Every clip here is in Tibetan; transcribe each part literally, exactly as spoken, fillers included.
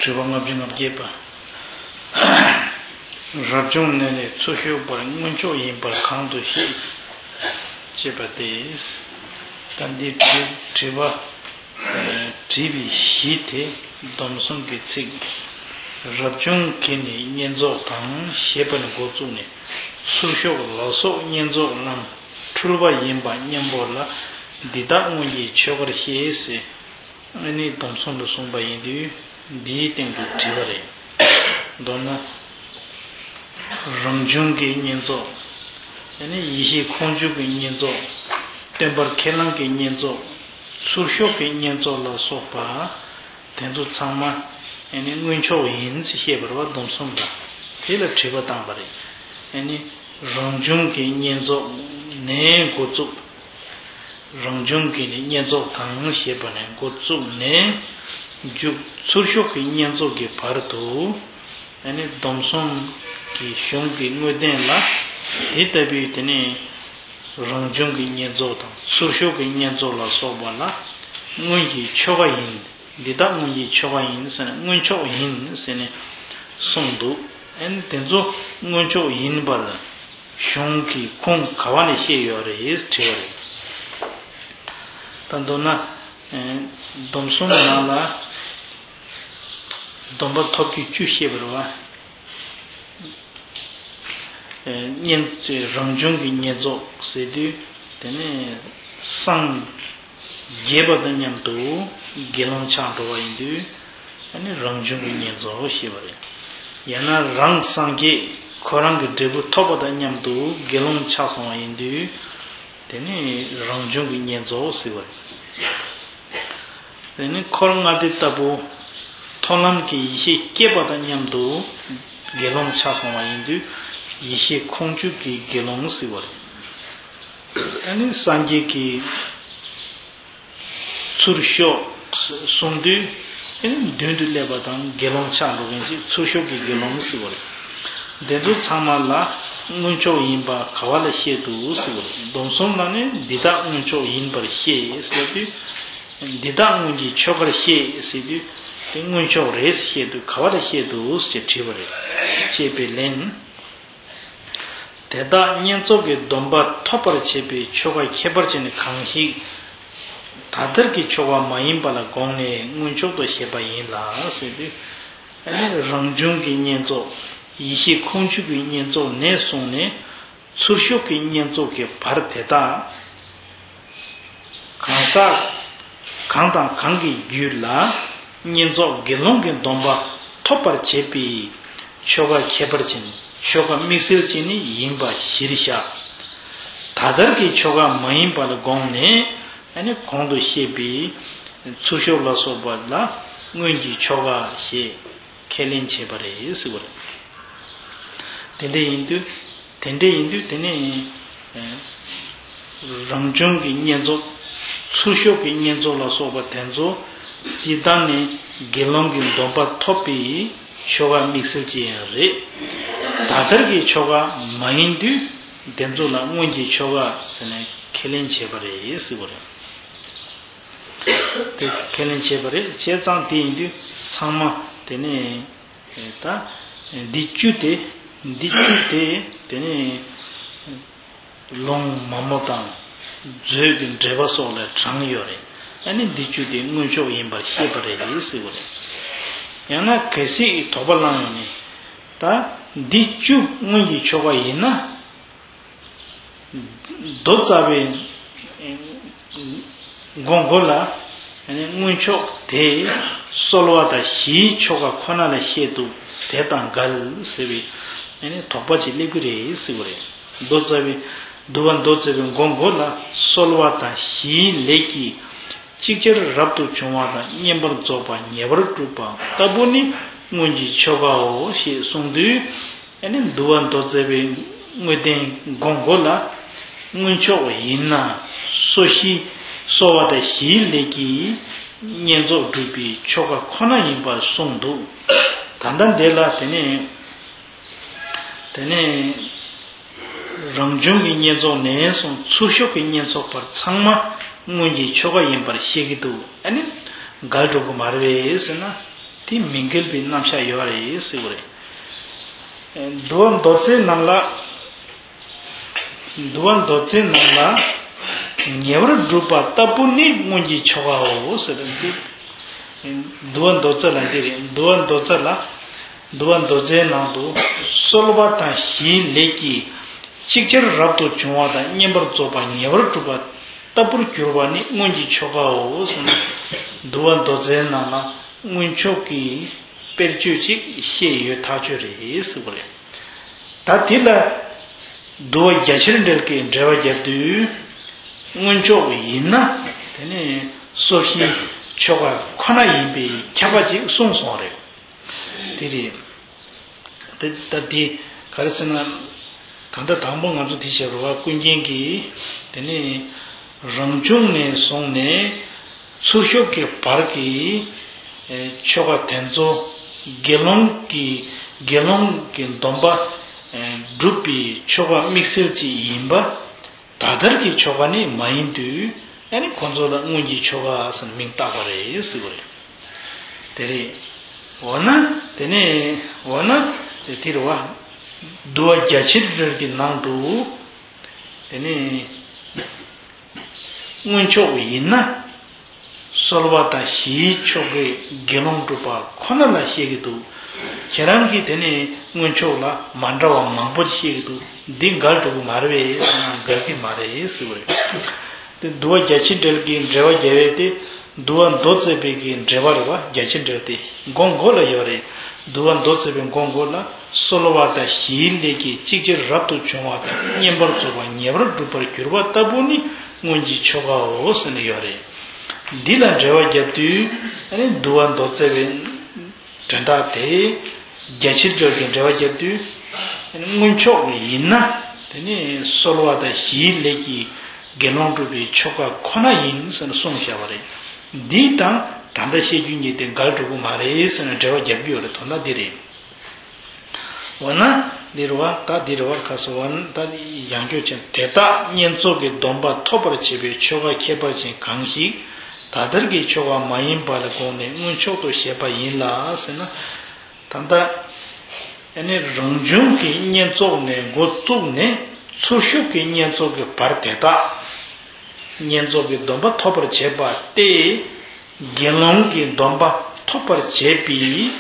དྲི་བ་ལྔ་བཅུ་ང་བརྒྱད་པ། རབ་བྱུང་གནས་ལས་ཚུར་ཤོག་བར་མངོན་ཕྱོགས་ཡིན་པར་གང་དུ་ཤེས། ཅེས་པ་སྟེ། ད་འདི་དྲི་དྲི་བ། དྲིས་པའི་གཞི་དེ་སྡོམ་གསུམ་གྱི་ཚིག་རབ་བྱུང་གི་ནི་བསྙེན་རྫོགས་དང་ཞེས་པ་ནས་འགོ་བཙུགས་ནས། ཚུར་ཤོག་ལ་སོགས་བསྙེན་རྫོགས་རྣམས་འཁྲུལ་པ་ཡིན་པ་སྙམ་པོ་ལ། འདི་དག་སྔོན་གྱི་ཆོ་གར་བཤད་ཟེར། ཨ་ནི་སྡོམ་གསུམ་ལ་གསུངས་པ་ཡིན་དུས། འདིའི་སྟེང་དུ་དྲི་བ་རེད། མདོར་ན། རང་བྱུང་གི་བསྙེན་རྫོགས། ཨ་ནི་ཡེ་ཤེས་ཁོང་ཆུབ་ཀྱི་བསྙེན་རྫོགས། སྟོན་པར་ཁས་བླངས་ཀྱི་བསྙེན་རྫོགས། ཚུར་ཤོག་གི་བསྙེན་རྫོགས་ལ་སོགས་པ། དེ་ཚོ་ཚང་མ། ཨ་ནི་མངོན་ཕྱོགས་ཡིན་ཟེར་བཤད་པ་རེད་བ། སྡོམ་གསུམ་ལ། དེ་ལ་དྲི་བ་བཏང་པ་རེད། ཨ་ནི། རང་བྱུང་གི་བསྙེན་རྫོགས་ནས་འགོ་བཙུགས། རང་བྱུང་གི་ནི་བསྙེན་རྫོགས་དང་ཞེས་པ་ནས་འགོ་བཙུགས་ནས། མཇུག་ཚུར་ཤོག་གི་བསྙེན་རྫོགས་ཀྱི་བར་དུ། ཨ་ནི་སྡོམ་གསུམ་གྱི་གཞུང་གི་དངོས་བསྟན་ལ། དེ་ལྟ་བུའི་དེ་ནི། རང་བྱུང་གི་བསྙེན་རྫོགས་དང་ཚུར་ཤོག་གི་བསྙེན་རྫོགས་ལ་སོགས་པ་ལ། སྔོན་གྱི་ཆོ་ག་ཡིན། འདི་དག་སྔོན་གྱི་ཆོ་ག་ཡིན་ཟེར་ནས་མངོན་ཕྱོགས་ཡིན་ཟེར་ནས་གསུངས་འདུག་ཨ་ནི་དེ་ཚོ་མངོན་ཕྱོགས་ཡིན་པར་གཞུང་གི་ཁུངས་ག་བ་ནས་བཤད་ཡོད་རེད་དྲིས་པ་རེད། ད་མདོར་ན། ཨེ། སྡོམ་གསུམ་ནང་ལ། སྡོམ་པ་ཐོབ་རྒྱུ་བཅུ་བཤད་པ་རེད་བ། ཨེ། བསྙེན། རང་བྱུང་གི་བསྙེན་རྫོགས་ཟེར་དུས། དེ་ནས་སངས་རྒྱས་པ་དང་མཉམ་དུ་དགེ་སློང་ཆགས་འགྲོ་བ་ཡིན་དུས། ཨ་ནི་རང་བྱུང་གི་བསྙེན་རྫོགས་ཞེས་པ་རེད། ཡང་ན་རང་སངས་རྒྱས་ཁོ་རང་གི་འབྲས་བུ་ཐོབ་པ་དང་མཉམ་དུ་དགེ་སློང་ཆགས་སོང་བ་ཡིན་དུས། དེ་ནི་རང་བྱུང་གི་བསྙེན་རྫོགས་ཟེར་བ་རེད། དེ་ནི་འཁོར་ལྔ་སྡེ་ལྟ་བུ། མཐོང་ལམ་གྱི་ཡེ་ཤེས་སྐྱེས་པ་དང་མཉམ་དུ་དགེ་སློང་ཆགས་སོང་བ་ཡིན་དུས། ཡེ་ཤེས་ཁོང་ཆུབ་ཀྱི་དགེ་སློང་ཟེར་བ་རེད། ཨ་ནི་སངས་རྒྱས་ཀྱི་ཚུར་ཤོག་གསུང་དུས། ཨ་ནི་མདུན་དུ་སླེབས་པ་དང་དགེ་སློང་ཆགས་འགྲོ་མཁན་ཞིག་ཚུར་ཤོག་གི་དགེ་སློང་ཟེར་བ་རེད། དེ་ཚོ་ཚང་མ་ལ་མངོན་ཕྱོགས་ཡིན་པ་ག་བ་ལ་བཤད་འདུག་ཟེར་བ་རེད། སྡོམ་གསུམ་ལ་ནི་འདི་དག་མངོན་ཕྱོགས་ཡིན་པར་བཤད་ཟེར་དུས། འདི་དག་སྔོན་གྱི་ཆོ་གར་བཤད་ཟེར་དུས། དེ་མངོན་ཕྱོགས་རེད་ཟེར་བཤད་དུས་ག་བ་ལ་བཤད་འདུག་ཅེས་དྲིས་པ་རེད། ཅེས་པའི་ལན། དེ་དག་བསྙེན་རྫོགས་ཀྱི་སྡོམ་པ་ཐོབ་པར་བྱེད་པའི་ཆོ་ག་ཁྱད་པར་ཅན་ནི་གང་ཞིག་ད་ལྟར་གྱི་ཆོ་ག་མ་ཡིན་པ་ལ་དགོངས་ནས་མངོན་ཕྱོགས་དུ་བཤད་པ་ཡིན་ལ་ཟེར་དུས། ཨ་ནི་རང་བྱུང་གི་བསྙེན་རྫོགས། ཡེ་ཤེས་ཁོང་ཆུབ་ཀྱི་བསྙེན་རྫོགས་ནས་བཟུང་ནས། ཚུར་ཤོག་གི་བསྙེན་རྫོགས་ཀྱི་བར་དེ་དག་གང་ཟག་གང་དང་གང་གི་རྒྱུད་ལ་བསྙེན་རྫོགས་དགེ་སློང་གི་སྡོམ་པ་ཐོབ་པར་བྱེད་པའི་ཆོ་ག་ཁྱད་པར་ཅན། ཆོ་ག་དམིགས་བསལ་ཅན་ནི་ཡིན་པ་གཞིར་བཞག་ད་ལྟར་གྱི་ཆོ་ག་མ་ཡིན་པ་ལ་དགོངས་ནས། ཨ་ནི་གོང་དུ་བཤད་པའི་ཚུར་ཤོག་ལ་སོགས་པ་ལ་སྔོན་གྱི་ཆོ་ག་ཞེས་ཁས་ལེན་བྱས་པ་རེད་ཟེར་བ་རེད། དེ་འདྲ་ཡིན་དུས། དེ་འདྲ་ཡིན་དུས་དེ་ནི། ཨེ། རང་བྱུང་གི་བསྙེན་རྫོགས། ཚུར་ཤོག་གི་བསྙེན་རྫོགས་ལ་སོགས་པ་དེ་ཚོ། སྤྱིར་བཏང་ནི་དགེ་སློང་གི་སྡོམ་པ་ཐོབ་པའི་ཆོ་ག་དམིགས་བསལ་ཅན་ཡང་རེད། ད་ལྟར་གྱི་ཆོ་ག་མ་ཡིན་དུས། དེ་ཚོ་ལ་སྔོན་གྱི་ཆོ་ག་ཟེར་ནས་ཁས་ལེན་བྱས་པ་རེད་ཟེར་བ་རེད། དེ་ཁས་ལེན་བྱས་པ་རེད། བྱས་ཙང་དེ་ཡིན་དུས་ཚང་མ་དེ་ནས་ད་འདི་བཅུ་དེ། འདི་བཅུ་དེ་དེ་ནས་ལུང་མ་མོ་དང་མཛོད་ཀྱི་འགྲེལ་པ་སོགས་ལས་དྲངས་ཡོད་རེད། ཨ་ནི་འདི་བཅུ་དེ་མངོན་ཕྱོགས་ཡིན་པར་བཤད་པ་རེད་ཟེར་བ་རེད། ཡང་ན་གལ་སྲིད་དོགས་པ་ལངས་ཡོང་ནས། ད་འདི་བཅུ་སྔོན་གྱི་ཆོ་ག་ཡིན་ན། མདོ་རྩ་བའི་མགོ་མགོ་ལ་མངོན་ཕྱོགས་དེ་གསོལ་བ་དང་གཞིའི་ཆོ་ག་ཁོ་ན་ལ་བཤད་འདུག་དེ་དང་འགལ་ཟེར་བའི་དོགས་པ་ཅིག་སླེབས་ཀྱི་རེད་ཟེར་བ་རེད། མདོ་རྩ་བའི་འདུལ་བ་མདོ་རྩ་བའི་མགོ་མགོ་ལ་གསོལ་བ་དང་གཞིའི་ལས་ཀྱིས་ཅིག་ཅར་རབ་ཏུ་བྱུང་བ་དང་བསྙེན་པར་རྫོགས་པ་ཉེ་བར་བསྒྲུབ་པ་ལྟ་བུ་ནི་སྔོན་གྱི་ཆོ་གའོ་ཞེས་གསུངས་དུས། ཨ་ནི་འདུལ་བ་མདོ་རྩ་བའི་དངོས་བསྟན་མགོ་མགོ་ལ། མངོན་ཕྱོགས་ཡིན་ན་གསོལ་གཞི་གསོལ་བ་དང་གཞིའི་ལས་ཀྱིས་བསྙེན་རྫོགས་སྒྲུབ་པའི་ཆོ་ག་ཁོ་ན་ཡིན་པར་གསུངས་འདུག་ད་ལྟ་འདི་ལ་དེ་ནས་དེ་ནས་རང་བྱུང་གི་བསྙེན་རྫོགས་ནས་བཟུང་ཚུར་ཤོག་གི་བསྙེན་རྫོགས་བར་ཚང་མ་སྔོན་གྱི་ཆོ་ག་ཡིན་པར་བཤད་ཀྱི་འདུག་ཨ་ནི་འགལ་འགྲོ་གི་མ་རེད་པས་ཟེར་ན། དེ་མི་འགལ་བའི་རྣམ་གཞག་ཡོད་རེད་ཟེར་བ་རེད། འདུལ་བ་མདོ་རྩའི་ནང་ལ། འདུལ་བ་མདོ་རྩའི་ནང་ལ། ཉེ་བར་སྒྲུབ་པ་ལྟ་བུ་ནི་སྔོན་གྱི་ཆོ་གའོ་ཟེར་བ་འདི། འདུལ་བ་མདོ་རྩ་ལ་འདི་རེད། འདུལ་བ་མདོ་རྩ་ལ། འདུལ་བ་མདོ་རྩའི་ནང་དུ། གསོལ་བ་དང་ཞི་བའི་ལས་ཀྱིས། ཅིག་ཅར་རབ་ཏུ་བྱུང་བ་དང་བསྙེན་པར་རྫོགས་པ་ཉེ་བར་སྒྲུབ་པ་ལྟ་བུར་གྱུར་པ་ནི་སྔོན་གྱི་ཆོ་གའོ་ཟེར་ན། འདུལ་བ་མདོ་རྩའི་ནང་ལ་སྔོན་ཆོག་གི་དཔེར་བརྗོད་ཅིག་བཤད་ཡོད་ཐག་ཆོད་རེད་ཟེར་བ་རེད། ད་དེ་ལ་འདུལ་བ་རྒྱ་ཆེར་འགྲེལ་གྱིས་འགྲེལ་བ་བརྒྱབ་དུས། སྔོན་ཆོག་ཡིན་ན་དེ་ནི་གསོལ་ཞིའི་ཆོ་ག་ཁོ་ན་ཡིན་པའི་ཁྱབ་པ་ཅིག་གསུངས་སོང་རེད། དེ་རེད། དེ་ད་དེ་ག་རེ་ཟེར་ན། ད་ལྟ་དང་པོ་ང་ཚོ་དེ་བྱས་པ་ཀུན་མཁྱེན་གྱིས་དེ་ནི་རང་བྱུང་ནས་བཟུང་ནས་ཚུར་ཤོག་གི་བར་གྱི་ཨེ་ཆོ་ག་དེ་ཚོ་དགེ་སློང་གི་དགེ་སློང་གི་སྡོམ་པ་ཨེ་སྒྲུབ་པའི་ཆོ་ག་དམིགས་བསལ་ཅིག་ཡིན་པ། ད་ལྟར་གྱི་ཆོ་ག་ནི་མ་ཡིན་དུས་ཨ་ནི་ཁོ་ཚོ་ལ་སྔོན་གྱི་ཆོ་ག་ཟེར་མིང་བཏགས་པ་རེད་ཟེར་བ་རེད། དེ་རེད། འོ་ན་དེ་ནས་འོ་ན་དེ་དེ་རེད་བ། འདུལ་བ་རྒྱ་ཆེར་འགྲེལ་གྱི་ནང་དུ། དེ་ནས་སྔོན་ཆོག་ཡིན་ན། གསོལ་བ་དང་ཞིའི་ཆོ་གས་དགེ་སློང་སྒྲུབ་པ་ཁོ་ན་ལ་བཤད་ཀྱི་འདུག་ཁྱེད་རང་གིས་དེ་ནས་སྔོན་ཆོག་ལ་མ་འདྲ་བ་མང་པོ་བཤད་ཀྱི་འདུག་འདི་འགལ་འགྲོ་གི་མ་རེད་པས་ཟེར་ན་འགལ་གྱི་མ་རེད་ཟེར་བ་རེད། དེ་འདུལ་བ་རྒྱ་ཆེར་འགྲེལ་གྱི་འགྲེལ་བ་རྒྱལ་བས་ཏེ། འདུལ་བ་མདོ་རྩ་བའི་གི་འགྲེལ་པ་རེད་བ། རྒྱ་ཆེར་འགྲེལ་ཏེ་མགོ་མགོ་ལ་ཡོད་རེད། འདུལ་བ་མདོ་རྩ་བའི་མགོ་མགོ་ལ། གསོལ་བ་དང་ཞིའི་ལས་ཀྱིས་ཅིག་ཅར་རབ་ཏུ་བྱུང་བ་དང་བསྙེན་པར་རྫོགས་པ་ཉེ་བར་སྒྲུབ་པར་གྱུར་པ་ལྟ་བུ་ནི་སྔོན་གྱི་ཆོ་གའོ་ཟེར་ནས་ཡོད་རེད། འདི་ལ་འགྲེལ་བ་བརྒྱབ་དུས་ཨ་ནི་འདུལ་བ་མདོ་རྩ་བའི་དོན་དག་དེ་རྒྱ་ཆེར་འགྲེལ་གྱི་འགྲེལ་བ་བརྒྱབ་དུས་ཨ་ནི་སྔོན་ཆོག་ཡིན་ན་དེ་ནི་གསོལ་བ་དང་ཞིའི་ལས་ཀྱིས་དགེ་སློང་སྒྲུབ་པའི་ཆོ་ག་ཁོ་ན་ཡིན་ཟེར་ནས་གསུངས་བཞག་པ་རེད། འདི་དང་ད་ལྟ་བཤད་རྒྱུ་གཉིས་དེ་འགལ་འགྲོ་གི་མ་རེད་ཟེར་ནས་འགྲེལ་བ་བརྒྱབ་ཀྱི་ཡོད་རེད། དོན་དག་འདི་རེད། འོ་ན་འདི་རེད་བ། ད་འདི་རེད་བ། ཁ་སོ་བ་ད་ཡང་སྐྱོ་ཅན་དེ་དག་བསྙེན་རྫོགས་ཀྱི་སྡོམ་པ་ཐོབ་པར་བྱེད་པའི་ཆོ་ག་ཁྱད་པར་ཅན་གང་ཞིག་ད་ལྟར་གྱི་ཆོ་ག་མ་ཡིན་པ་ལ་དགོངས་ནས་སྔོན་ཆོག་ཏུ་བཤད་པ་ཡིན་ལ་ཟེར་ན། ད་ལྟ་ཨ་ནི་རང་བྱུང་གི་བསྙེན་རྫོགས་ནས་འགོ་བཙུགས་ནས་ཚུར་ཤོག་གི་བསྙེན་རྫོགས་ཀྱི་བར་དེ་དག་བསྙེན་རྫོགས་ཀྱི་སྡོམ་པ་ཐོབ་པར་བྱེད་པ་སྟེ། དགེ་སློང་གི་སྡོམ་པ་ཐོབ་པར་བྱེད་པའི་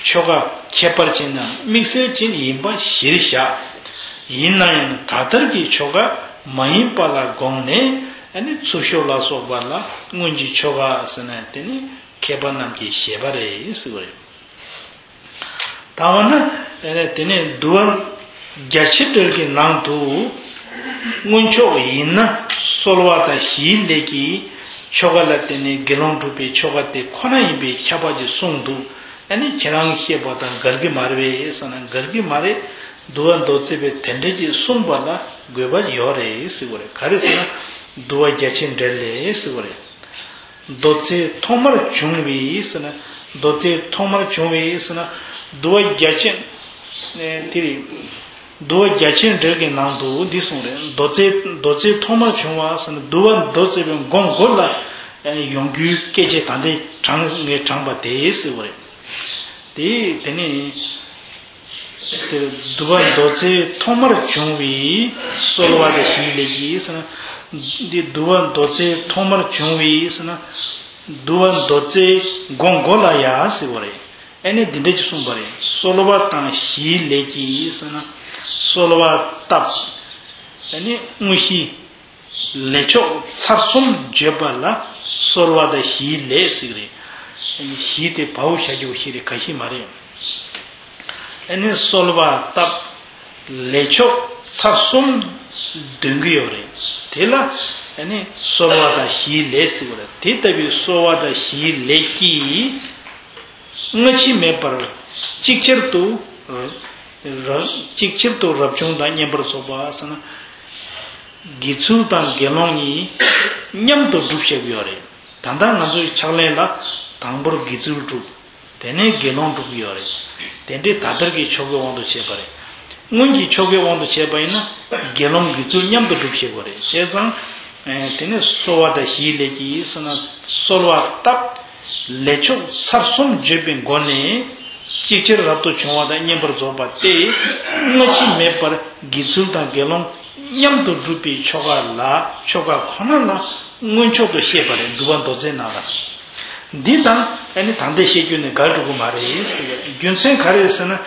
ཆོ་ག་ཁྱད་པར་ཅན་ནམ་དམིགས་བསལ་ཅན་ཡིན་པ་གཞིར་བཞག་ཡིན་ན་ཡང་ད་ལྟར་གྱི་ཆོ་ག་མ་ཡིན་པ་ལ་དགོངས་ནས་ཨ་ནི་ཚུར་ཤོག་ལ་སོགས་པ་ལ་སྔོན་གྱི་ཆོ་ག་ཟེར་ན་དེ་ནི་མཁས་པ་རྣམས་ཀྱི་བཞེད་པ་རེད་ཟེར་བ་རེད། ད་འོ་ན་དེ་ནས་འདུལ་བ་རྒྱ་ཆེར་འགྲེལ་གྱི་ནང་དུ། སྔོན་ཆོག་ཡིན་ན་གསོལ་བ་དང་ཞིའི་ལས་ཀྱིས་ཆོ་ག་ལ་བརྟེན་ནས་དགེ་སློང་སྒྲུབ་པའི་ཆོ་ག་དེ་ཁོ་ན་ཡིན་པའི་ཁྱབ་པ་ཅིག་གསུངས་འདུག་ཨ་ནི་ཁྱེད་རང་བཤད་པ་དང་འགལ་གྱི་མ་རེད་པས་ཟེར་ན་འགལ་གྱི་མ་རེད། འདུལ་བ་མདོ་རྩ་བས་དེ་འདྲ་ཅིག་གསུངས་པ་ལ་དགོས་པ་ཡོད་རེད་ཟེར་བ་རེད། ག་རེ་ཟེར་ན་འདུལ་བ་རྒྱ་ཆེར་འགྲེལ་ལས་ཟེར་བ་རེད། མདོ་རྩའི་ཐོག་མར་བྱུང་བའི་ཟེར་ན། མདོ་རྩའི་ཐོག་མར་བྱུང་བའི་ཟེར་ན། འདུལ་བ་རྒྱ་ཆེན། ཨེ་དེ་རེད། འདུལ་བ་རྒྱ་ཆེར་འགྲེལ་གྱི་ནང་དུ་འདི་གསུངས་རེད། མདོ་རྩའི་མདོ་རྩའི་ཐོག་མར་བྱུང་བ་ཟེར་ན་འདུལ་བ་མདོ་རྩ་བའི་མགོ་མགོ་ལ་ཡོང་རྒྱུའི་སྐད་ཆ་ད་ལྟའི་དྲངས་ངས་དྲངས་པ་དེ་ཟེར་བ་རེད། དེ་དེ་ནི། དེར་འདུལ་བ་མདོ་རྩའི་ཐོག་མར་བྱུང་བའི་གསོལ་བ་དང་ཞིའི་ལས་ཀྱིས་ཟེར་ན། འདི་འདུལ་བ་མདོ་རྩའི་ཐོག་མར་བྱུང་བའི་ཟེར་ན། འདུལ་བ་མདོ་རྩའི་མགོ་མགོ་ལ་ཡ་ཟེར་བ་རེད། ཨ་ནི་འདི་འདྲ་ཅིག་གསུངས་པ་རེད། གསོལ་བ་དང་ཞིའི་ལས་ཀྱིས་ཟེར་ན། གསོལ་བ་བཏབ། ཨ་ནི་དངོས་གཞི། ལས་ཆོག་ཚར་གསུམ་བརྗོད་པ་ལ་གསོལ་བ་དང་ཞིའི་ལས་ཟེར་གི་རེད། ཞི་དེ་བའོ་བཞག་རྒྱུ་ཞིག་རེད། ག་ཞིག་མ་རེད། ཨ་ནི་གསོལ་བ་བཏབ། ལས་ཆོག་ཚར་གསུམ་འདོན་གི་ཡོད་རེད། དེ་ལ་ཨ་ནི་གསོལ་བ་དང་ཞིའི་ལས་ཟེར་གི་རེད། དེ་ལྟ་བུའི་གསོལ་བ་དང་ཞིའི་ལས་ཀྱིས། སྔ་ཕྱི་མེད་པར་ཅིག་ཅར་དུ་ར་ཅིག་ཅར་དུ་རབ་བྱུང་དང་བསྙེན་པར་རྫོགས་པ་ཟེར་ན། དགེ་ཚུལ་དང་དགེ་སློང་གཉིས་མཉམ་དུ་སྒྲུབ་བྱེད་ཀྱི་ཡོད་རེད། ད་ལྟ་ང་ཚོའི་ཕྱག་ལེན་ལ་དང་པོར་དགེ་ཚུལ་སྒྲུབ། དེ་ནས་དགེ་སློང་སྒྲུབ་ཀྱི་ཡོད་རེད། དེ་འདྲའི་ད་ལྟར་གྱི་ཆོ་གའི་དབང་དུ་བྱས་པ་རེད། སྔོན་གྱི་ཆོ་གའི་དབང་དུ་བྱས་པ་ཡིན་ན་དགེ་སློང་དགེ་ཚུལ་མཉམ་དུ་སྒྲུབ་བྱེད་དགོས་རེད། བྱས་ཙང་། དེ་ནས་གསོལ་བ་དང་ཞིའི་ལས་ཀྱིས་ཟེར་ན་གསོལ་བ་བཏབ། ལས་ཆོག་ཚར་གསུམ་བརྗོད་པའི་སྒོ་ནས་ཅིག་ཅར་རབ་ཏུ་བྱུང་བ་དང་བསྙེན་པར་རྫོགས་པ་སྟེ། སྔ་ཕྱི་མེད་པར་དགེ་ཚུལ་དང་དགེ་སློང་མཉམ་དུ་སྒྲུབ་པའི་ཆོ་ག་ལ་ཆོ་ག་ཁོ་ན་ལ་མངོན་ཆོག་ཏུ་བཤད་པ་རེད། འདུལ་བ་མདོ་རྩའི་ནང་ལ། འདི་དང་ཨ་ནི་ད་ལྟ་བཤད་རྒྱུ་ནི་འགལ་འགྲོ་གི་མ་རེད་ཟེར་བའི་རྒྱུ་མཚན་ག་རེ་ཟེར་ན།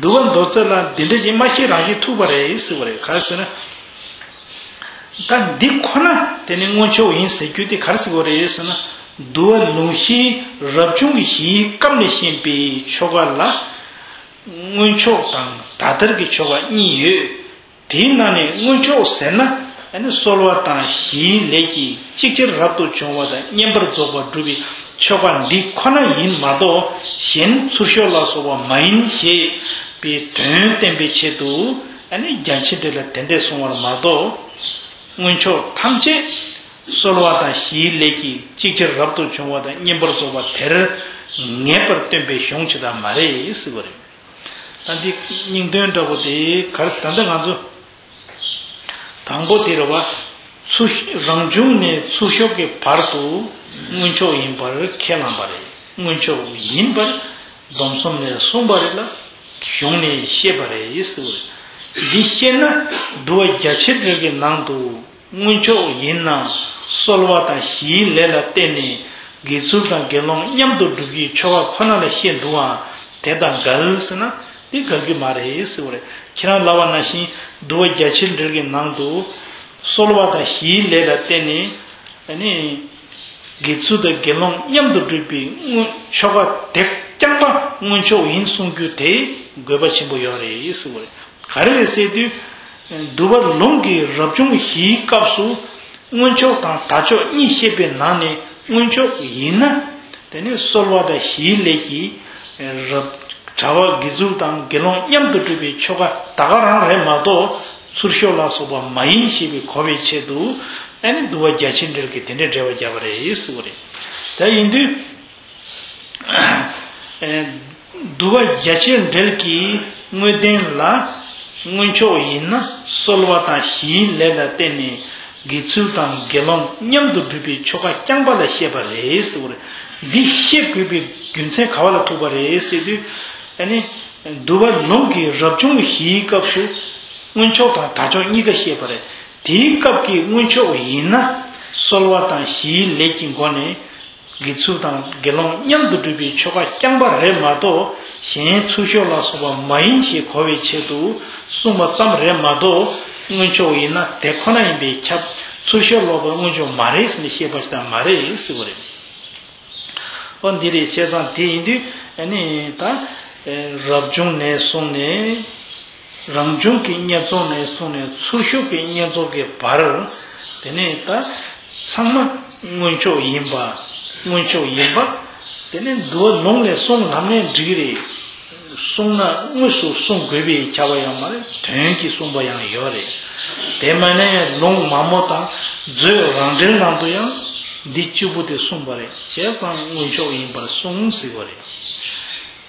འདུལ་བ་མདོ་རྩ་ལ་འདི་འདྲ་ཞིག་མ་བཤད་རང་བཞིན་ཐུག་པ་རེད་ཟེར་བ་རེད། ག་རེ་ཟེར་ན། ད་འདི་ཁོ་ན་དེ་ནི་མངོན་ཆོག་ཡིན་ཟེར་རྒྱུ་དེ་ག་རེ་ཟེར་དགོས་རེད་ཟེར་ན། འདུལ་བ་ལུང་གཞི་རབ་བྱུང་གི་གཞིའི་སྐབས་ནས་བཤད་པའི་ཆོ་ག་ལ་མངོན་ཆོག་དང་ད་ལྟར་གྱི་ཆོ་ག་གཉིས་ཡོད། དེའི་ནང་ནས་མངོན་ཆོག་ཟེར་ན། ཨ་ནི་གསོལ་བ་དང་གཞིའི་ལས་ཀྱིས་ཅིག་ཅར་རབ་ཏུ་བྱུང་བ་དང་བསྙེན་པར་རྫོགས་པ་སྒྲུབ་པའི་ཆོ་ག་འདི་ཁོ་ན་ཡིན་མ་གཏོགས། གཞན་ཚུར་ཤོག་ལ་སོགས་པ་མ་ཡིན་ཞེས་པའི་དོན་བསྟན་པའི་ཆེད་དུ། ཨ་ནི་རྒྱ་ཆེར་འགྲེལ་ལ་དེ་འདྲས་གསུངས་པར་མ་གཏོགས། མངོན་ཆོག་ཐམས་ཅད་གསོལ་བ་དང་གཞིའི་ལས་ཀྱིས་ཅིག་ཅར་རབ་ཏུ་བྱུང་བ་དང་བསྙེན་པར་རྫོགས་པ་དེར་ངེས་པར་སྟོན་པའི་གཞུང་ཅིག་ད་མ་རེད་ཟེར་བ་རེད། ད་འདི་སྙིང་དོན་འདྲ་པོ་དེ་ག་རེ་ཟེར། ད་ལྟ་ང་ཚོ་དང་པོ་དེ་རེད་བ། ཚུར་རང་བྱུང་ནས་ཚུར་ཤོག་གི་བར་དུ་མངོན་ཆོག་ཡིན་པར་ཁས་བླངས་པ་རེད། མངོན་ཆོག་ཡིན་པར་སྡོམ་གསུམ་ནས་གསུངས་པ་རེད་ལ། གཞུང་ནས་བཤད་པ་རེད་ཟེར་བ་རེད། འདི་བཤད་ན་འདུལ་བ་རྒྱ་ཆེར་འགྲེལ་གྱི་ནང་དུ། མངོན་ཆོག་ཡིན་ན་གསོལ་བ་དང་གཞིའི་ལས་ལ་བརྟེན་ནས་དགེ་ཚུལ་དང་དགེ་སློང་མཉམ་དུ་སྒྲུབ་ཀྱི་ཆོ་ག་ཁོ་ན་ལ་བཤད་འདུག་ཨང་། དེ་དང་འགལ་ཟེར་ན་འདི་འགལ་གྱི་མ་རེད་ཟེར་བ་རེད། ཁྱེད་རང་ལབ་པ་ནང་བཞིན་འདུལ་བ་རྒྱ་ཆེར་འགྲེལ་གྱི་ནང་དུ་གསོལ་བ་དང་གཞིའི་ལས་ལ་བརྟེན་ནས་ཨ་ནི་དགེ་ཚུལ་དང་དགེ་སློང་མཉམ་དུ་སྒྲུབ་པའི་མངོན་ཆོ་ག་དེ་རྐྱང་པ་མངོན་ཆོག་ཡིན་གསུང་རྒྱུ་དེ་དགོས་པ་ཆེན་པོ་ཡོད་རེད་ཟེར་བ་རེད། ག་རེ་རེད་ཟེར་དུས། འདུལ་བ་ལུང་གི་རབ་བྱུང་བཞིའི་སྐབས་སུ་མངོན་ཆོག་དང་དག་ཆོག་གཉིས་བཤད་པའི་ནང་ནས་མངོན་ཆོག་ཡིན་ན། དེ་ནི་གསོལ་བ་དང་གཞིའི་ལས་ཀྱིས་རབ་གྲྭ་པ་དགེ་ཚུལ་དང་དགེ་སློང་མཉམ་དུ་སྒྲུབ་པའི་ཆོ་ག་ད་ག་རང་རེད་མ་གཏོགས། ཚུར་ཤོག་ལ་སོགས་པ་མ་ཡིན་ཞེས་པའི་གོ་བའི་ཆེད་དུ། ཨ་ནི་འདུལ་བ་རྒྱ་ཆེར་འགྲེལ་གྱིས་དེ་འདྲའི་འགྲེལ་པ་བརྒྱབ་པ་རེད་ཟེར་བ་རེད། ད་ཡིན་དུས། འདུལ་བ་རྒྱ་ཆེར་འགྲེལ་གྱི་དངོས་བསྟན་ལ། མངོན་ཆོག་ཡིན་ན་གསོལ་བ་དང་གཞིའི་ལས་ལ་བརྟེན་ནས་དགེ་ཚུལ་དང་དགེ་སློང་མཉམ་དུ་སྒྲུབ་པའི་ཆོ་ག་རྐྱང་པ་ལ་བཤད་པ་རེད་ཟེར་བ་རེད། འདི་བཤད་དགོས་པའི་རྒྱུ་མཚན་ག་བ་ལ་ཐུག་པ་རེད་ཟེར་དུས། ཨ་ནི་འདུལ་བ་ལུང་གི་རབ་བྱུང་བཞིའི་སྐབས་སུ་མངོན་ཆོག་དང་དག་ཆོག་གཉིས་ཀ་བཤད་པ་རེད། དེའི་སྐབས་ཀྱི་མངོན་ཆོག་ཡིན་ན་གསོལ་བ་དང་གཞིའི་ལས་ཀྱི་སྒོ་ནས། དགེ་ཚུལ་དང་དགེ་སློང་མཉམ་དུ་སྒྲུབ་པའི་ཆོ་ག་རྐྱང་པ་རེད་མ་གཏོགས། གཞན་ཚུར་ཤོག་ལ་སོགས་པ་མ་ཡིན་ཞེས་གོ་བའི་ཆེད་དུ་གསུངས་པ་ཙམ་རེད་མ་གཏོགས། མངོན་ཆོག་ཡིན་ན་དེ་ཁོ་ན་ཡིན་པས་ཁྱབ། ཚུར་ཤོག་ལོག་པར་མངོན་ཆོག་མ་རེད་ཟེར་ནས་བཤད་པ་ཞིག་ད་མ་རེད་ཟེར་བ་རེད། ཨོ་འདི་རེད། བྱས་ཙང་དེ་ཡིན་དུས་ཨ་ནི་ད་རབ་བྱུང་ནས་བཟུང་ནས། རང་བྱུང་གི་བསྙེན་རྫོགས་ནས་བཟུང་ནས་ཚུར་ཤོག་གི་བསྙེན་རྫོགས་ཀྱི་བར། དེ་ནས་ད་ཚང་མ་མངོན་ཆོག་ཡིན་པ། མངོན་ཆོག་ཡིན་པ། དེ་ནས་འདུལ་བ་ལུང་ལས་གསུངས་ལབ་ནས་འགྲིག་གི་རེད། གསུངས་ན་དངོས་སུ་གསུང་དགོས་པའི་ཁྱབ་པ་ཡང་མ་རེད། དོན་གྱིས་གསུངས་པ་ཡང་ཡོད་རེད། དེ་མ་ནས་ལུང་མང་པོ་དང་མཛོད་རང་འགྲེལ་ནང་དུ་ཡང་འདི་གཅིག་པུ་དེ་གསུངས་པ་རེད། བྱས་ཙང་མངོན་ཆོག་ཡིན་པར་གསུངས་ཟེར་བ་རེད།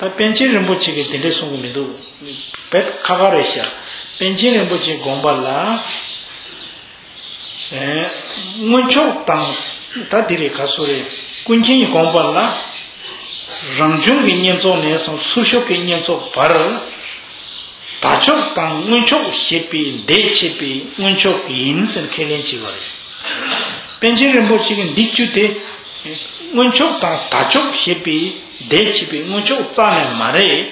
ད་པཎ་ཆེན་རིན་པོ་ཆེ་གིས་དེ་འདྲས་གསུང་གི་མི་འདུག་དཔེ་ཁ་ཁ་རེད་ཤག་པཎ་ཆེན་རིན་པོ་ཆེའི་དགོངས་པ་ལ། ཨེ། མངོན་ཆོག་དང་། ད་འདི་རེད། ག་སུ་རེད། ཀུན་མཁྱེན་གྱི་དགོངས་པ་ལ། རང་བྱུང་གི་བསྙེན་རྫོགས་ནས་བཟུང་ཚུར་ཤོག་གི་བསྙེན་རྫོགས་བར། དག་ཆོག་དང་མངོན་ཆོག་ཞེས་པའི་འདས་ཆད་པའི་མངོན་ཆོག་ཡིན་ཟེར་ཁས་ལེན་བྱས་པ་རེད། པཎ་ཆེན་རིན་པོ་ཆེ་གིས་འདི་བཅུ་དེ། མངོན་ཆོག་དང་དག་ཆོག་ཞེས་པའི་འདས་ཆད་པའི་མངོན་ཆོག་རྩ་ནས་མ་རེད།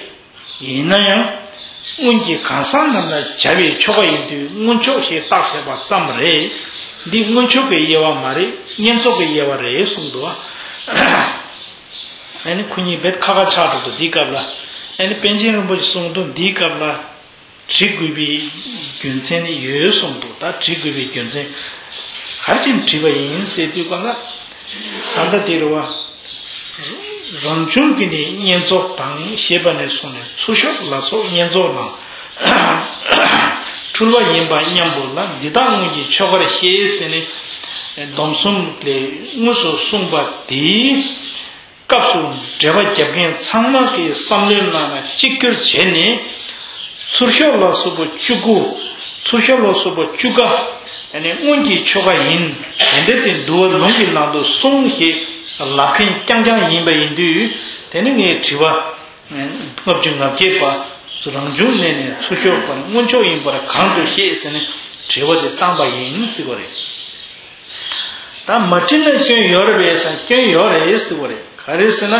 ཡིན་ན་ཡང་། སྔོན་གྱི་གང་ཟག་རྣམས་ལ་བྱ་བའི་ཆོ་ག་ཡིན་དུས་མངོན་ཆོག་ཞེས་བཏགས་བཞག་པ་ཙམ་རེད། འདི་མངོན་ཆོག་གི་དབྱེ་བ་མ་རེད། བསྙེན་རྫོགས་ཀྱི་དབྱེ་བ་རེད་གསུངས་འདུག་ཨ་ནི་ཁོ་གཉིས་རྦད་ཁ་ཁ་ཆགས་འགྲོ་འདུག་འདིའི་སྐབས་ལ། ཨ་ནི་པཎ་ཆེན་རིན་པོ་ཆེ་གསུངས་འདུག་འདིའི་སྐབས་ལ། བྲི་དགོས་པའི་རྒྱུ་མཚན་ནི་ཡོད་གསུངས་འདུག་ད་བྲི་དགོས་པའི་རྒྱུ་མཚན་ག་རེ་བྱས་ནས་བྲིས་པ་ཡིན་ཟེར་དུས་གང་ལ། ད་ལྟ་དེ་རུ་བ། རང་བྱུང་གི་ནི་བསྙེན་རྫོགས་དང་ཞེས་པ་ནས་བཟུང་ནས་ཚུར་ཤོག་ལ་སོགས་བསྙེན་རྫོགས་རྣམས་འཁྲུལ་བ་ཡིན་པ་མཉམ་པོ་ལ་འདི་དག་སྔོན་གྱི་ཆོ་གར་བཤད་ཟེར་ནས་སྡོམ་གསུམ་ལས་དངོས་སུ་གསུངས་པ་དེའི་སྐབས་སུ་འགྲེལ་པ་རྒྱབ་མཁན་ཚང་མ་གི་བསམ་བློའི་ནང་ན་གཅིག་གྱུར་བྱས་ནས། ཚུར་ཤོག་ལ་སོགས་པ་བཅུ་དགུ། ཚུར་ཤོག་ལ་སོགས་པ་བཅུ་ཀ་ཨ་ནི་སྔོན་གྱི་ཆོ་ག་ཡིན། དེ་འདྲ་དེ་འདུལ་བ་ལུང་གི་ནང་དུ་གསུངས་ཞེས་ ལབ་མཁན་རྐྱང་རྐྱང་ཡིན་པ་ཡིན་དུས། དེ་ནི་ངས་དྲི་བ་ལྔ་བཅུ་ང་བརྒྱད་པ། རང་བྱུང་གནས་ནས་ཚུར་ཤོག་བར་མངོན་ཕྱོགས་ཡིན་པར་གང་དུ་བཤད་ཟེར་ནས་དྲི་བ་དེ་བཏང་པ་ཡིན་ཟེར་བ་རེད། ད་མ་དྲིས་ན་སྐྱོན་ཡོད་རེད་པས་ཟེར་ན་སྐྱོན་ཡོད་རེད་ཟེར་བ་རེད། ག་རེ་ཟེར་ན།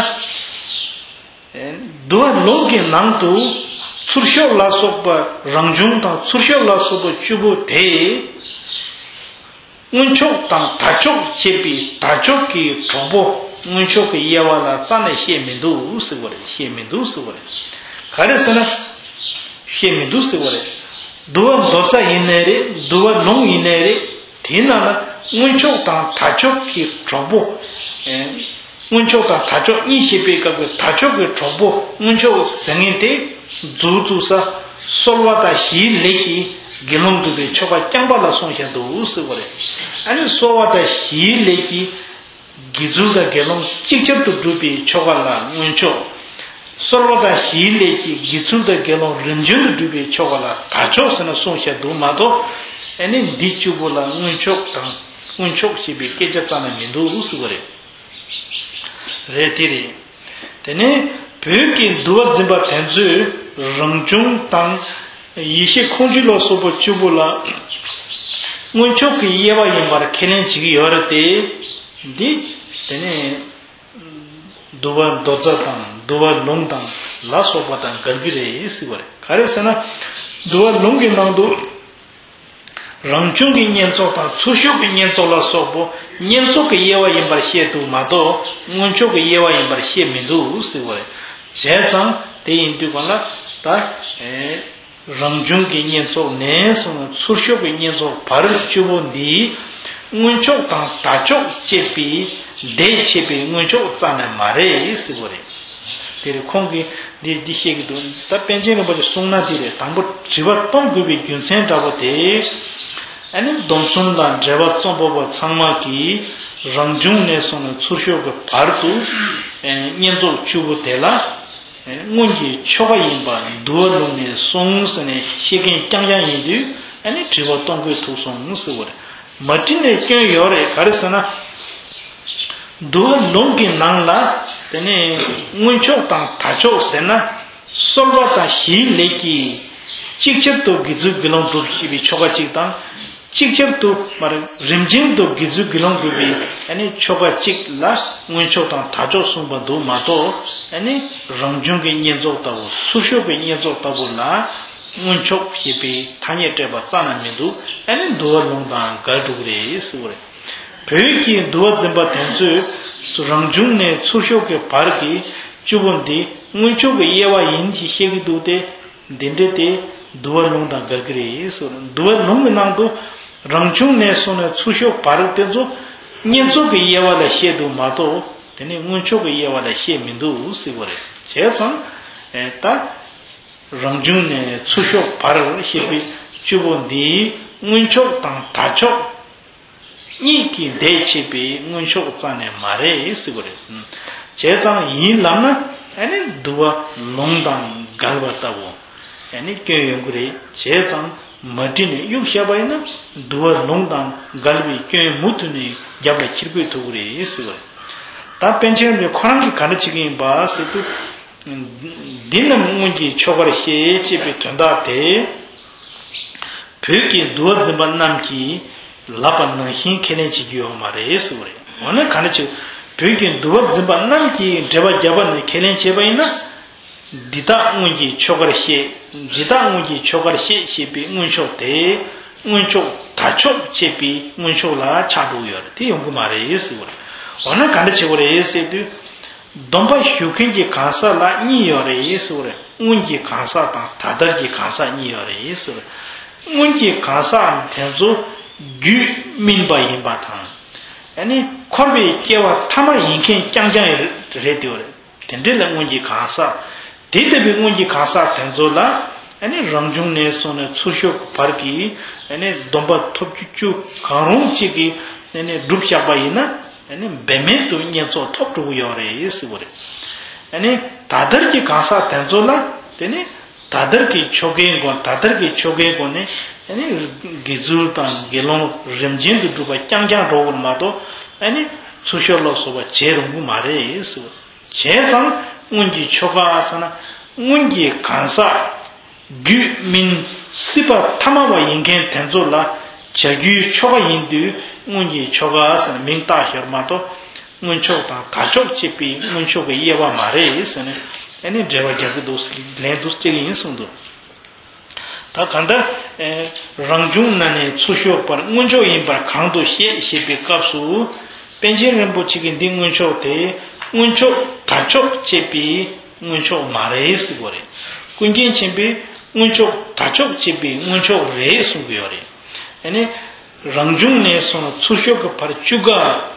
འདུལ་བ་ལུང་གི་ནང་དུ་ཚུར་ཤོག་ལ་སོགས་པ་རང་བྱུང་དང་ཚུར་ཤོག་ལ་སོགས་པ་བཅུ་པོ་དེ། མངོན་ཕྱོགས་དང་དག་ཕྱོགས་ཅེས་པའི་དག་ཕྱོགས་ཀྱི་གྲོགས་པོ་མངོན་ཕྱོགས་ཀྱི་དབྱེ་བ་ལ་རྩ་ནས་བཤད་མི་འདུག་ཟེར་བ་རེད། བཤད་མི་འདུག་ཟེར་བ་རེད། ག་རེ་ཟེར་ན། བཤད་མི་འདུག་ཟེར་བ་རེད། འདུལ་བ་མདོ་རྩ་ཡིན་ནའི་རེད། འདུལ་བ་ལུང་ཡིན་ནའི་རེད། དེའི་ནང་ལ་མངོན་ཕྱོགས་དང་དག་ཕྱོགས་ཀྱི་གྲོགས་པོ། ཨེ། མངོན་ཕྱོགས་དང་དག་ཕྱོགས་གཉིས་བཤད་པའི་སྐབས་ཀྱི་དག་ཕྱོགས་ཀྱི་གྲོགས་པོ་མངོན་ཕྱོགས་ཟེར་མཁན་དེ། མཛུབ་བཙུགས་ས། གསོལ་བ་དང་གཞིའི་ལས་ཀྱིས་དགེ་སློང་སྒྲུབ་པའི་ཆོ་ག་རྐྱང་པ་ལ་གསུངས་བཞག་འདུག་ཟེར་བ་རེད། ཨ་ནི་གསོལ་བ་དང་གཞིའི་ལས་ཀྱིས་དགེ་ཚུལ་དང་དགེ་སློང་གཅིག་ཆར་དུ་སྒྲུབ་པའི་ཆོ་ག་ལ་མངོན་ཕྱོགས། གསོལ་བ་དང་གཞིའི་ལས་ཀྱིས་དགེ་ཚུལ་དང་དགེ་སློང་རིམ་བྱོན་དུ་སྒྲུབ་པའི་ཆོ་ག་ལ་དག་ཕྱོགས་ཟེར་ནས་གསུངས་བཞག་འདུག་མ་གཏོགས། ཨ་ནི་འདི་བཅུ་པོ་ལ་མངོན་ཕྱོགས་དང་མངོན་ཕྱོགས་ཞེས་པའི་སྐད་ཆ་རྩ་ནས་མི་འདུག་ཟེར་བ་རེད། རེད། དེ་རེད། དེ་ནས་བོད་ཀྱི་འདུལ་བ་འཛིན་པ་དེ་ཚོས་རང་བྱུང་དང་ཡེ་ཤེས་ཁོང་ཆུད་ལ་སོགས་པ་བཅུ་པོ་ལ་མངོན་ཕྱོགས་ཀྱི་དབྱེ་བ་ཡིན་པར་ཁས་ལེན་བྱེད་ཀྱི་ཡོད་རེད་དེ། འདི་དེ་ནས་འདུལ་བ་མདོ་རྩ་དང་འདུལ་བ་ལུང་དང་ལ་སོགས་པ་དང་འགལ་གྱི་རེད་ཟེར་བ་རེད། ག་རེ་ཟེར་ན། འདུལ་བ་ལུང་གི་ནང་དུ། རང་བྱུང་གི་བསྙེན་རྫོགས་དང་ཚུར་ཤོག་གི་བསྙེན་རྫོགས་ལ་སོགས་པོ་བསྙེན་རྫོགས་ཀྱི་དབྱེ་བ་ཡིན་པར་བཤད་འདུག་མ་གཏོགས་མངོན་ཕྱོགས་ཀྱི་དབྱེ་བ་ཡིན་པར་བཤད་མི་འདུག་ཟེར་བ་རེད། བྱས་ཙང་དེ་ཡིན་དུས་གང་ལ་ད། ཨེ། རང་བྱུང་གི་བསྙེན་རྫོགས་ནས་བཟུང་ཚུར་ཤོག་གི་བསྙེན་རྫོགས་བར་བཅུ་པོ་འདི་མངོན་ཕྱོགས་དང་དག་ཕྱོགས་བཅས་པའི་ཟླས་ཕྱེ་བའི་མངོན་ཕྱོགས་རྩ་ནས་མ་རེད་ཟེར་བ་རེད། དེ་རེད། ཁོང་གིས་འདི་འདི་བཤད་ཀྱི་འདུག་ད་པཎ་ཆེན་རིན་པོ་ཆེ་གསུངས་ན་དེ་རེད། དང་པོ་དྲི་བ་གཏོང་དགོས་པའི་རྒྱུ་མཚན་འདྲ་པོ་དེ། ཨ་ནི་སྡོམ་གསུམ་དང་འབྲེལ་བ་རྩོམ་པ་པོ་ཚང་མ་གིས་རང་བྱུང་ནས་བཟུང་ནས་ཚུར་ཤོག་གི་བར་དུ་བསྙེན་རྫོགས་བཅུ་པོ་དེ་ལ་སྔོན་གྱི་ཆོ་ག་ཡིན་པ་འདུལ་བ་ལུང་ནས་གསུངས་ཟེར་ནས་བཤད་མཁན་རྐྱང་རྐྱང་ཡིན་དུས། ཨ་ནི་དྲི་བ་གཏོང་དགོས་ཐུག་སོང་ཟེར་བ་རེད། མ་དྲིས་ནས་སྐྱོན་ཡོད་རེད། ག་རེ་ཟེར་ན། འདུལ་བ་ལུང་གི་ནང་ལ་དེ་ནས་མངོན་ཕྱོགས་དང་དག་ཕྱོགས་ཟེར་ན། གསོལ་བ་དང་གཞིའི་ལས་ཀྱིས་ཅིག་ཆར་དུ་དགེ་ཚུལ་དགེ་སློང་སྒྲུབ་ཅེས་པའི་ཆོ་ག་ཅིག་དང་། ཅིག་ཆར་དུ་མར་རིམ་བྱོན་དུ་དགེ་ཚུལ་དགེ་སློང་སྒྲུབ་པའི་ཨ་ནི་ཆོ་ག་ཅིག་ལ་མངོན་ཕྱོགས་དང་དག་ཕྱོགས་གསུངས་པ་འདུག་མ་གཏོགས། ཨ་ནི་རང་བྱུང་གི་བསྙེན་རྫོགས་ལྟ་བུ་ཚུར་ཤོག་གི་བསྙེན་རྫོགས་ལྟ་བུ་ལ་མངོན་ཕྱོགས་ཞེས་པའི་ཐ་སྙད་སྤྲད་པ་རྩ་ནས་མི་འདུག་ཨ་ནི་འདུལ་བ་ལུང་དང་འགལ་འགྲོ་གི་རེད་ཟེར་བ་རེད། བོད་ཀྱི་འདུལ་བ་འཛིན་པ་དེ་ཚོས་རང་བྱུང་ནས་ཚུར་ཤོག་གི་བར་གྱི་བཅུ་པོ་འདི་མངོན་ཕྱོགས་ཀྱི་དབྱེ་བ་ཡིན་ཞེས་བཤད་ཀྱི་འདུག་སྟེ། འདི་འདྲ་དེ་འདུལ་བ་ལུང་དང་འགལ་གྱི་རེད་ཟེར། འདུལ་བ་ལུང་གི་ནང་དུ་རང་བྱུང་ནས་བཟུང་ནས་ཚུར་ཤོག་བར་དེ་ཚོ་བསྙེན་རྫོགས་ཀྱི་དབྱེ་བ་ལ་བཤད་འདུག་མ་གཏོགས། དེ་ནི་མངོན་ཕྱོགས་ཀྱི་དབྱེ་བ་ལ་བཤད་མི་འདུག་ཟེར་བ་རེད། བྱས་ཙང་། ཨེ། ད་རང་བྱུང་ནས་ཚུར་ཤོག་བར་ཞེས་པའི་བཅུ་པོ་འདིའི་མངོན་ཕྱོགས་དང་དག་ཕྱོགས་གཉིས་ཀྱི་ཟླས་ཕྱེ་བའི་མངོན་ཕྱོགས་རྩ་ནས་མ་རེད་ཟེར་བ་རེད། བྱས་ཙང་ཡིན་ལབ་ན། ཨ་ནི་འདུལ་བ་ལུང་དང་འགལ་བ་ལྟ་བུ། ཨ་ནི་སྐྱོན་ཡོང་གི་རེད། བྱས་ཙང་མ་དྲིས་ནས་གཡུག་བཞག་པ་ཡིན་ན་འདུལ་བ་ལུང་དང་འགལ་བའི་སྐྱོན་མུ་མཐུད་ནས་རྒྱབ་ལ་འཁྱེར་དགོས་ཐུག་གི་རེད་ཟེར་བ་རེད། ད་པཎ་ཆེན་རིན་པོ་ཆེ་ཁོ་རང་གིས་ག་འདྲ་བྱེད་ཀྱི་ཡིན་པ་ཟེར་དུས། འདི་རྣམས་སྔོན་གྱི་ཆོ་གར་བཤད་ཅེས་པའི་དོན་དག་དེ། བོད་ཀྱི་འདུལ་བ་འཛིན་པ་རྣམས་ཀྱིས་ལབ་པ་ནང་བཞིན་ཁས་ལེན་བྱེད་ཀྱི་ཡོད་མ་རེད་ཟེར་བ་རེད། འོ་ན་ག་འདྲ་བྱེད། བོད་ཀྱི་འདུལ་བ་འཛིན་པ་རྣམས་ཀྱིས་འགྲེལ་པ་བརྒྱབ་པ་ནས་ཁས་ལེན་བྱས་པ་ཡིན་ན། འདི་དག་སྔོན་གྱི་ཆོ་གར་བཤད། འདི་དག་སྔོན་གྱི་ཆོ་གར་བཤད་ཞེས་པའི་མངོན་ཕྱོགས་དེ། མངོན་ཕྱོགས་དག་ཕྱོགས་ཅེས་པའི་མངོན་ཕྱོགས་ལ་ཆགས་འགྲོ་གི་ཡོད་རེད། དེ་ཡོང་གི་མ་རེད་ཟེར་བ་རེད། འོ་ན་ག་འདྲ་བྱེད་དགོས་རེད་ཟེར་དུས། སྡོམ་པ་ཞུ་མཁན་གྱི་གང་ཟག་ལ་གཉིས་ཡོད་རེད་ཟེར་བ་རེད། སྔོན་གྱི་གང་ཟག་དང་ད་ལྟར་གྱི་གང་ཟག་གཉིས་ཡོད་རེད་ཟེར་བ་རེད། སྔོན་གྱི་གང་ཟག་དེ་ཚོ་རྒྱུད་སྨིན་པ་ཡིན་པ་དང་། ཨ་ནི་འཁོར་བའི་སྐྱེ་བ་ཐ་མ་ཡིན་མཁན་རྐྱང་རྐྱང་རེད་དེ་བ་རེད། དེ་འདྲ་ལ་སྔོན་གྱི་གང་ཟག། དེ་ལྟ་བུའི་སྔོན་གྱི་གང་ཟག་དེ་ཚོ་ལ། ཨ་ནི་རང་བྱུང་ནས་བཟུང་ནས་ཚུར་ཤོག་བར་གྱི། ཨ་ནི་སྡོམ་པ་ཐོབ་རྒྱུ་བཅུ་གང་རུང་གཅིག་གིས། ཨ་ནི་སྒྲུབ་བཞག་པ་ཡིན་ན། ཨ་ནི་འབད་མེད་དུ་བསྙེན་རྫོགས་ཐོབ་འགྲོ་གི་ཡོད་རེད་ཟེར་བ་རེད། ཨ་ནི་ད་ལྟར་གྱི་གང་ཟག་དེ་ཚོ་ལ། དེ་ནི་ད་ལྟར་གྱི་ཆོ་གའི་སྒོ། ད་ལྟར་གྱི་ཆོ་གའི་སྒོ་ནས། ཨ་ནི་དགེ་ཚུལ་དང་དགེ་སློང་རིམ་བྱོན་དུ་སྒྲུབ་པ་རྐྱང་རྐྱང་འགྲོ་བར་མ་གཏོགས། ཨ་ནི་ ཚུར་ཤོག་ལ་སོགས་པ་བྱེད་རུང་གི་མ་རེད་ཟེར། བྱས་ཙང་སྔོན་གྱི་ཆོ་ག་ཟེར་ན། སྔོན་གྱི་གང་ཟག་རྒྱུད་སྨིན་སྲིད་པ་ཐ་མ་བ་ཡིན་མཁན་དེ་ཚོ་ལ་བྱ་རྒྱུའི་ཆོ་ག་ཡིན་དུས། སྔོན་གྱི་ཆོ་ག་ཟེར་ན་མིང་བཏགས་ཤོར་མ་གཏོགས། སྔོན་ཆོག་དང་ད་ཆོག་ཅེས་པའི་སྔོན་ཆོག་གི་དབྱེ་བ་མ་རེད་ཟེར་ནས། ཨ་ནི་འགྲེལ་བ་རྒྱག་གི་འདུག། ལན་དུ་སྤྲད་ཀྱི་ཡིན་གསུངས་འདུག། ད་གང་ལྟར། ཨེ། རང་བྱུང་ན་ནི་ཚུར་ཤོག་པར་སྔོན་ཆོག་ཡིན་པར་གང་དུ་བཤད་ཞེས་པའི་སྐབས་སུ། པཎ་ཆེན་རིན་པོ་ཆེ་གིས་འདི་སྔོན་ཆོག་དེ་སྔོན་ཆོག་ད་ཆོག་ཅེས་པའི་སྔོན་ཆོག་མ་རེད་ཟེར་གོ་རེད། ཀུན་མཁྱེན་ཆེན་པོས་སྔོན་ཆོག་ད་ཆོག་ཅེས་པའི་སྔོན་ཆོག་རེད་གསུང་གི་ཡོད་རེད། ཨ་ནི། རང་བྱུང་ནས་སོང་ན་ཚུར་ཤོག་གི་བར་བཅུ་ཀ་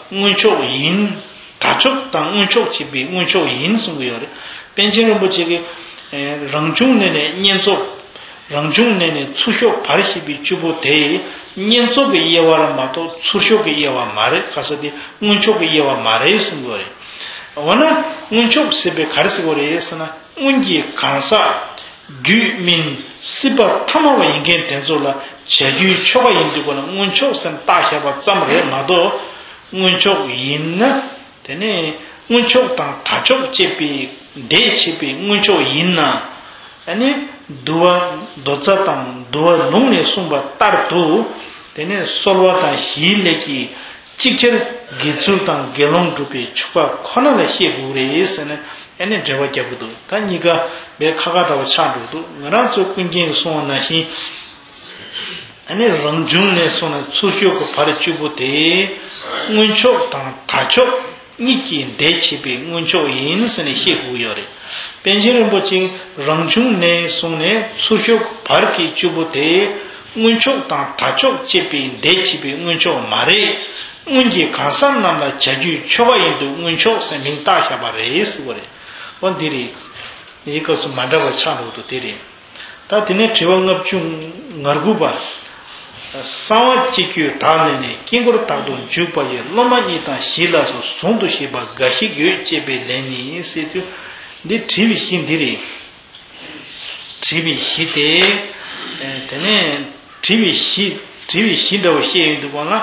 སྔོན་ཆོག་ཡིན། ད་ཆོག་དང་སྔོན་ཆོག་ཅེས་པའི་སྔོན་ཆོག་ཡིན་གསུང་གི་ཡོད་རེད། པཎ་ཆེན་རིན་པོ་ཆེ་གིས། ཨེ། རང་བྱུང་ནས་ནས་བསྙེན་རྫོགས། རང་བྱུང་ནས་ནས་ཚུར་ཤོག་བར་ཞེས་པའི་བཅུ་པོ་དེ་བསྙེན་རྫོགས་ཀྱི་དབྱེ་བ་རེད་མ་གཏོགས་ཚུར་ཤོག་གི་དབྱེ་བ་མ་རེད། ག་ས་དེ་སྔོན་ཆོག་གི་དབྱེ་བ་མ་རེད་གསུང་གི་ཡོད་རེད། འོ་ན་སྔོན་ཆོག་ཟེར་བའི་ག་རེ་ཟེར་གི་རེད་ཟེར་ན། སྔོན་གྱི་གང་ཟག་རྒྱུད་སྨིན་སྲིད་པ་ཐ་མ་བ་ཡིན་མཁན་དེ་ཚོ་ལ་བྱ་རྒྱུའི་ཆོ་ག་ཡིན་དུས་ཁོ་ན་སྔོན་ཆོག་ཟེར་བཏགས་བཞག་པ་ཙམ་རེད་མ་གཏོགས། སྔོན་ཆོག་ཡིན་ན། དེ་ནས་སྔོན་ཆོག་དང་ད་ཆོག་ཅེས་པའི་འདས་ཕྱིན་པའི་སྔོན་ཆོག་ཡིན་ན། ཨ་ནི་འདུལ་བ་མདོ་རྩ་དང་འདུལ་བ་ལུང་ནས་གསུངས་པ་ལྟར་དུ། དེ་ནས་གསོལ་བ་དང་བཞིའི་ལས་ཀྱིས་ཅིག་ཅར་དགེ་ཚུལ་དང་དགེ་སློང་སྒྲུབ་པའི་ཆོ་ག་ཁོ་ན་ལ་བཤད་དགོས་རེད་ཟེར་ནས། ཨ་ནི་འགྲེལ་བ་རྒྱབ་ཀྱི་འདུག། ད་གཉིས་ཀ་དཔེ་ཁ་ཁ་འདྲ་བོ་ཆགས་འགྲོ་གི་འདུག། ང་རང་ཚོ་ཀུན་མཁྱེན་གྱིས་གསུངས་པ་ནང་བཞིན། ཨ་ནི་རང་བྱུང་ནས་སོང་ན་ཚུར་ཤོག་གི་བར་བཅུ་པོ་དེ་སྔོན་ཆོག་དང་ད་ཆོག་གཉིས་ཀྱི་འདས་ཕྱིན་པའི་སྔོན་ཆོག་ཡིན་ཟེར་ནས་བཤད་དགོས་ཡོད་རེད། པཎ་ཆེན་རིན་པོ་ཆེས་རང་བྱུང་ནས་བཟུང་ནས་ཚུར་ཤོག་བར་གྱི་བཅུ་པོ་དེ་སྔོན་ཆོག་དང་ད་ཆོག་ཅེས་པའི་འདས་ཕྱིན་པའི་སྔོན་ཆོག་མ་རེད། སྔོན་གྱི་གང་ཟག་རྣམས་ལ་བྱ་རྒྱུའི་ཆོ་ག་ཡིན་དུས་སྔོན་ཆོག་ཟེར་མིང་བཏགས་བཞག་པ་རེད་ཟེར་བ་རེད། འོ་འདི་རེད། འདིའི་སྐབས་སུ་མ་འདྲ་བ་ཆགས་འགྲོ་འདུག། དེ་རེད། ད་དེ་ནས་དྲི་བ་ལྔ་བཅུ་ང་དགུ་པ། གསང་བ་སྤྱི་རྒྱུད་དག་ལས་ནས་དཀྱིལ་འཁོར་དག་ཏུ་འཇུག་པ་ཡི་སློབ་མ་གཉིས་དང་བཞི་ལ་སོགས་ཟུང་དུ་ཤེས་པ་འགའ་ཞིག་ཡོད་ཅེས་པའི་ལན་ནི་ཟེར་དུས། འདི་དྲི་བའི་གཞི་འདི་རེད། དྲི་བའི་གཞི་དེ། དེ་ནས་དྲི་བའི་གཞི་དྲི་བའི་གཞི་འདྲ་བོ་བཤད་ཡོང་དུས་གོང་ལ།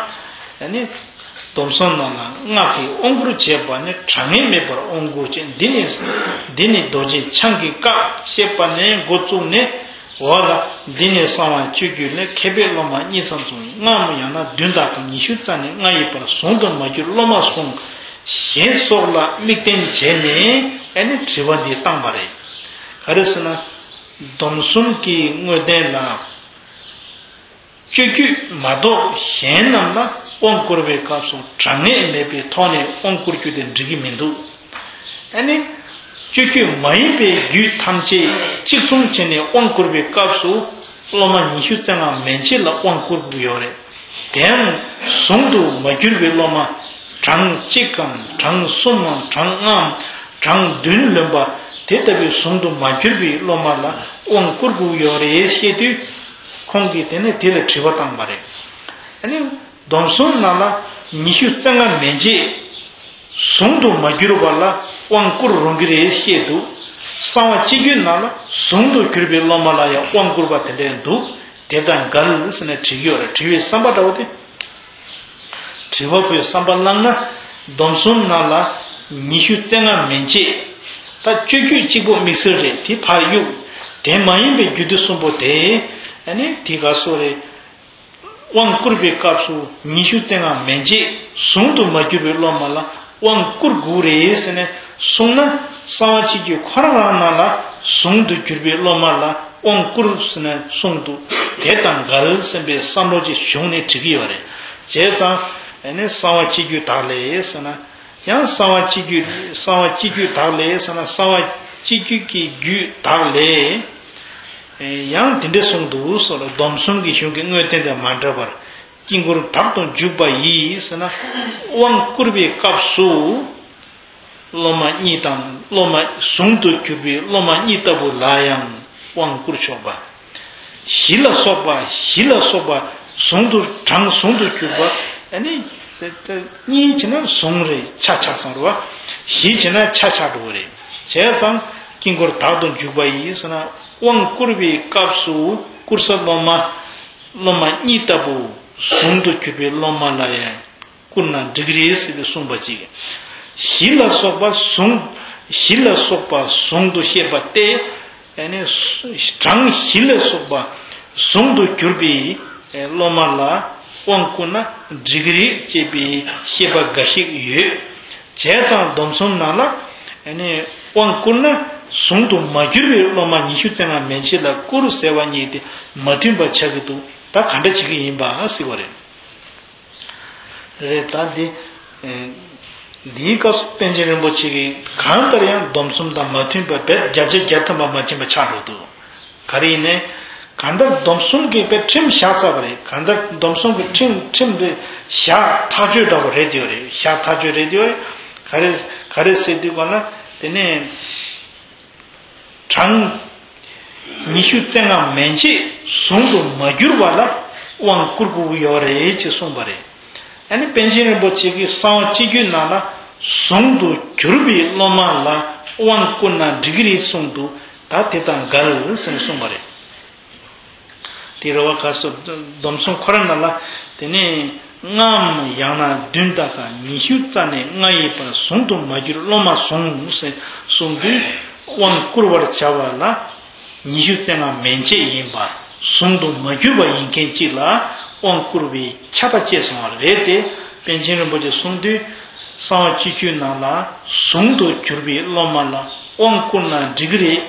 ཨ་ནི། སྡོམ་གསུམ་རྣམས་ལ་སྔགས་ཀྱིས་དབང་བསྐུར་བྱས་པ་ནི་གྲངས་ངེས་མེད་པར་དབང་བསྐུར་ཅིང་། འདི་ནི་འདི་ནི་རྡོ་རྗེ་འཆང་གི་བཀའ་ཞེས་པ་ནས་འགོ་བཙུགས་ནས། འོ་ལ། འདི་ནི་གསང་བ་སྤྱི་རྒྱུད་ལས་མཁས་པའི་སློབ་མ་གཉིས་ཙམ་བྱུང་། སྔ་མོ་ཡང་ན་བདུན་དག་དང་ཉི་ཤུ་རྩ་ནི་ལྔ་ཡིན་པར་ཟུང་དུ་མ་གྱུར་སློབ་མ་ཟུང་ཞེས་སོགས་ལ་དམིགས་བསྟན་བྱས་ནས། ཨ་ནི་དྲི་བ་འདི་བཏང་བ་རེད། ག་རེ་ཟེར་ན། སྡོམ་གསུམ་གྱི་དངོས་བསྟན་ལ། སྤྱོད་རྒྱུད་མ་གཏོགས་གཞན་རྣམས་ལ་དབང་བསྐུར་བའི་སྐབས་སུ་གྲངས་ངེས་མེད་པའི་ཐོག་ནས་དབང་བསྐུར་རྒྱུ་དེ་འགྲིག་གི་མི་འདུག། ཨ་ནི། སྤྱོད་རྒྱུད་མ་ཡིན་པའི་རྒྱུད་ཐམས་ཅད་གཅིག་མཚུངས་བྱས་ནས་དབང་བསྐུར་བའི་སྐབས་སུ། སློབ་མ་ཉི་ཤུ་རྩ་ལྔ་མན་ཆད་ལ་དབང་བསྐུར་དགོས་ཡོད་རེད། དེའང་ཟུང་དུ་མ་གྱུར་པའི་སློབ་མ། གྲངས་གཅིག་གམ་གྲངས་གསུམ་མམ་གྲངས་ལྔའམ་གྲངས་བདུན་ལོན་པ། དེ་ལྟ་བུའི་ཟུང་དུ་མ་གྱུར་པའི་སློབ་མ་ལ་དབང་བསྐུར་དགོས་ཡོད་རེད་ཞེས་དུས། ཁོང་གིས་དེ་ནས་དེ་ལ་དྲི་བ་བཏང་བ་རེད། ཨ་ནི། སྡོམ་གསུམ་ནང་ལ་ཉི་ཤུ་རྩ་ལྔ་མན་ཆད་ཟུང་དུ་མ་གྱུར་པ་ལ་དབང་བསྐུར་རུང་གི་རེད་ཞེས་འདུག། གསང་བ་སྤྱི་རྒྱུད་ནང་ལ་ཟུང་དུ་གྱུར་པའི་སློབ་མ་ལ་ཡང་དབང་བསྐུར་བ་དེ་འདྲ་འདུག། དེ་དང་འགལ་ཟེར་ནས་དྲི་གི་ཡོད་རེད། དྲི་བའི་བསམ་པ་འདྲ་བོ་དེ། དྲི་བ་པོའི་བསམ་པ་བླངས་ན། སྡོམ་གསུམ་ནང་ལ་ཉི་ཤུ་རྩ་ལྔ་མན་ཆད། ད་སྤྱོད་རྒྱུད་གཅིག་པོ་དམིགས་བསལ་རེད། དེ་ཕར་གཡུག། དེ་མ་ཡིན་པའི་རྒྱུད་སྡེ་གསུམ་པོ་དེ། ཨ་ནི་དེ་ག་སོ་རེད། དབང་བསྐུར་བའི་སྐབས་སུ་ཉི་ཤུ་རྩ་ལྔ་མན་ཆད་ཟུང་དུ་མ་གྱུར་པའི་སློབ་མ་ལ་དབང་བསྐུར་དགོས་རེད་ཟེར་ནས་གསུངས་ན། གསང་བ་སྤྱི་རྒྱུད་ཁོ་རང་རང་ནང་ལ་ཟུང་དུ་གྱུར་པའི་སློབ་མ་ལ་དབང་བསྐུར་ཟེར་ནས་གསུངས་འདུག། དེ་དང་འགལ་ཟེར་བའི་བསམ་བློ་ཅིག་བྱུང་ནས་དྲི་གི་ཡོད་རེད། བྱས་ཙང་ཨ་ནི་གསང་བ་སྤྱི་རྒྱུད་དག་ལས་ཟེར་ན། ཡང་གསང་བ་སྤྱི་རྒྱུད་གསང་བ་སྤྱི་རྒྱུད་དག་ལས་ཟེར་ན། གསང་བ་སྤྱི་རྒྱུད་ཀྱི་རྒྱུད་དག་ལས། ཡང་འདི་འདྲ་གསུངས་འདུག་ཟེར་ལ། སྡོམ་གསུམ་གྱི་གཞུང་གི་དངོས་བསྟན་དང་མ་འདྲ་བར། དཀྱིལ་འཁོར་དག་ཏུ་འཇུག་པ་ཡིས་ཟེར་ན། དབང་བསྐུར་བའི་སྐབས་སུ། སློབ་མ་གཉིས་དང་སློབ་མ་ཟུང་དུ་གྱུར་པའི་སློབ་མ་གཉིས་ལྟ་བུ་ལ་ཡང་དབང་བསྐུར་ཆོག་པ། བཞི་ལ་སོགས་པ་བཞི་ལ་སོགས་པ་ཟུང་དུ་གྲངས་ཟུང་དུ་གྱུར་པ། ཨ་ནི། གཉིས་བྱས་ན་ཟུང་རེད། ཆ་ཆགས་སོང་རེད་བ། བཞི་བྱས་ན་ཆ་ཆགས་འགྲོ་གི་རེད། བྱས་ཙང་དཀྱིལ་འཁོར་དག་ཏུ་འཇུག་པ་ཡིས་ཟེར་ན། དབང་བསྐུར་བའི་སྐབས་སུ་བསྐུར་ས་སློབ་མ། སློབ་མ་གཉིས་ལྟ་བུ་ཟུང་དུ་གྱུར་པའི་སློབ་མ་ལ་ཡང་ བསྐུར་ན་འགྲིག་རེད་ཟེར་ཏེ་གསུངས་པ་ཅིག་གཞི་ལ་སོགས་པ་ཟུང་། གཞི་ལ་སོགས་པ་ཟུང་དུ་བཤད་པ་སྟེ། ཨ་ནི་གྲངས་བཞི་ལ་སོགས་པ་ཟུང་དུ་གྱུར་པའི་སློབ་མ་ལ་དབང་བསྐུར་ན་འགྲིག་གི་རེད་ཅེས་པའི་བཤད་པ་འགའ་ཞིག་ཡོད། བྱས་ཙང་སྡོམ་གསུམ་ནང་ལ་ཨ་ནི་དབང་བསྐུར་ན་ཟུང་དུ་མ་གྱུར་པའི་སློབ་མ་ཉི་ཤུ་རྩ་ལྔ་མན་ཆད་ལ་བསྐུར་ཟེར་བ་གཉིས་དེ་མ་མཐུན་པ་ཆགས་ཀྱི་འདུག་ད་ག་འདྲ་བྱེད་ཀྱི་ཡིན་པ་ཟེར་བ་རེད། རེད། ད་འདི། ཨེ། འདིའི་སྐབས་སུ་པཎ་ཆེན་རིན་པོ་ཆེ་གིས་གང་ལྟར་ཡང་སྡོམ་གསུམ་དང་མ་མཐུན་པ་རྦད་བརྒྱ་ཆ་བརྒྱ་ཐམ་པ་མ་མཐུན་པ་ཆགས་འགྲོ་འདུག་ག་རེ་ཡིན་ནའི། གང་ལྟར་སྡོམ་གསུམ་གྱི་དཔེ་ཁྲིམས་བཞག་ཚར་བ་རེད། གང་ལྟར་སྡོམ་གསུམ་གྱི་ཁྲིམས་ཁྲིམས་དེ་བཞག་ཐག་གཅོད་འདྲ་པོ་རེད་དེ་ཡོད་རེད། བཞག་ཐག་གཅོད་རེད་དེ་ཡོད་རེད། ག་རེ་ག་རེ་ཟེར་དུས་གོ་ན་དེ་ནས། གྲངས་ཉི་ཤུ་རྩ་ལྔ་མན་ཆད་ཟུང་དུ་མ་གྱུར་བ་ལ་དབང་བསྐུར་དགོས་ཀྱི་ཡོད་རེད་ཅེས་གསུངས་པ་རེད། ཨ་ནི་པཎ་ཆེན་རིན་པོ་ཆེ་གིས་གསང་བ་སྤྱི་རྒྱུད་ནང་ལ་ཟུང་དུ་གྱུར་པའི་སློབ་མ་ལ་དབང་བསྐུར་ན་འགྲིག་གི་རེད་གསུངས་འདུག་ད་དེ་དང་འགལ་ཟེར་ནས་གསུངས་པ་རེད། དེ་རེད་བ། ག་སོ་སྡོམ་གསུམ་ཁོ་ར་ནང་ལ་དེ་ནས་ལྔའམ་ཡང་ན་བདུན་དག་གམ་ཉི་ཤུ་རྩ་ནས་ལྔ་ཡི་བར་ཟུང་དུ་མ་གྱུར་སློབ་མ་ཟུང་ཟེར་གསུངས་དུས་དབང་བསྐུར་བར་བྱ་བ་ལ་ཉི་ཤུ་རྩ་ལྔ་མན་ཆད་ཡིན་པ་ཟུང་དུ་མ་གྱུར་པ་ཡིན་མཁན་གཅིག་ལ་དབང་བསྐུར་བའི་ཁྱབ་པ་བཅས་སོང་བ་རེད་དེ། པཎ་ཆེན་རིན་པོ་ཆེ་གསུངས་དུས་གསང་བ་སྤྱི་རྒྱུད་ནང་ལ་ཟུང་དུ་གྱུར་པའི་སློབ་མ་ལ་དབང་བསྐུར་ན་འགྲིག་གི་རེད།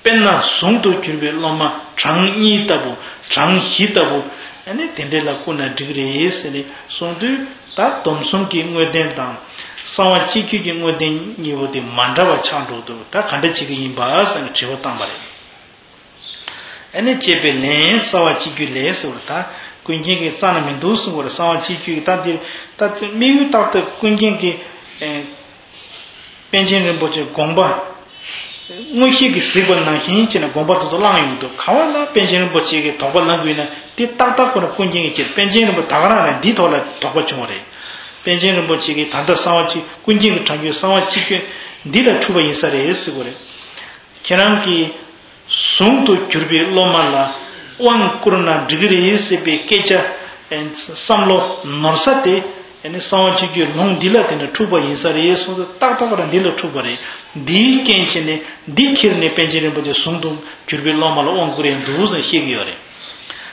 དཔེར་ན་ཟུང་དུ་གྱུར་པའི་སློབ་མ་གྲངས་གཉིས་ལྟ་བུ། གྲངས་བཞི་ལྟ་བུ། ཨ་ནི་དེ་འདྲས་ལ་བསྐུར་ན་འགྲིག་རེད་ཟེར་ནས་གསུངས་དུས་ད་སྡོམ་གསུམ་གྱི་དངོས་བསྟན་དང་གསང་བ་སྤྱི་རྒྱུད་ཀྱི་དངོས་བསྟན་གཉིས་པོ་དེ་མ་འདྲ་བ་ཆགས་འགྲོ་འདུག་ད་ག་འདྲ་བྱེད་ཀྱི་ཡིན་པ་ཟེར་ནས་དྲི་བ་བཏང་པ་རེད། ཨ་ནི་ཅེས་པའི་ལན། གསང་བ་སྤྱི་རྒྱུད་ལས་ཟེར་བ་ད་ཀུན་མཁྱེན་གྱིས་རྩ་ན་མི་འདུག་གསུངས་པ་རེད། གསང་བ་སྤྱི་རྒྱུད་ཀྱི་ད་འདིར་ད་དམིགས་ཡུལ་ཏག་ཏག་ཀུན་མཁྱེན་གྱིས། ཨེ། པཎ་ཆེན་རིན་པོ་ཆེ་དགོངས་པ་མངོན་ཤེས་ཀྱིས་གཟིགས་པ་ནང་བཞིན་བྱས་ནས་དགོངས་པ་དེ་ཚོ་བླངས་ཡོང་དུས་ག་བ་ལ་པཎ་ཆེན་རིན་པོ་ཆེ་གིས་དོགས་པ་ལངས་དགོས་ན་དེ་ཏག་ཏག་ཁོ་ན་ཀུན་མཁྱེན་གྱིས་བྱས། པཎ་ཆེན་རིན་པོ་ད་ག་རང་ལ་འདིའི་ཐོག་ལ་དོགས་པ་བྱུང་བ་རེད། པཎ་ཆེན་རིན་པོ་ཆེ་གིས་ད་ལྟ་གསང་བ་སྤྱི་ཀུན་མཁྱེན་གྱི་གྲངས་ཀྱི་གསང་བ་སྤྱི་རྒྱུད་འདི་ལ་འཁྲུལ་པ་ཡིན་ས་རེད་ཟེར་བ་རེད། ཁྱེད་རང་གིས་ཟུང་དུ་གྱུར་པའི་སློབ་མ་ལ་དབང་བསྐུར་ན་འགྲིག་གི་རེད་ཟེར་བའི་སྐད་ཆ་བསམ་བློ་ནོར་ས་དེ་གསང་བ་སྤྱི་རྒྱུད་ལུང་འདི་ལ་དེ་ནི་འཁྲུལ་པ་ཡིན་ས་རེད་གསུངས་ཏེ་ཏག་ཏག་རང་འདི་ལ་འཁྲུལ་པ་རེད། འདིའི་རྐྱེན་བྱས་ནས་འདི་ཁྱེར་ནས་པཎ་ཆེན་རིན་པོ་ཆེ་ཟུང་དུ་གྱུར་པའི་སློབ་མ་ལ་དབང་བསྐུར་ཡང་འདུག་ཟེར་བཤད་ཀྱི་ཡོད་རེད།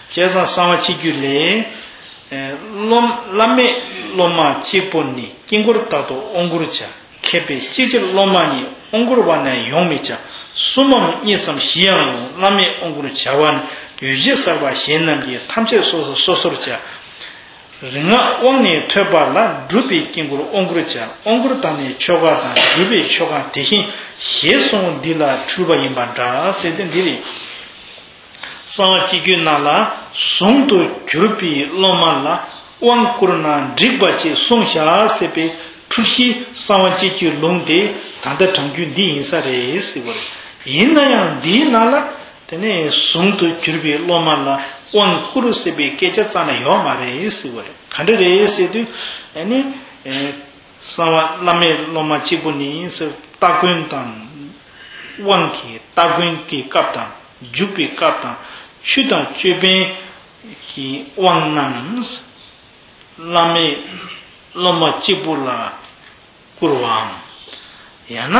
བྱས་ཙང་གསང་བ་སྤྱི་རྒྱུད་ལས། སློབ་བླ་མེད་སློབ་མ་གཅིག་པུ་ནི། དཀྱིལ་འཁོར་དག་ཏུ་དབང་བསྐུར་བྱ། མཁས་པས་ཅིག་ཅར་སློབ་མ་ཉིད། དབང་བསྐུར་བ་ནི་ཡོང་མི་བྱ། གསུམ་མམ་གཉིས་སམ་བཞི་ཡང་རུང་། བླ་མེད་དབང་བསྐུར་བྱ་བ་ནི། ཡུལ་བྱེད་གསར་པ་གཞན་རྣམས་ཀྱིས། ཐམས་ཅད་སོ་སོ་སོ་སོར་བྱ། རིག་སྔགས་དབང་ནི་ཐོས་པ་ལ། སྒྲུབ་པའི་དཀྱིལ་འཁོར་དབང་བསྐུར་བྱ། དབང་བསྐུར་དང་ནི་ཆོ་ག་དང་། སྒྲུབ་པའི་ཆོ་ག་དེ་བཞིན་གཞན་གསུངས། འདི་ལ་འཁྲུལ་པ་ཡིན་པ་འདྲ་ཟེར་ཏེ་འདི་རེད། གསང་བ་སྤྱི་རྒྱུད་ནང་ལ་ཟུང་དུ་གྱུར་པའི་སློབ་མ་ལ་དབང་བསྐུར་ན་འགྲིག་པ་ཅེས་གསུངས་བཞག་ཟེར་བའི་འཁྲུལ་གཞི་གསང་བ་སྤྱི་རྒྱུད་ལུང་དེ་ད་ལྟ་དྲང་རྒྱུ་འདི་ཡིན་ས་རེད་ཟེར་བ་རེད། ཡིན་ན་ཡང་འདིའི་ནང་ལ་དེ་ནས་ཟུང་དུ་གྱུར་པའི་སློབ་མ་ལ་དབང་བསྐུར་ཟེར་བའི་སྐད་ཆ་རྩ་ནས་ཡོད་མ་རེད་ཟེར་བ་རེད། ག་འདྲ་རེད་ཟེར་དུས་ཨ་ནི། གསང་བ་བླ་མེད་སློབ་མ་གཅིག་པུ་ནི་ཟེར་སྟ་གོན་དང་། དབང་གི་སྟ་གོན་གྱི་སྐབས་དང་། འཇུག་པའི་སྐབས་དང་། ཆོས་དང་ཅོད་པན་གྱི་དབང་རྣམས་བླ་མེད་སློབ་མ་གཅིག་པུ་ལ་བསྐུར་བའམ། ཡང་ན་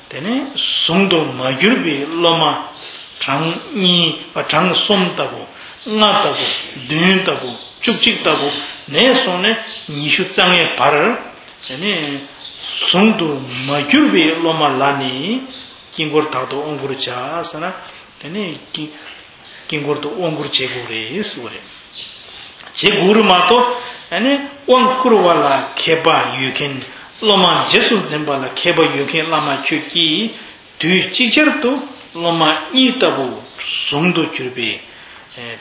དེ་ནས་ཟུང་དུ་མ་གྱུར་པའི་སློབ་མ་གྲངས་གཉིས་པ་གྲངས་གསུམ་ལྟ་བུ། ལྔ་ལྟ་བུ། བདུན་ལྟ་བུ། བཅུ་གཅིག་ལྟ་བུ་ནས་བཟུང་ནས་ཉི་ཤུ་རྩ་ལྔའི་བར། དེ་ནས་ཟུང་དུ་མ་གྱུར་པའི་སློབ་མ་ལ་ནི་དཀྱིལ་འཁོར་དག་ཏུ་དབང་བསྐུར་བྱ་ཟེར་ན། དེ་ནས་དཀྱིལ་དཀྱིལ་འཁོར་དུ་དབང་བསྐུར་བྱེད་དགོས་རེད་ཟེར་བ་རེད། བྱེད་དགོས་རེད་མ་གཏོགས་ཨ་ནི་དབང་བསྐུར་བ་ལ་མཁས་པ་ཡོད་མཁན། སློབ་མ་རྗེས་སུ་འཛིན་པ་ལ་མཁས་པ་ཡོད་མཁན་བླ་མ་ཁྱོད་ཀྱིས་དུས་གཅིག་ཅར་དུ་སློབ་མ་གཉིས་ལྟ་བུ་ཟུང་དུ་གྱུར་པའི་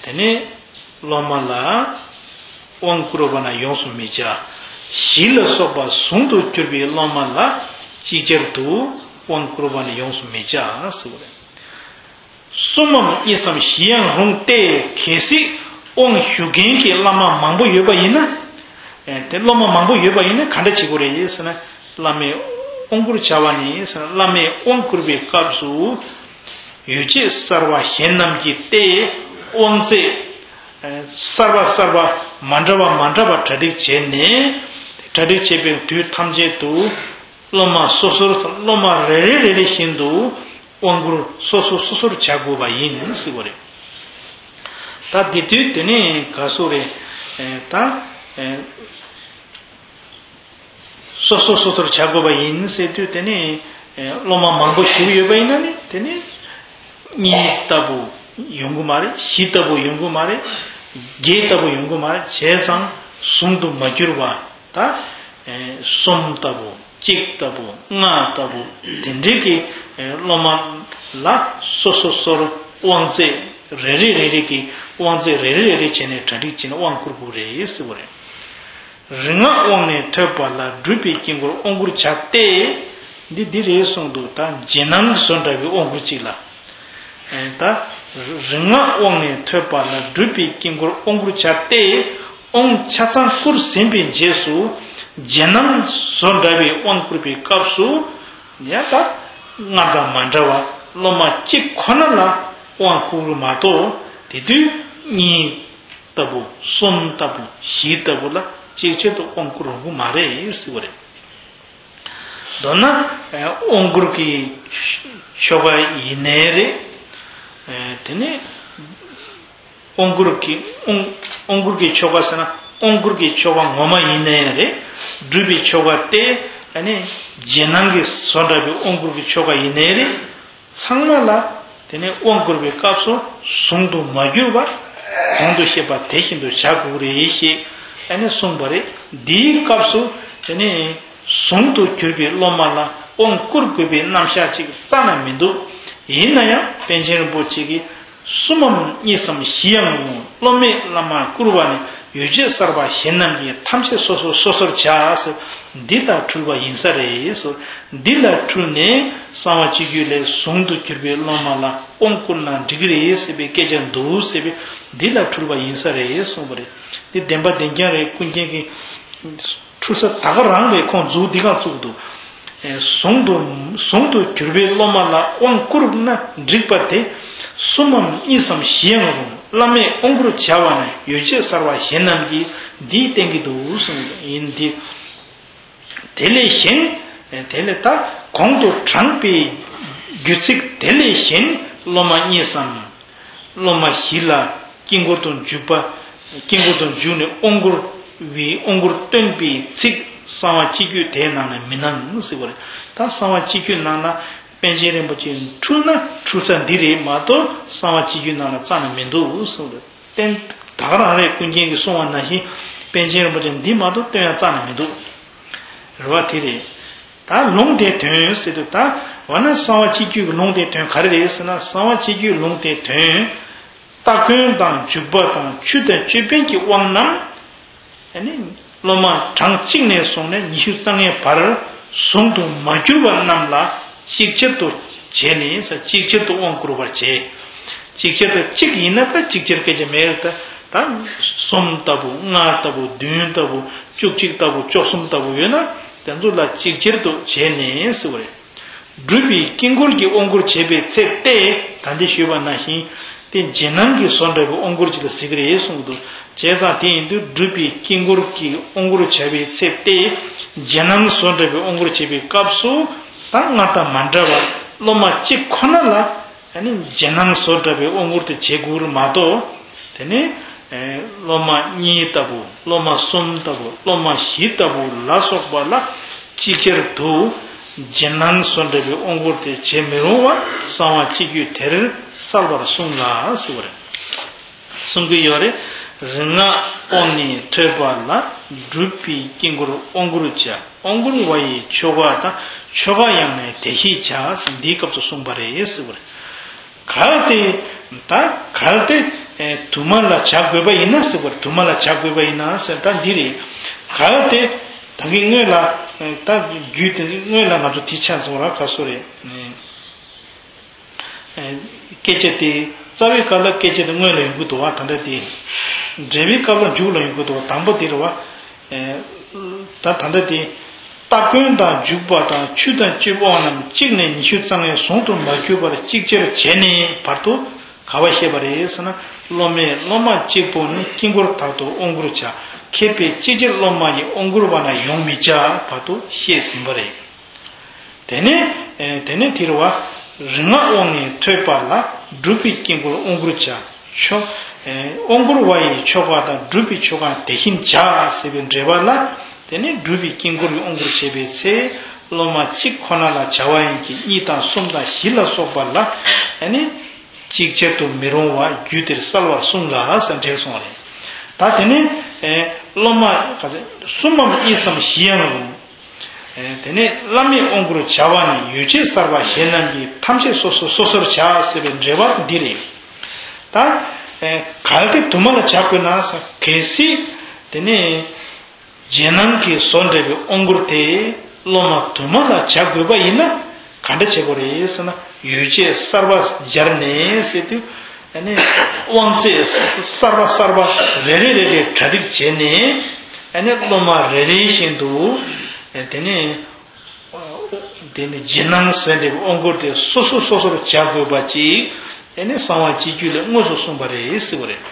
དེ་ནས་སློབ་མ་ལ་དབང་བསྐུར་བ་ན་ཡོངས་སུ་མི་བྱ། གཞི་ལ་སོགས་པ་ཟུང་དུ་གྱུར་པའི་སློབ་མ་ལ་ཅིག་ཅར་དུ་དབང་བསྐུར་བ་ན་ཡོངས་སུ་མི་བྱ་ཟེར་བ་རེད། གསུམ་མམ་གཉིས་སམ་བཞི་ཡང་རུང་སྟེ། གལ་སྲིད་དབང་ཞུ་མཁན་གྱི་བླ་མ་མང་པོ་ཡོད་པ་ཡིན་ན། ཨེ། དེ་སློབ་མ་མང་པོ་ཡོད་པ་ཡིན་ན་ག་འདྲ་བྱེད་དགོས་རེད་ཟེར་ན། བླ་མའི་དབང་བསྐུར་བྱ་བ་ནི་ཟེར་ན། བླ་མའི་དབང་བསྐུར་བའི་སྐབས་སུ་ཡུལ་བྱེད་གསར་པ་གཞན་རྣམས་ཀྱིས་ཏེ་དབང་རྫས་གསར་པ་གསར་པ་མ་འདྲ་བ་མ་འདྲ་བ་གྲ་སྒྲིག་བྱས་ནས། གྲ་སྒྲིག་བྱེད་པའི་དུས་ཐམས་ཅད་དུ། སློབ་མ་སོ་སོར་སློབ་མ་རེ་རེ་རེ་རེ་བཞིན་དུ་དབང་བསྐུར་སོ་སོ་སོ་སོར་བྱ་དགོས་པ་ཡིན་ཟེར་བ་རེད། ད་དེ་དུས་དེ་ནས་ག་སོ་རེད། ད། སོ་སོ་སོ་སོར་བྱ་དགོས་པ་ཡིན་ཟེར་དུས་དེ་ནི་སློབ་མ་མང་པོ་ཞིག་ཡོད་པ་ཡིན་ན་ནི་དེ་ནི་གཉིས་ལྟ་བུ་ཡོང་གི་མ་རེད། བཞི་ལྟ་བུ་ཡོང་གི་མ་རེད། བརྒྱད་ལྟ་བུ་ཡོང་གི་མ་རེད། བྱས་ཙང་ཟུང་དུ་མ་གྱུར་པ་ད་གསུམ་ལྟ་བུ་གཅིག་ལྟ་བུ་ལྔ་ལྟ་བུ་དེ་འདྲའི་གི་སློབ་མ་ལ་སོ་སོ་སོར་དབང་རྫས་རེ་རེ་རེ་རེ་གི་དབང་རྫས་རེ་རེ་རེ་རེ་བྱས་ནས་གྲ་སྒྲིག་བྱས་ནས་དབང་བསྐུར་དགོས་རེད་ཟེར་བ་རེད། རིག་སྔགས་དབང་ནི་ཐོས་པ་ལ། སྒྲུབ་པའི་དཀྱིལ་འཁོར་དབང་བསྐུར་བྱ་སྟེ། འདི་འདི་རེད་གསུངས་འདུག་ད་རྗེས་གནང་བཟོ་འདྲ་བའི་དབང་བསྐུར་གཅིག་ལ། ད་རིག་སྔགས་དབང་ནི་ཐོས་པ་ལ། སྒྲུབ་པའི་དཀྱིལ་འཁོར་དབང་བསྐུར་བྱ་སྟེ། དབང་ཆ་ཚང་བསྐུར་ཟིན་པའི་རྗེས་སུ། རྗེས་གནང་བཟོ་འདྲ་བའི་དབང་བསྐུར་བའི་སྐབས་སུ། ཡང་ད་སྔར་དང་མ་འདྲ་བ་སློབ་མ་གཅིག་ཁོ་ན་ལ་དབང་བསྐུར་མ་གཏོགས་དེ་དུས་གཉིས། ལྟ་བུ་གསུམ་ལྟ་བུ་བཞི་ལྟ་བུ་ལ་གཅིག་ཆེད་དུ་དབང་བསྐུར་རུང་གི་མ་རེད་ཟེར་བ་རེད། མདོར་ན་དབང་བསྐུར་གྱི་ཆོ་ག་ཡིན་ནའི་རེད། དེ་ནས་དབང་བསྐུར་གྱི་དབང་དབང་བསྐུར་གྱི་ཆོ་ག་ཟེར་ན་དབང་བསྐུར་གྱི་ཆོ་ག་ངོ་མ་ཡིན་ནའི་རེད། སྒྲུབ་པའི་ཆོ་ག་སྟེ་རྗེས་གནང་གི་བཟོ་འདྲ་བའི་དབང་བསྐུར་གྱི་ཆོ་ག་ཡིན་ནའི་རེད། ཚང་མ་ལ་དེ་ནས་དབང་བསྐུར་བའི་སྐབས་སུ་ཟུང་དུ་མ་གྱུར་པ་གོང་དུ་བཤད་པ་དེ་བཞིན་དུ་བྱ་དགོས་རེད་ཞེས་ཨ་ནི་གསུངས་པ་རེད། འདིའི་སྐབས་སུ་དེ་ནས་ཟུང་དུ་གྱུར་པའི་སློབ་མ་ལ་དབང་བསྐུར་དགོས་པའི་རྣམ་གཞག་ཅིག་རྩ་ནས་མི་འདུག་ཡིན་ན་ཡང་པཎ་ཆེན་རིན་པོ་ཆེ་གིས། གསུམ་མམ་གཉིས་སམ་བཞི་ཡང་རུང་། སློབ་མས་བླ་མ་བསྐུར་བ་ནི། ཡོ་བྱད་གསར་པ་གཞན་རྣམས་ཀྱིས། ཐམས་ཅད་སོ་སོར་སོ་སོར་བྱ་ཟེར། འདི་ལ་འཁྲུལ་པ་ཡིན་ས་རེད་ཟེར། འདི་ལ་འཁྲུལ་ནས་གསང་བ་སྤྱི་རྒྱུད་ལས་ཟུང་དུ་གྱུར་པའི་སློབ་མ་ལ་དབང་བསྐུར་ན་འགྲིག་གི་རེད་ཟེར་བའི་སྐད་ཆ་འདུག་ཟེར་བས་འདི་ལ་འཁྲུལ་པ་ཡིན་ས་རེད་གསུངས་པ་རེད། འདི་བདེན་པ་བདེན་རྐྱང་རེད། ཀུན་མཁྱེན་གྱིས། འཁྲུལ་ས་ད་ག་རང་རེད། ཁོང་མཛུབ་འདི་གང་བཙུགས་འདུག་ཟུང་དུ་ཟུང་དུ་གྱུར་པའི་སློབ་མ་ལ་དབང་བསྐུར་ན་འགྲིག་པ་དེ། གསུམ་མམ་གཉིས་སམ་བཞི་ཡང་རུང་། བླ་མས་དབང་བསྐུར་བྱ་བ་ན་ཡོ་བྱད་གསར་པ་གཞན་རྣམས་ཀྱིས་འདིས་བསྟན་གྱི་འདུག་གསུངས་ཡིན་ཏེ། དེ་ལས་གཞན། དེ་ལས་ད་གོང་དུ་དྲངས་པའི་རྒྱུད་ཚིག་དེ་ལས་གཞན་སློབ་མ་གཉིས་སམ། སློབ་མ་བཞི་ལ་དཀྱིལ་འཁོར་དུ་འཇུག་པ། དཀྱིལ་འཁོར་དུ་འཇུག་ནས་དབང་བསྐུར་བའི་དབང་བསྐུར་སྟོན་པའི་ཚིག་གསང་བ་སྤྱི་རྒྱུད་དེའི་ནང་ན་མི་སྣང་ཟེར་བ་རེད། ད་གསང་བ་སྤྱི་རྒྱུད་ནང་ན་པཎ་ཆེན་རིན་པོ་ཆེ་འཁྲུལ་ན་འཁྲུལ་ས་འདི་རེད་མ་གཏོགས་གསང་བ་སྤྱི་རྒྱུད་ནང་ན་རྩ་ནས་མི་འདུག་གསུངས་རེད། བསྟན་ད་ག་རང་རེད། ཀུན་མཁྱེན་གྱིས་གསུངས་པ་ནང་བཞིན་པཎ་ཆེན་རིན་པོ་ཆེ་འདི་མ་གཏོགས་སྟོན་ཡ་རྩ་ནས་མི་འདུག་རེད་བ། དེ་རེད། ད་ལུང་དེའི་དོན་ཟེར་དུས་ད་འོ་ན་གསང་བ་སྤྱི་རྒྱུད་ཀྱི་ལུང་དེའི་དོན་ག་རེ་རེད་ཟེར་ན། གསང་བ་སྤྱི་རྒྱུད་ལུང་དེའི་དོན། སྟ་གོན་དང་འཇུག་པ་དང་ཆུ་དང་ཅོད་པན་གྱི་དབང་རྣམས། ཨ་ནི་སློབ་མ་གྲངས་གཅིག་ནས་བཟུང་ནས་ཉི་ཤུ་རྩ་ལྔའི་བར་ཟུང་དུ་མ་གྱུར་པ་རྣམས་ལ་ཅིག་ཅར་དུ་བྱས་ནས་ཅིག་ཅར་དུ་དབང་བསྐུར་བར་བྱེད། ཅིག་ཅར་དུ་གཅིག་ཡིན་ན་ད་ཅིག་ཅར་སྐད་ཆ་མེད་རེད། ད་ད་གསུམ་ལྟ་བུ་ལྔ་ལྟ་བུ་བདུན་ལྟ་བུ་བཅུ་གཅིག་ལྟ་བུ་བཅུ་གསུམ་ལྟ་བུ་ཡོད་ན་དེ་ཚོ་ལ་ཅིག་ཅར་དུ་བྱས་ནས་ཟེར་བ་རེད། སྒྲུབ་པའི་དཀྱིལ་འཁོར་གྱི་དབང་བསྐུར་བྱེད་པའི་ཚེ་སྟེ། ད་འདི་ཞུས་པ་ནང་བཞིན་ཏེ་རྗེས་གནང་གི་བཟོ་འདྲ་བའི་དབང་བསྐུར་ཅིག་ལ་ཟེར་གི་རེད་གསུངས་འདུག་བྱས་ཙང་དེ་ཡིན་དུས་སྒྲུབ་པའི་དཀྱིལ་འཁོར་གྱི་དབང་བསྐུར་བྱ་བའི་ཚེ་སྟེ། རྗེས་གནང་བཟོ་འདྲ་བའི་དབང་བསྐུར་བྱེད་པའི་སྐབས་སུ་ད་སྔར་དང་མ་འདྲ་བར་སློབ་མ་གཅིག་ཁོ་ན་ལ་ཨ་ནི་རྗེས་གནང་བཟོ་འདྲ་བའི་དབང་བསྐུར་དེ་བྱེད་དགོས་རེད་མ་གཏོགས། དེ་ནས་སློབ་མ་གཉིས་ལྟ་བུ་སློབ་མ་གསུམ་ལྟ་བུ་སློབ་མ་བཞི་ལྟ་བུ་ལ་སོགས་པ་ལ་ཅིག་ཅར་དུ་རྗེས་གནང་བཟོ་འདྲ་བའི་དབང་བསྐུར་དེ་བྱེད་མི་རུང་བ་གསང་བ་སྤྱི་རྒྱུད་དེར་གསལ་བར་གསུངས་ལ་ཟེར་བ་རེད། གསུང་གི་ཡོད་རེད། རིག་སྔགས་དབང་ནི་ཐོས་པ་ལ། སྒྲུབ་པའི་དཀྱིལ་འཁོར་དབང་བསྐུར་བྱ། དབང་བསྐུར་བ་ཡི་ཆོ་ག་དང་། ཆོ་ག་ཡང་ནི་དེ་བཞིན་བྱ། འདིའི་སྐབས་སུ་གསུངས་པ་རེད་ཟེར་བ་རེད། གལ་ཏེ། ད་གལ་ཏེ། ཨེ། དུ་མ་ལ་བྱ་དགོས་པ་ཡིན་ན་ཟེར་བར་དུ་མ་ལ་བྱ་དགོས་པ་ཡིན་ན་ཟེར་ད་འདི་རེད། གལ་ཏེ། ད་གིན་སྔོན་ལ། ཨེ། ད་རྒྱུད་དེ་སྔོན་ལ་ང་ཚོ་དེ་ཆ་ཚང་ར་ག་སོ་རེད། ཨེ། སྐད་ཆ་དེ་རྩ་བའི་སྐབས་ལ་སྐད་ཆ་དེ་སྔོན་ལ་ཡོང་གི་འདུག་བ། ད་ལྟ་དེ་འབྲས་བུའི་སྐབས་ལ་མཇུག་ལ་ཡོང་གི་འདུག་བ། དང་པོ་དེ་རེད་བ། ཨེ། ད་ད་ལྟ་དེ། སྟ་གོན་དང་འཇུག་པ་དང་ཆུ་དང་ཅོད་པན་རྣམས་གཅིག་ནས་ཉི་ཤུ་རྩ་ལྔའི་ཟུང་དུ་མ་གྱུར་པར་ཅིག་ཅར་བྱས་ནས་བར་དུ་ག་བ་བཤད་པ་རེད་ཟེར་ན། སློབ་མས་སློབ་མ་གཅིག་པུ་ནི་དཀྱིལ་འཁོར་དག་ཏུ་དབང་བསྐུར་བྱ། མཁས་པས་ཅི་ཕྱིར་སློབ་མ་ཡི་དབང་བསྐུར་བ་ན་ཡོང་མི་བྱ་བར་དུ་བཤད་ཟིན་པ་རེད། དེ་ནས་དེ་ནས་དེ་རུ་བ་རིག་སྔགས་དབང་ངེས་ཐོས་པ་ལ་སྒྲུབ་པའི་དཀྱིལ་འཁོར་དབང་བསྐུར་བྱ། ཆོ་དབང་བསྐུར་བ་ཡི་ཆོ་ག་དང་སྒྲུབ་པའི་ཆོ་ག་དེ་བཞིན་བྱ་ཟེར་བའི་འགྲེལ་པ་ལ། དེ་ནས་སྒྲུབ་པའི་དཀྱིལ་འཁོར་གྱི་དབང་བསྐུར་བྱེད་པའི་ཚེ། སློབ་མ་གཅིག་ཁོ་ན་ལ་བྱ་བ་ཡིན་གྱི་གཉིས་དང་གསུམ་དང་བཞི་ལ་སོགས་པ་ལ་ཨ་ནི་ཅིག་ཅར་དུ་མི་རུང་བ་རྒྱུད་དེར་གསལ་བར་གསུངས་ལ་ཟེར་འགྲེལ་སོང་བ་རེད། ད་དེ་ནས་སློབ་མ་གསུམ་མམ་གཉིས་སམ་བཞི་ཡང་རུང་། དེ་ནས་བླ་མའི་དབང་བསྐུར་བྱ་བ་ནི་ཡོ་བྱད་གསར་པ་གཞན་རྣམས་ཀྱིས་ཐམས་ཅད་སོ་སོ་སོ་སོར་བྱ་ཟེར་བའི་འགྲེལ་པ་འདི་རེད། ད་གལ་ཏེ་དུ་མ་ལ་བྱ་དགོས་ན་གལ་སྲིད་དེ་ནས། རྗེས་གནང་གི་བཟོ་འདྲ་བའི་དབང་བསྐུར་དེ་སློབ་མ་དུ་མ་ལ་བྱ་དགོས་པ་ཡིན་ན་ག་འདྲ་བྱེད་དགོས་རེད་ཟེར་ན། ཡོ་བྱད་གསར་པ་སྦྱར་ནས་ཟེར་དུས་ཨ་ནི་དབང་རྫས་གསར་པ་གསར་པ་རེ་རེ་རེ་རེ་གྲ་སྒྲིག་བྱས་ནས་ཨ་ནི་སློབ་མ་རེ་རེ་བཞིན་དུ་དེ་ནས་དེ་ནི་རྗེས་གནང་ཟེར་འདྲ་བའི་དབང་བསྐུར་དེ་སོ་སོ་སོ་སོར་བྱ་དགོས་པ་ཅིག་ཨ་ནི་གསང་བ་སྤྱི་རྒྱུད་ལས་དངོས་སུ་གསུངས་པ་རེད་ཟེར་བ་རེད།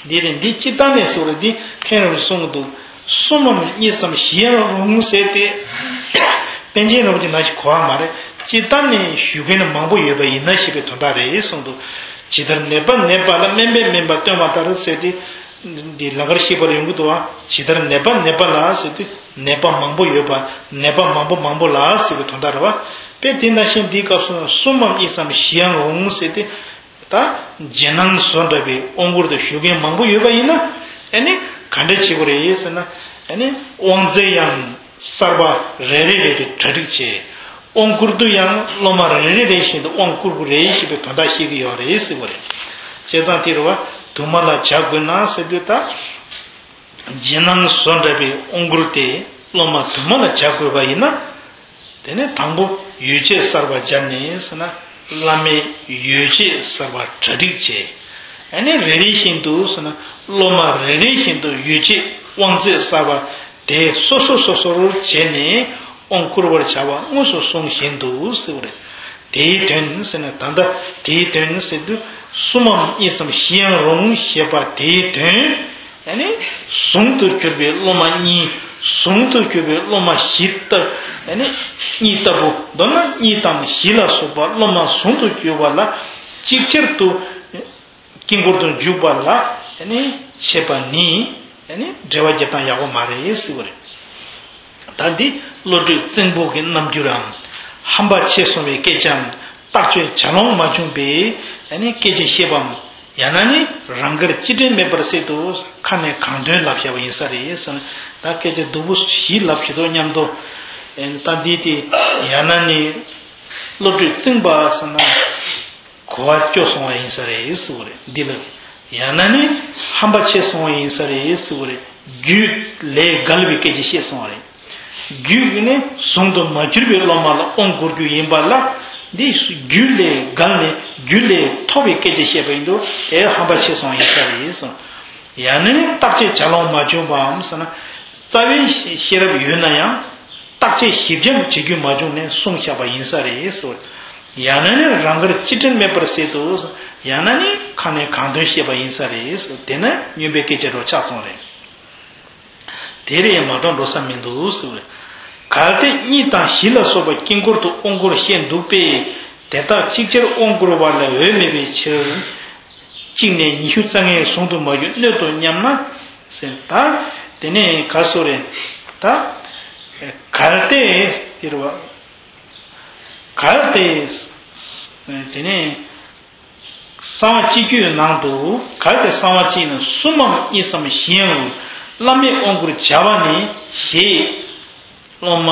འདི་རེད། འདི་སྤྱིར་བཏང་ནས་ཟེར་བ་འདི་མཁན་རིན་པོ་ཆེས་གསུངས་འདུག་གསུམ་མམ་གཉིས་སམ་བཞི་ཡང་རུང་ཟེར་ཏེ། པཎ་ཆེན་རིན་པོ་ཆེ་ནང་བཞིན་གོ་བ་མ་རེད། སྤྱིར་བཏང་ནས་ཞུ་མཁན་མང་པོ་ཡོད་པ་ཡིན་ན་ཞེས་པའི་དོན་དག་རེད་གསུངས་འདུག་ཇི་ལྟར་ནད་པ་ནད་པ་ལ་སྨན་པས་སྨན་པ་སྟོན་པ་ལྟར་ཟེར་ཏེ། འདི་ལམ་ཁར་ཤེས་པར་ཡོང་གི་འདུག་བ། ཇི་ལྟར་ནད་པ་ནད་པ་ལ་ཟེར་དུས་ནད་པ་མང་པོ་ཡོད་པ། ནད་པ་མང་པོ་མང་པོ་ལ་ཟེར་བའི་དོན་དག་རེད་བ། དཔེ་དེ་ནང་བཞིན་འདིའི་སྐབས་སུ་གསུམ་མམ་གཉིས་སམ་བཞི་ཡང་རུང་ཟེར་ཏེ། ད་རྗེས་གནང་བཟོ་འདྲ་བའི་དབང་བསྐུར་དུ་ཞུ་མཁན་མང་པོ་ཡོད་པ་ཡིན་ན། ཨ་ནི་ག་འདྲ་བྱེད་དགོས་རེད་ཟེར་ན། ཨ་ནི་དབང་རྫས་ཡང་གསར་པ་རེ་རེ་རེ་རེ་གྲ་སྒྲིག་བྱས། དབང་བསྐུར་དུས་ཡང་སློབ་མ་རེ་རེ་རེ་བཞིན་དུ་དབང་བསྐུར་དགོས་རེད་ཞེས་པའི་དོན་དག་ཤེས་ཀྱི་ཡོད་རེད་ཟེར་བ་རེད། བྱས་ཙང་དེ་རུ་བ་དུ་མ་ལ་བྱ་དགོས་ན་ཟེར་དུས་ད། རྗེས་གནང་བཟོ་འདྲ་བའི་དབང་བསྐུར་དེ་སློབ་མ་དུ་མ་ལ་བྱ་དགོས་པ་ཡིན་ན། དེ་ནས་དང་པོ་ཡོ་བྱད་གསར་པ་སྦྱར་ནས་ཟེར་ན། བླ་མས་ཡོ་བྱད་གསར་པ་གྲ་སྒྲིག་བྱས། ཨ་ནི་རེ་རེ་བཞིན་དུ་ཟེར་ན། སློབ་མ་རེ་རེ་བཞིན་དུ་ཡོ་བྱད་དབང་རྫས་གསར་པ་དེ་སོ་སོ་སོ་སོར་བྱས་ནས་དབང་བསྐུར་བར་བྱ་བ་དངོས་སུ་གསུངས་བཞིན་དུ་ཟེར་བ་རེད། དེའི་དོན་ཟེར་ན། ད་ལྟ་དེའི་དོན་ཟེར་དུས་གསུམ་མམ་གཉིས་སམ་བཞི་ཡང་རུང་ཞེས་པ་དེའི་དོན། ཨ་ནི་ཟུང་དུ་གྱུར་པའི་སློབ་མ་གཉིས། ཟུང་དུ་གྱུར་པའི་སློབ་མ་བཞི་ལྟ། ཨ་ནི་གཉིས་ལྟ་བུ། མདོར་ན་གཉིས་དང་བཞི་ལ་སོགས་པ་སློབ་མ་ཟུང་དུ་གྱུར་པ་ལ་ཅིག་ཅར་དུ་དཀྱིལ་འཁོར་དུ་འཇུག་པ་ལ་ཨ་ནི་འཆད་པ་ནི་ཨ་ནི་འགྲེལ་པ་རྒྱབ་སྟངས་ཡག་པོ་མ་རེད་ཟེར་བ་རེད། ད་འདི་བློ་གྲོས་བཙན་པོ་གི་རྣམ་འགྱུར་རམ། ཧམ་པ་ཆེ་སོང་བའི་སྐད་ཆའམ། བརྟག་དཔྱད་བྱ་ལོང་མ་བྱུང་བའི་ཨ་ནི་སྐད་ཆ་བཤད་པའམ། ཡང་ན་ནི་རང་དགར་ཅི་དྲན་མེད་པར་སྲིད་དུ་ཁ་ནས་གང་ཐོན་ལབ་བཞག་པ་ཡིན་ས་རེད་ཟེར་ན། ད་སྐད་ཆ་སྡུག་པོ་ཞིག་ལབ་བྱེད་དོ་སྙམ་དུ། ཨེ་ད་འདི་དེ་ཡང་ན་ནི་བློ་གྲོས་བཙན་པ་ཟེར་ན་གོ་བ་སྐྱོ་སོང་བ་ཡིན་ས་རེད་ཟེར་བ་རེད། འདི་ལ་ཡང་ན་ནི་ཧམ་པ་ཆེ་སོང་བ་ཡིན་ས་རེད་ཟེར་བ་རེད། རྒྱུད་ལས་འགལ་བའི་སྐད་ཆ་བཤད་སོང་བ་རེད། རྒྱུད་ནི་ཟུང་དུ་མ་གྱུར་པའི་སློབ་མ་ལ་དབང་བསྐུར་རྒྱུ་ཡིན་པ་ལ། འདི་རྒྱུད་ལས་འགལ་ནས་རྒྱུད་ལས་ཐོག་པའི་སྐད་ཆ་བཤད་པ་ཡིན་དུས་དེ་ཧམ་པ་ཆེ་སོང་ཡིན་ས་རེད་གསུངས། ཡང་ན་ནི་བརྟག་དཔྱད་བྱ་ལོང་མ་བྱུང་བའམ་ཟེར་ན། རྩ་བའི་ཤེས་རབ་ཡོད་ན་ཡང་བརྟག་དཔྱད་ཞིབ་རྒྱས་བྱེད་རྒྱུ་མ་བྱུང་ནས་གསུངས་བཞག་པ་ཡིན་ས་རེད་གསུངས། ཡང་ན་ནི་རང་དགར་ཅི་དྲན་མེད་པར་སྲིད་དུ། ཡང་ན་ནི་ཁ་ནས་གང་ཐོན་བཤད་པ་ཡིན་ས་རེད་གསུངས། དེ་ནི་སྨྱོན་པའི་སྐད་ཆ་འདྲ་ཆགས་སོང་རེད། དེ་རེད། མ་གཏོགས་འགྲོ་ས་མི་འདུག་ཟེར་བས། གལ་ཏེ་གཉིས་དང་བཞི་ལ་སོགས་པ་དཀྱིལ་འཁོར་དུ་དབང་བསྐུར་བཤད་འདུག་པས། དེ་དག་ཅིག་ཅར་དབང་བསྐུར་བ་ལ་འོས་མེད་པའི་ཕྱིར། གཅིག་ནས་ཉི་ཤུ་རྩ་ལྔའི་ཟུང་དུ་མ་གྱུར་སྣོད་དོ་སྙམ་ན་ཟེར། ད་དེ་ནས་ག་སོ་རེད། ད་གལ་ཏེ་དེ་རེད་བ། གལ་ཏེ་དེ་ནས། གསང་བ་སྤྱི་རྒྱུད་ནང་དུ། གལ་ཏེ་གསང་བ་སྤྱི་ནི་གསུམ་མམ་གཉིས་སམ་བཞི་ཡང་རུང་། བླ་མའི་དབང་བསྐུར་བྱ་བ་ནི་ཞེས། སློབ་མ་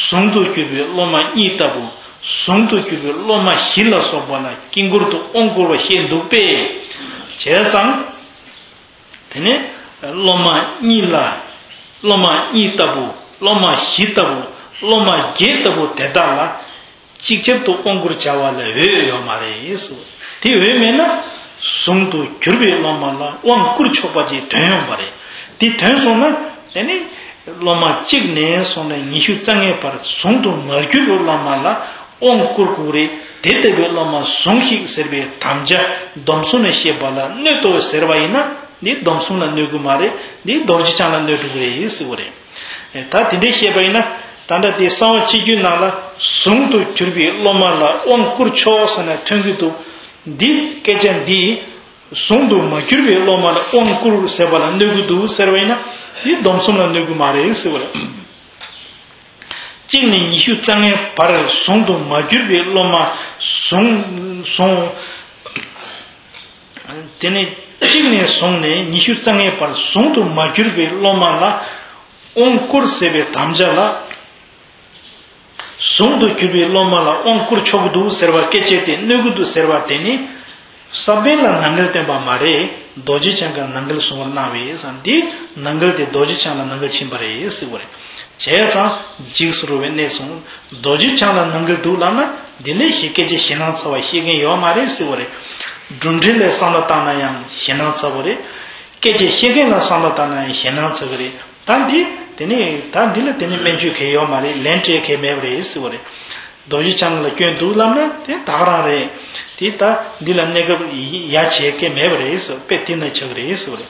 ཟུང་དུ་གྱུར་པའི་སློབ་མ་གཉིས་ལྟ་བུ། ཟུང་དུ་གྱུར་པའི་སློབ་མ་བཞི་ལ་སོགས་པ་ལ་དཀྱིལ་འཁོར་དུ་དབང་བསྐུར་བ་བཤད་འདུག་པས། བྱས་ཙང་། དེ་ནས་སློབ་མ་གཉིས་ལ། སློབ་མ་གཉིས་ལྟ་བུ། སློབ་མ་བཞི་ལྟ་བུ། སློབ་མ་བརྒྱད་ལྟ་བུ་དེ་དག་ལ། ཅིག་ཅར་དུ་དབང་བསྐུར་བྱ་བ་ལ་འོས་ཡོད་མ་རེད་ཟེར། དེ་འོས་མེད་ན། ཟུང་དུ་གྱུར་པའི་སློབ་མ་ལ་དབང་བསྐུར་ཆོག་པ་ཅིག་ཐོན་ཡོང་བ་རེད། དེ་ཐོན་སོང་ན། དེ་ནི་སློབ་མ་གཅིག་ནས་བཟུང་ནས་ཉི་ཤུ་རྩ་ལྔའི་བར་ཟུང་དུ་མ་གྱུར་པའི་སློབ་མ་ལ་དབང་བསྐུར་དགོས་རེད། དེ་ལྟ་བུའི་སློབ་མ་ཟུང་ཞིག་ཟེར་བའི་དམ་བཅའ་སྡོམ་གསུམ་ནས་བཤད་པ་ལ་གནོད་དོ་ཟེར་བ་ཡིན་ན། འདི་སྡོམ་གསུམ་ལ་གནོད་ཀྱི་མ་རེད། འདི་རྡོ་རྗེ་འཆང་ལ་གནོད་འགྲོ་གི་རེད་ཟེར་བ་རེད། ད་དེ་འདྲའི་བཤད་པ་ཡིན་ན། ད་ལྟ་དེ་གསང་བ་སྤྱི་རྒྱུད་ནང་ལ་ཟུང་དུ་གྱུར་པའི་སློབ་མ་ལ་དབང་བསྐུར་ཆོག་ཟེར་ན་ཐོན་གྱི་འདུག་འདི་སྐད་ཆ་འདི་ཟུང་དུ་མ་གྱུར་པའི་སློབ་མ་ལ་དབང་བསྐུར་ཟེར་བ་ལ་གནོད་ཀྱི་འདུག་ཟེར་བ་ཡིན་ན། འདི་སྡོམ་གསུམ་ལ་གནོད་ཀྱི་མ་རེད་ཟེར་བ་རེད། གཅིག་ནས་ཉི་ཤུ་རྩ་ལྔའི་བར་ཟུང་དུ་མ་གྱུར་པའི་སློབ་མ་ཟུང་ཟུང་། དེ་ནས་གཅིག་ནས་བཟུང་ནས་ཉི་ཤུ་རྩ་ལྔའི་བར་ཟུང་དུ་མ་གྱུར་པའི་སློབ་མ་ལ་དབང་བསྐུར་ཟེར་བའི་དམ་བཅའ་ལ། ཟུང་དུ་གྱུར་པའི་སློབ་མ་ལ་དབང་བསྐུར་ཆོག་གི་འདུག་ཟེར་བ་སྐད་ཆ་དེ་གནོད་ཀྱི་འདུག་ཟེར་བ་དེ་ནི། ས་པཎ་ལ་ནང་འགལ་བསྟན་པ་མ་རེད། རྡོ་རྗེ་འཆང་གིས་ནང་འགལ་གསུང་བར་གནང་བས་སམ། འདི་ནང་འགལ་དེ་རྡོ་རྗེ་འཆང་ལ་ནང་འགལ་ཕྱིན་པ་རེད་ཟེར་བ་རེད། བྱས་ཙང་འཇིགས་སུ་རུང་བའི་གནས་སོང་། རྡོ་རྗེ་འཆང་ལ་ནང་འགལ་འདུག་ལབ་ན། འདི་ནས་ཞེ་སྐད་ཆ་ཞེད་སྣང་ཚ་བ་བཤད་མཁན་ཡོད་མ་རེད་ཟེར་བ་རེད། འགྲོ་འགྲེལ་ལས་བསམ་བློ་བཏང་ན་ཡང་ཞེད་སྣང་ཚ་བ་རེད། སྐད་ཆ་བཤད་མཁན་ལ་བསམ་བློ་བཏང་ན་ཡང་ཞེད་སྣང་ཚ་གི་རེད། ད་འདི་དེ་ནས་ད་འདི་ལ་དེ་ནས་སྨན་བཅོས་གལ་ཡོད་མ་རེད། ལན་སྤྲད་གལ་མེད་པ་རེད་ཟེར་བ་རེད། རྡོ་རྗེ་འཆང་ལ་སྐྱོན་འདུག་ལབ་ན་དེ་ད་ག་རང་རེད། དེ་ད་འདི་ལ་གནས་སྐབས་ཡ་བྱེད་གལ་མེད་པ་རེད་ཟེར། དཔེ་དེ་ན་ཆགས་ཀྱི་རེད་ཟེར་བ་རེད།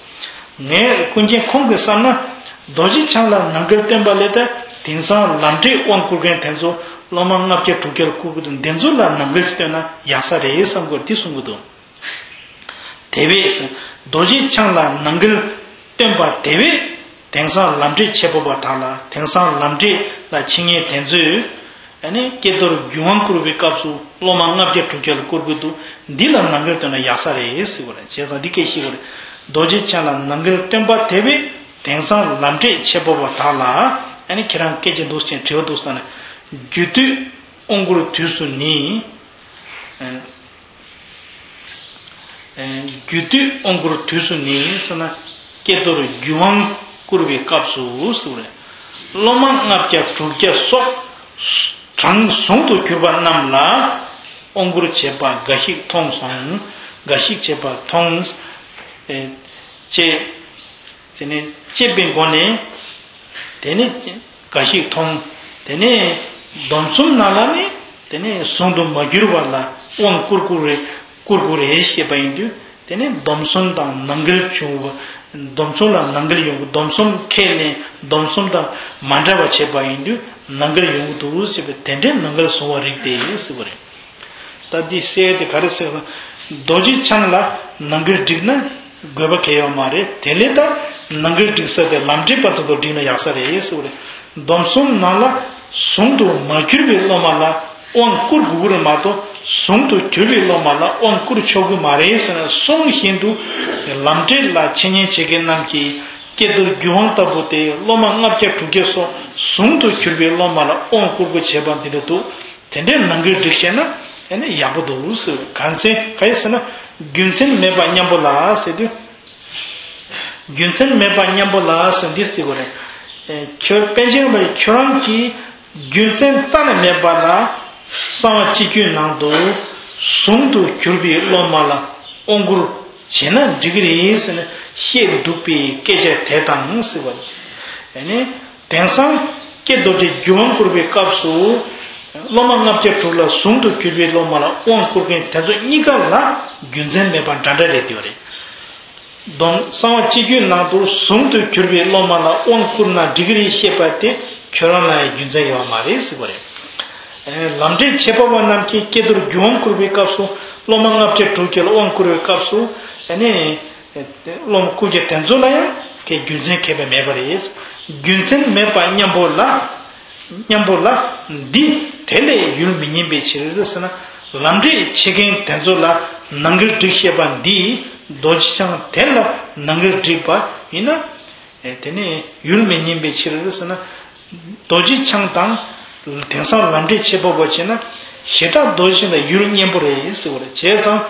ངས་ཀུན་མཁྱེན་ཁོང་གིས་བསམ་ན། རྡོ་རྗེ་འཆང་ལ་ནང་འགལ་བསྟན་པ་ལས་ད་དེང་སང་ལམ་འབྲས་དབང་བསྐུར་མཁན་དེ་ཚོ་སློབ་མ་ལྔ་བརྒྱ་དྲུག་བརྒྱ་ལ་བསྐུར་གི་འདུག་འདི་ཚོ་ལ་ནང་འགལ་ཞིག་བསྟན་ན་ཡག་ས་རེད་བསམ་གི་འདུག་དེ་གསུང་གི་འདུག་དེ་བས་རྡོ་རྗེ་འཆང་ལ་ནང་འགལ་བསྟན་པ་དེ་བས་དེང་སང་ལམ་འབྲས་འཆད་པ་པོ་དག་ལ། དེང་སང་ལམ་འབྲས་ལ་འཆད་མཁན་དེ་ཚོས་ཨ་ནི་ཀྱེ་རྡོར་རྒྱུད་དབང་བསྐུར་བའི་སྐབས་སུ་སློབ་མ་ལྔ་བརྒྱ་དྲུག་བརྒྱ་ལ་བསྐུར་གི་འདུག་འདི་ལ་ནང་འགལ་བསྟན་ན་ཡག་ས་རེད་ཟེར་བ་རེད། བྱས་ཙང་འདི་སྐད་བཤད་པ་རེད། རྡོ་རྗེ་འཆང་ལ་ནང་འགལ་བསྟན་པ་དེ་བས་དེང་སང་ལམ་འབྲས་འཆད་པ་པོ་དག་ལ། ཨ་ནི་ཁྱེད་རང་སྐད་ཆ་འདུག་ཅེས་དྲི་བ་འདུག་བསམ་ན། རྒྱུད་སྟོད་དབང་བསྐུར་དུས་སུ་ནི། རྒྱུད་སྟོད་དབང་བསྐུར་དུས་སུ་ནི་ཟེར་ན། ཀྱེ་རྡོར་རྒྱུད་དབང་བསྐུར་བའི་སྐབས་སུ་ཟེར་བ་རེད། སློབ་མ་ལྔ་བརྒྱ་དྲུག་བརྒྱ་སོགས་གྲངས་ཟུང་དུ་གྱུར་པ་རྣམས་ལ་དབང་བསྐུར་བྱེད་པ་འགའ་ཞིག་མཐོང་སོང་། འགའ་ཞིག་བྱེད་པ་མཐོང་། ཅེས། དེ་ནས་དཔྱད་པའི་སྒོ་ནས། དེ་ནས་འགའ་ཞིག་མཐོང་། དེ་ནས་སྡོམ་གསུམ་ནང་ལ་ནི། དེ་ནས་ཟུང་དུ་མ་གྱུར་པ་ལ་དབང་བསྐུར་དགོས་རེད། བསྐུར་དགོས་རེད་ཞེས་པ་ཡིན་དུས། དེ་ནས་སྡོམ་གསུམ་དང་ནང་འགལ་བྱུང་བ། སྡོམ་གསུམ་ལ་ནང་འགལ་ཡོང་གི། སྡོམ་གསུམ་ཁས་ལེན། སྡོམ་གསུམ་དང་མ་འདྲ་བ་བྱས་པ་ཡིན་དུས་ནང་འགལ་ཡོང་གི་འདུག་ཟེར་བའི་དེ་འདྲའི་ནང་འགལ་བཟུང་བ་རིགས་དེ་ཟེར་བ་རེད། ད་འདི་གསལ་དེ་ག་རེ་ཟེར་ན། རྡོ་རྗེ་འཆང་ལ་ནང་འགལ་བསྒྲིགས་ན་དགོས་པ་གལ་ཡོད་མ་རེད། དེ་ལས་ད་ནང་འགལ་བསྒྲིགས་ས་དེ་ལམ་འབྲས་པ་དེ་ཚོ་བསྒྲིགས་ན་ཡག་ས་རེད་ཟེར་བ་རེད། སྡོམ་གསུམ་ནང་ལ་ཟུང་དུ་མ་གྱུར་པའི་སློབ་མ་ལ་དབང་བསྐུར་དགོས་ཀྱི་རེད་མ་གཏོགས། ཟུང་དུ་གྱུར་པའི་སློབ་མ་ལ་དབང་བསྐུར་ཆོག་གི་མ་རེད་ཟེར་ན། གསུང་བཞིན་དུ་ལམ་འབྲས་ལ་འཆད་ཉན་བྱེད་མཁན་རྣམས་ཀྱིས་ཀྱེ་རྡོར་རྒྱུད་དབང་ལྟ་བུ་སྟེ། སློབ་མ་ལྔ་བརྒྱ་དྲུག་བརྒྱ་སོགས་ཟུང་དུ་གྱུར་པའི་སློབ་མ་ལ་དབང་བསྐུར་དགོས་བྱས་པ་འདི་འདྲ་འདུག་དེ་འདྲའི་ནང་འགལ་སྒྲིག་ཤེས་ན་ཨ་ནི་ཡག་པོ་འདུག་ཟེར། ག་ཚོད་ག་རེ་ཟེར་ན། རྒྱུ་མཚན་མེད་པ་མཉམ་པོ་ལ་ཟེར་དུས། རྒྱུ་མཚན་མེད་པ་མཉམ་པོ་ལ་ཟེར་འདི་ཟེར་དགོས་རེད། ཨེ། ཁྱོད་པཎ་ཆེན་རིན་པོ་ཆེ་ཁྱོད་རང་གིས་རྒྱུ་མཚན་རྩ་ནས་མེད་པ་ལ་གསང་བ་སྤྱི་རྒྱུད་ནང་དུ་ཟུང་དུ་གྱུར་པའི་སློབ་མ་ལ་དབང་བསྐུར་བྱས་ན་འགྲིག་གི་རེད་ཟེར་ནས་བཤད་འདུག་པའི་སྐད་ཆ་དེ་དང་ཟེར་བ་རེད། ཨ་ནི། དེང་སང་ཀྱེ་རྡོ་རྗེ་རྒྱུད་དབང་བསྐུར་བའི་སྐབས་སུ། སློབ་མ་ལྔ་བརྒྱ་དྲུག་ལ་ཟུང་དུ་གྱུར་པའི་སློབ་མ་ལ་དབང་བསྐུར་མཁན་དེ་ཚོ་གཉིས་ཀ་ལ་རྒྱུ་མཚན་མེད་པ་འདྲ་འདྲ་རེད་དེ་བ་རེད། སྡོམ་གསང་བ་སྤྱི་རྒྱུད་ནང་དུ་ཟུང་དུ་གྱུར་པའི་སློབ་མ་ལ་དབང་བསྐུར་ན་འགྲིག་གི་རེད་བཤད་པ་དེ་ཁྱོད་རང་ལ་ཡང་རྒྱུ་མཚན་ཡོད་མ་རེད་ཟེར་བ་རེད། ལམ་འབྲས་འཆད་པ་པོ་རྣམས་ཀྱིས་ཀྱེ་རྡོར་རྒྱུད་དབང་བསྐུར་བའི་སྐབས་སུ། སློབ་མ་ལྔ་བརྒྱ་དྲུག་བརྒྱ་ལ་དབང་བསྐུར་བའི་སྐབས་སུ། ཨ་ནི། སློབ་མ་སྐུ་སྒེར་དེ་ཚོ་ལ་ཡང་གི་རྒྱུ་མཚན་མཁས་པ་མེད་པ་རེད། རྒྱུ་མཚན་མེད་པ་མཉམ་པོ་ལ། མཉམ་པོ་ལ། འདི་དེ་ལས་ཡུལ་མི་མཉན་པའི་ཕྱིར་ཟེར་ན། ལམ་འབྲས་འཆད་མཁན་དེ་ཚོ་ལ་ནང་འགལ་སྒྲིག་བཤད་པ་འདིས་རྡོ་རྗེ་འཆང་དེ་ལ་ནང་འགལ་སྒྲིག་པ་ཡིན་ན། དེ་ནས་ཡུལ་མི་མཉན་པའི་ཕྱིར་ཟེར་ན། རྡོ་རྗེ་འཆང་དང་། དེང་སང་ལམ་འབྲས་འཆད་པ་པོ་བྱས་ན། ཞེ་དྲག་རྡོ་རྗེ་འཆང་ལ་ཡུལ་མཉན་པོ་རེད་ཟེར་བ་རེད། བྱས་ཙང་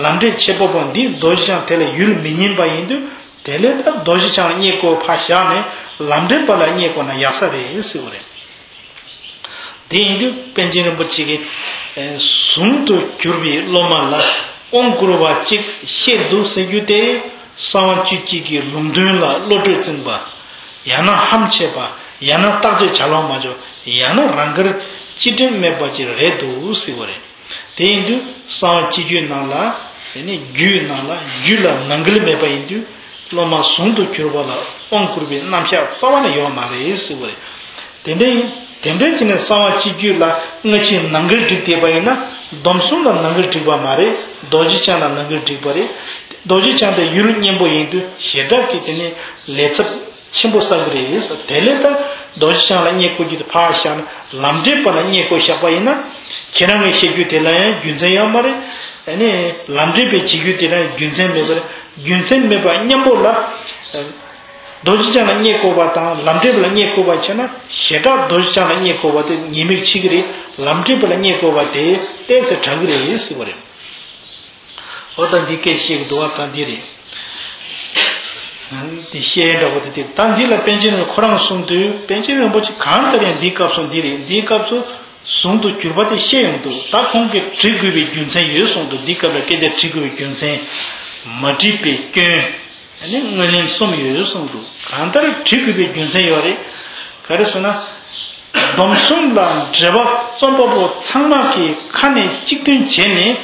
ལམ་འབྲས་འཆད་པ་པོ་འདི་རྡོ་རྗེ་འཆང་དེ་ལ་ཡུལ་མི་མཉན་པ་ཡིན་དུས། དེ་ལས་ད་རྡོ་རྗེ་འཆང་ལ་བསྙད་དགོས་ཕར་བཞག་ནས་ལམ་འབྲས་པ་ལ་བསྙད་དགོས་ན་ཡག་ས་རེད་ཟེར་བ་རེད། དེ་ཡིན་དུས་པཎ་ཆེན་རིན་པོ་ཆེ་གིས། ཨེ། ཟུང་དུ་གྱུར་པའི་སློབ་མ་ལ་དབང་བསྐུར་བ་གཅིག་བཤད་འདུག་ཟེར་རྒྱུ་དེ། གསང་བ་སྤྱི་རྒྱུད་ཀྱི་ལུང་དོན་ལ་བློ་གྲོས་བཙིམ་པ། ཡང་ན་ཧམ་བཤད་པ། ཡང་ན་བརྟག་དཔྱད་བྱ་ལོང་མ་འཇོག་ཡང་ན་རང་དགར་སྤྱི་དྲིན་མེད་པ་ཅིག་རེད་འདུག་ཟེར་བ་རེད། དེ་ཡིན་དུས་གསང་བ་སྤྱི་རྒྱུད་ནང་ལ། དེ་ནས་རྒྱུད་ནང་ལ་རྒྱུད་ལ་ནང་འགལ་མེད་པ་ཡིན་དུས། སློབ་མ་ཟུང་དུ་གྱུར་པ་ལ་དབང་བསྐུར་བའི་རྣམ་གཞག་རྩ་བ་ནས་ཡོད་མ་རེད་ཟེར་བ་རེད། དེ་འདྲ་ཡིན། དེ་འདྲ་བྱས་ནས་གསང་བ་སྤྱི་རྒྱུད་ལ་སྔ་ཕྱི་ནང་འགལ་བསྒྲིགས་བསྡད་པ་ཡིན་ན། སྡོམ་གསུམ་ལ་ནང་འགལ་བསྒྲིགས་པ་མ་རེད། རྡོ་རྗེ་འཆང་ལ་ནང་འགལ་བསྒྲིགས་པ་རེད། རྡོ་རྗེ་འཆང་དེ་ཡུལ་གཉན་པོ་ཡིན་དུས་བྱེ་བྲག་གི་དེ་ནི་ལས་ཚབས་ཆེན་པོ་བསགས་ཀྱི་རེད། དེ་ལས་ད་རྡོ་རྗེ་འཆང་ལ་བསྙད་བཀུར་རྒྱུ་དེ་ཕར་བཞག་ན། ལམ་འབྲས་པ་ལ་བསྙད་བཀུར་བཞག་པ་ཡིན་ན། ཁྱེད་རང་གི་བཤད་རྒྱུ་དེ་ལ་ཡང་རྒྱུ་མཚན་ཡོད་མ་རེད། ཨ་ནི་ལམ་འབྲས་པའི་བྱེད་རྒྱུ་དེ་ལ་ཡང་རྒྱུ་མཚན་མེད་པ་རེད། རྒྱུ་མཚན་མེད་པ་མཉམ་པོ་ལ། རྡོ་རྗེ་འཆང་ལ་བསྙད་བཀུར་བ་དང་ལམ་འབྲས་པ་ལ་བསྙད་བཀུར་བ་བྱས་ན། བྱེ་བྲག་རྡོ་རྗེ་འཆང་ལ་བསྙད་བཀུར་བ་དེ་ཉེས་དམིགས་ཆེ་གི་རེད། ལམ་འབྲས་པ་ལ་བསྙད་བཀུར་བ་དེ་ཏོག་ཙམ་དྲག་གི་རེད་ཟེར་བ་རེད། འོ་ད་འདི་སྐད་བཤད་གི་འདུག་བ། ད་འདི་རེད། འདི་བཤད་འདྲ་བོ་དེ་དེ། ད་འདི་ལ་པཎ་ཆེན་རིན་པོ་ཆེ་ཁོ་རང་གསུང་དུས། པཎ་ཆེན་རིན་པོ་ཆེ་གང་ལྟར་ཡང་འདིའི་སྐབས་སུ་འདི་རེད། འདིའི་སྐབས་སུ་ཟུང་དུ་གྱུར་པ་དེ་བཤད་ཡོང་འདུག་ད་ཁོང་གིས་བྲི་དགོས་པའི་རྒྱུ་མཚན་ཡོད་གསུངས་འདུག་འདིའི་སྐབས་ལ་སྐད་ཆ་བྲི་དགོས་པའི་རྒྱུ་མཚན། མ་བྲིས་པའི་སྐྱོན། ཨ་ནི་ངོས་ལེན་གསུམ་ཡོད་གསུངས་འདུག་གང་ལྟར་བྲི་དགོས་པའི་རྒྱུ་མཚན་ཡོད་རེད། ག་རེ་ཟེར་ན། སྡོམ་གསུམ་ལ་འགྲེལ་པ་རྩོམ་པ་པོ་ཚང་མ་གིས་ཁ་ནས་གཅིག་མཐུན་བྱས་ནས།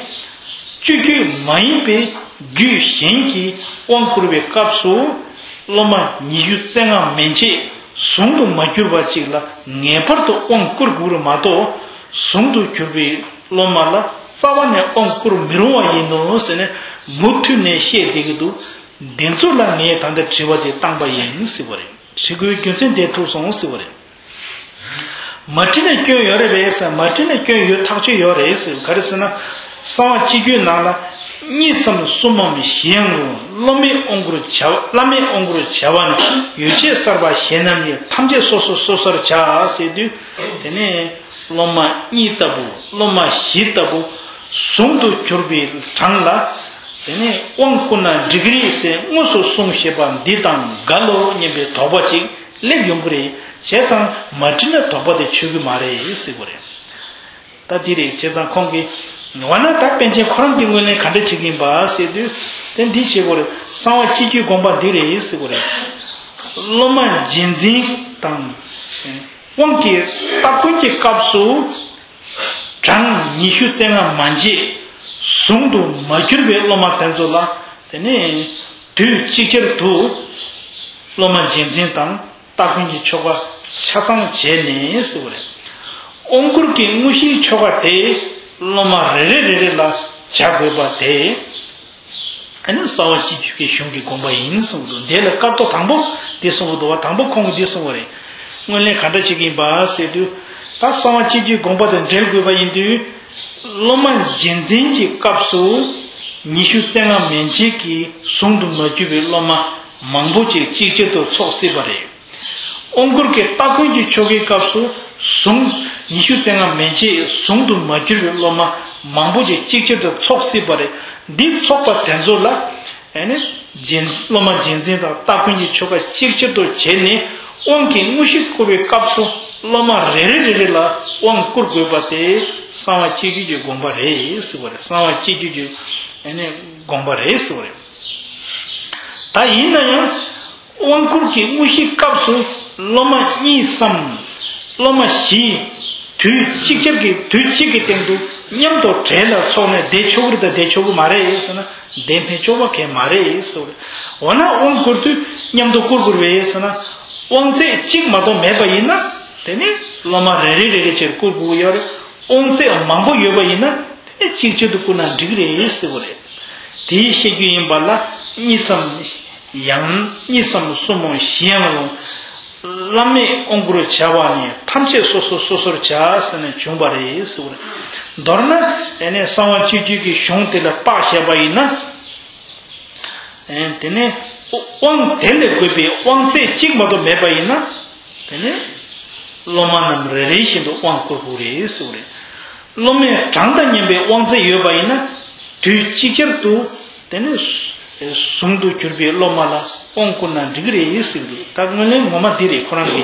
སྤྱོད་བརྒྱུད་མ་ཡིན་པའི་རྒྱུད་གཞན་གྱིས་དབང་བསྐུར་བའི་སྐབས་སུ། སློབ་མ་ཉི་ཤུ་རྩ་ལྔ་མན་ཆད་ཟུང་དུ་མ་གྱུར་པ་ཅིག་ལ་ངེས་པར་དུ་དབང་བསྐུར་དགོས་རེད་མ་གཏོགས། ཟུང་དུ་གྱུར་པའི་སློབ་མ་ལ་རྩ་བ་ནས་དབང་བསྐུར་མི་རུང་བ་ཡིན་ནོ་ཟེར་ནས་མུ་མཐུད་ནས་བཤད་བསྡད་ཀྱི་འདུག་འདི་ཚོ་ལ་ངས་ད་ལྟ་དྲི་བ་དེ་བཏང་པ་ཡིན་ཟེར་བ་རེད། དྲི་དགོས་རྒྱུ་མཚན་དེ་ཐུག་སོང་ཟེར་བ་རེད། མ་བྲིས་ན་སྐྱོན་ཡོད་རེད་པས་ཟེར། མ་བྲིས་ན་སྐྱོན་ཡོད་ཐག་ཆོད་ཡོད་རེད་ཟེར། ག་རེ་ཟེར་ན། གསང་བ་སྤྱི་རྒྱུད་ནང་ལ། གཉིས་སམ་གསུམ་མམ་བཞིའམ་རུང་། སློབ་མས་དབང་བསྐུར་བྱ་བ། བླ་མས་དབང་བསྐུར་བྱ་བ་ནི། ཡོ་བྱད་གསར་པ་གཞན་རྣམས་ནི། ཐམས་ཅད་སོ་སོ་སོ་སོར་བྱ་ཟེར་དུས། དེ་ནས་སློབ་མ་གཉིས་ལྟ་བུ། སློབ་མ་བཞི་ལྟ་བུ། ཟུང་དུ་གྱུར་པའི་གྲངས་ལ། དེ་ནས་དབང་བསྐུར་ན་འགྲིག་གི་རེད་ཟེར་དངོས་སུ་གསུངས་བཞག་པ་འདི་དང་འགལ་ལོ་སྙམ་པའི་དོགས་པ་ཅིག་སླེབས་ཡོང་གི་རེད། བྱས་ཙང་མ་བྲིས་ན་དོགས་པ་དེ་ཆོད་ཀྱི་མ་རེད་ཟེར་གྱི་རེད། ད་འདི་རེད། བྱས་ཙང་ཁོང་གིས། འོ་ན་ད་པཎ་ཆེན་ཁོ་རང་གིས་ངོས་ལེན་ག་འདྲ་བྱེད་ཀྱི་ཡིན་པ་ཟེར་དུས། དེ་འདི་བྱེད་དགོས་རེད། གསང་བ་སྤྱི་རྒྱུད་དགོངས་པ་འདི་རེད་ཟེར་གྱི་རེད། སློབ་མ་རྗེས་འཛིན་དང་། དབང་གི་སྟ་གོན་གྱི་སྐབས་སུ། གྲངས་ཉི་ཤུ་རྩ་ལྔ་མན་ཆད་ཟུང་དུ་མ་གྱུར་པའི་སློབ་མ་དེ་ཚོ་ལ། དེ་ནས་དུས་གཅིག་ཅར་དུ་སློབ་མ་རྗེས་འཛིན་དང་སྟ་གོན་གྱི་ཆོ་ག་ཆ་ཚང་བྱས་ནས་ཟེར་བ་རེད། དབང་བསྐུར་གྱི་དངོས་གཞིའི་ཆོ་ག་དེ་སློབ་མ་རེ་རེ་རེ་རེ་ལ་བྱ་དགོས་པ་དེ། ཨ་ནི་གསང་བ་སྤྱི་རྒྱུད་ཀྱི་གཞུང་གི་དགོངས་པ་ཡིན་གསུངས་འདུག་འདི་ལ་སྐབས་ཐོག་དང་པོ་འདི་གསུངས་འདུག་བ། དང་པོ་ཁོང་གིས་འདི་གསུངས་པ་རེད། ངོས་ལེན་ག་འདྲ་བྱེད་ཀྱི་ཡིན་པ་ཟེར་དུས། ད་གསང་བ་སྤྱི་རྒྱུད་དགོངས་པ་དང་འབྲེལ་དགོས་པ་ཡིན་དུས། སློབ་མ་རྗེས་འཛིན་གྱི་སྐབས་སུ་ཉི་ཤུ་རྩ་ལྔ་མན་ཆད་ཀྱིས་ཟུང་དུ་མ་གྱུར་པའི་སློབ་མ་མང་པོ་ཅིག་གཅིག་ཆར་དུ་ཚོགས་སྲིད་པ་རེད། དབང་བསྐུར་གྱི་སྟ་གོན་གྱི་ཆོ་གའི་སྐབས་སུ་ཟུང་ཉི་ཤུ་རྩ་ལྔ་མན་ཆད་ཟུང་དུ་མ་གྱུར་པའི་སློབ་མ་མང་པོ་ཅིག་གཅིག་ཆར་དུ་ཚོགས་སྲིད་པ་རེད། འདི་ཚོགས་པ་དེ་ཚོ་ལ། ཨ་ནི་རྗེས། སློབ་མ་རྗེས་འཛིན་དང་སྟ་གོན་གྱི་ཆོ་ག་གཅིག་ཆར་དུ་བྱས་ནས་དབང་གི་དངོས་གཞི་བསྐུར་བའི་སྐབས་སུ་སློབ་མ་རེ་རེ་རེ་རེ་ལ་དབང་བསྐུར་དགོས་པ་དེ་གསང་བ་སྤྱི་རྒྱུད་ཀྱི་དགོངས་པ་རེད་ཟེར་བ་རེད། གསང་བ་སྤྱི་རྒྱུད་ཀྱི་ཨ་ནི་དགོངས་པ་རེད་ཟེར་བ་རེད། ད་ཡིན་ན་ཡང་། དབང་བསྐུར་གྱི་དངོས་གཞིའི་སྐབས་སུ་སློབ་མ་གཉིས་སམ། སློབ་མ་བཞི། དུས་གཅིག་ཅར་གྱི་དུས་གཅིག་གི་སྟེང་དུ་མཉམ་དུ་གྲལ་ལ་ཚོགས་ནས་བསྡད་ཆོག་གི་རེད་དང་བསྡད་ཆོག་གི་མ་རེད་ཟེར་ན། བསྡད་མི་ཆོག་པ་གང་ཡང་མ་རེད་ཟེར་བ་རེད། འོ་ན་དབང་བསྐུར་དུས་མཉམ་དུ་བསྐུར་དགོས་རེད་ཟེར་ན། དབང་ཚད་གཅིག་མ་གཏོགས་མེད་པ་ཡིན་ན། དེ་ནི་སློབ་མ་རེ་རེ་རེ་རེ་བྱས་བསྐུར་དགོས་ཀྱི་ཡོད་རེད། དབང་ཚད་མང་པོ་ཡོད་པ་ཡིན་ན། དེ་གཅིག་ཆར་དུ་བསྐུར་ན་འགྲིག་གི་རེད་ཟེར་བ་རེད། དེའི་བཤད་རྒྱུ་ཡིན་པ་ལ། གཉིས་སམ། ཡང་གཉིས་སམ་གསུམ་མམ་བཞིའམ་རུང་། བླ་མས་དབང་བསྐུར་བྱ་བ་ནི། ཐམས་ཅད་སོ་སོ་སོ་སོར་བྱ་ཟེར་ནས་བྱུང་བ་རེད་ཟེར་བ་རེད། མདོར་ན། ཨ་ནི་གསང་བ་སྤྱི་རྒྱུད་ཀྱི་གཞུང་དེ་ལ་དཔག་བྱས་པ་ཡིན་ན། ཨ། དེ་ནི་དབང་དེ་ལས་དགོས་པའི་དབང་ཚད་གཅིག་མ་གཏོགས་མེད་པ་ཡིན་ན། དེ་ནི་སློབ་མ་རྣམས་རེ་རེ་བཞིན་དུ་དབང་བསྐུར་དགོས་རེད་ཟེར་བ་རེད། སློབ་མས་གྲངས་དང་མཉམ་པའི་དབང་ཚད་ཡོད་པ་ཡིན་ན། དུས་གཅིག་ཅར་དུ་དེ་ནི་ཟུང་དུ་གྱུར་པའི་སློབ་མ་ལ་དབང་བསྐུར་ན་འགྲིག་གི་རེད་ཟེར་གྱི་འདུག་ད་ངོས་ལེན་ངོ་མ་འདི་རེད། ཁོ་རང་གི་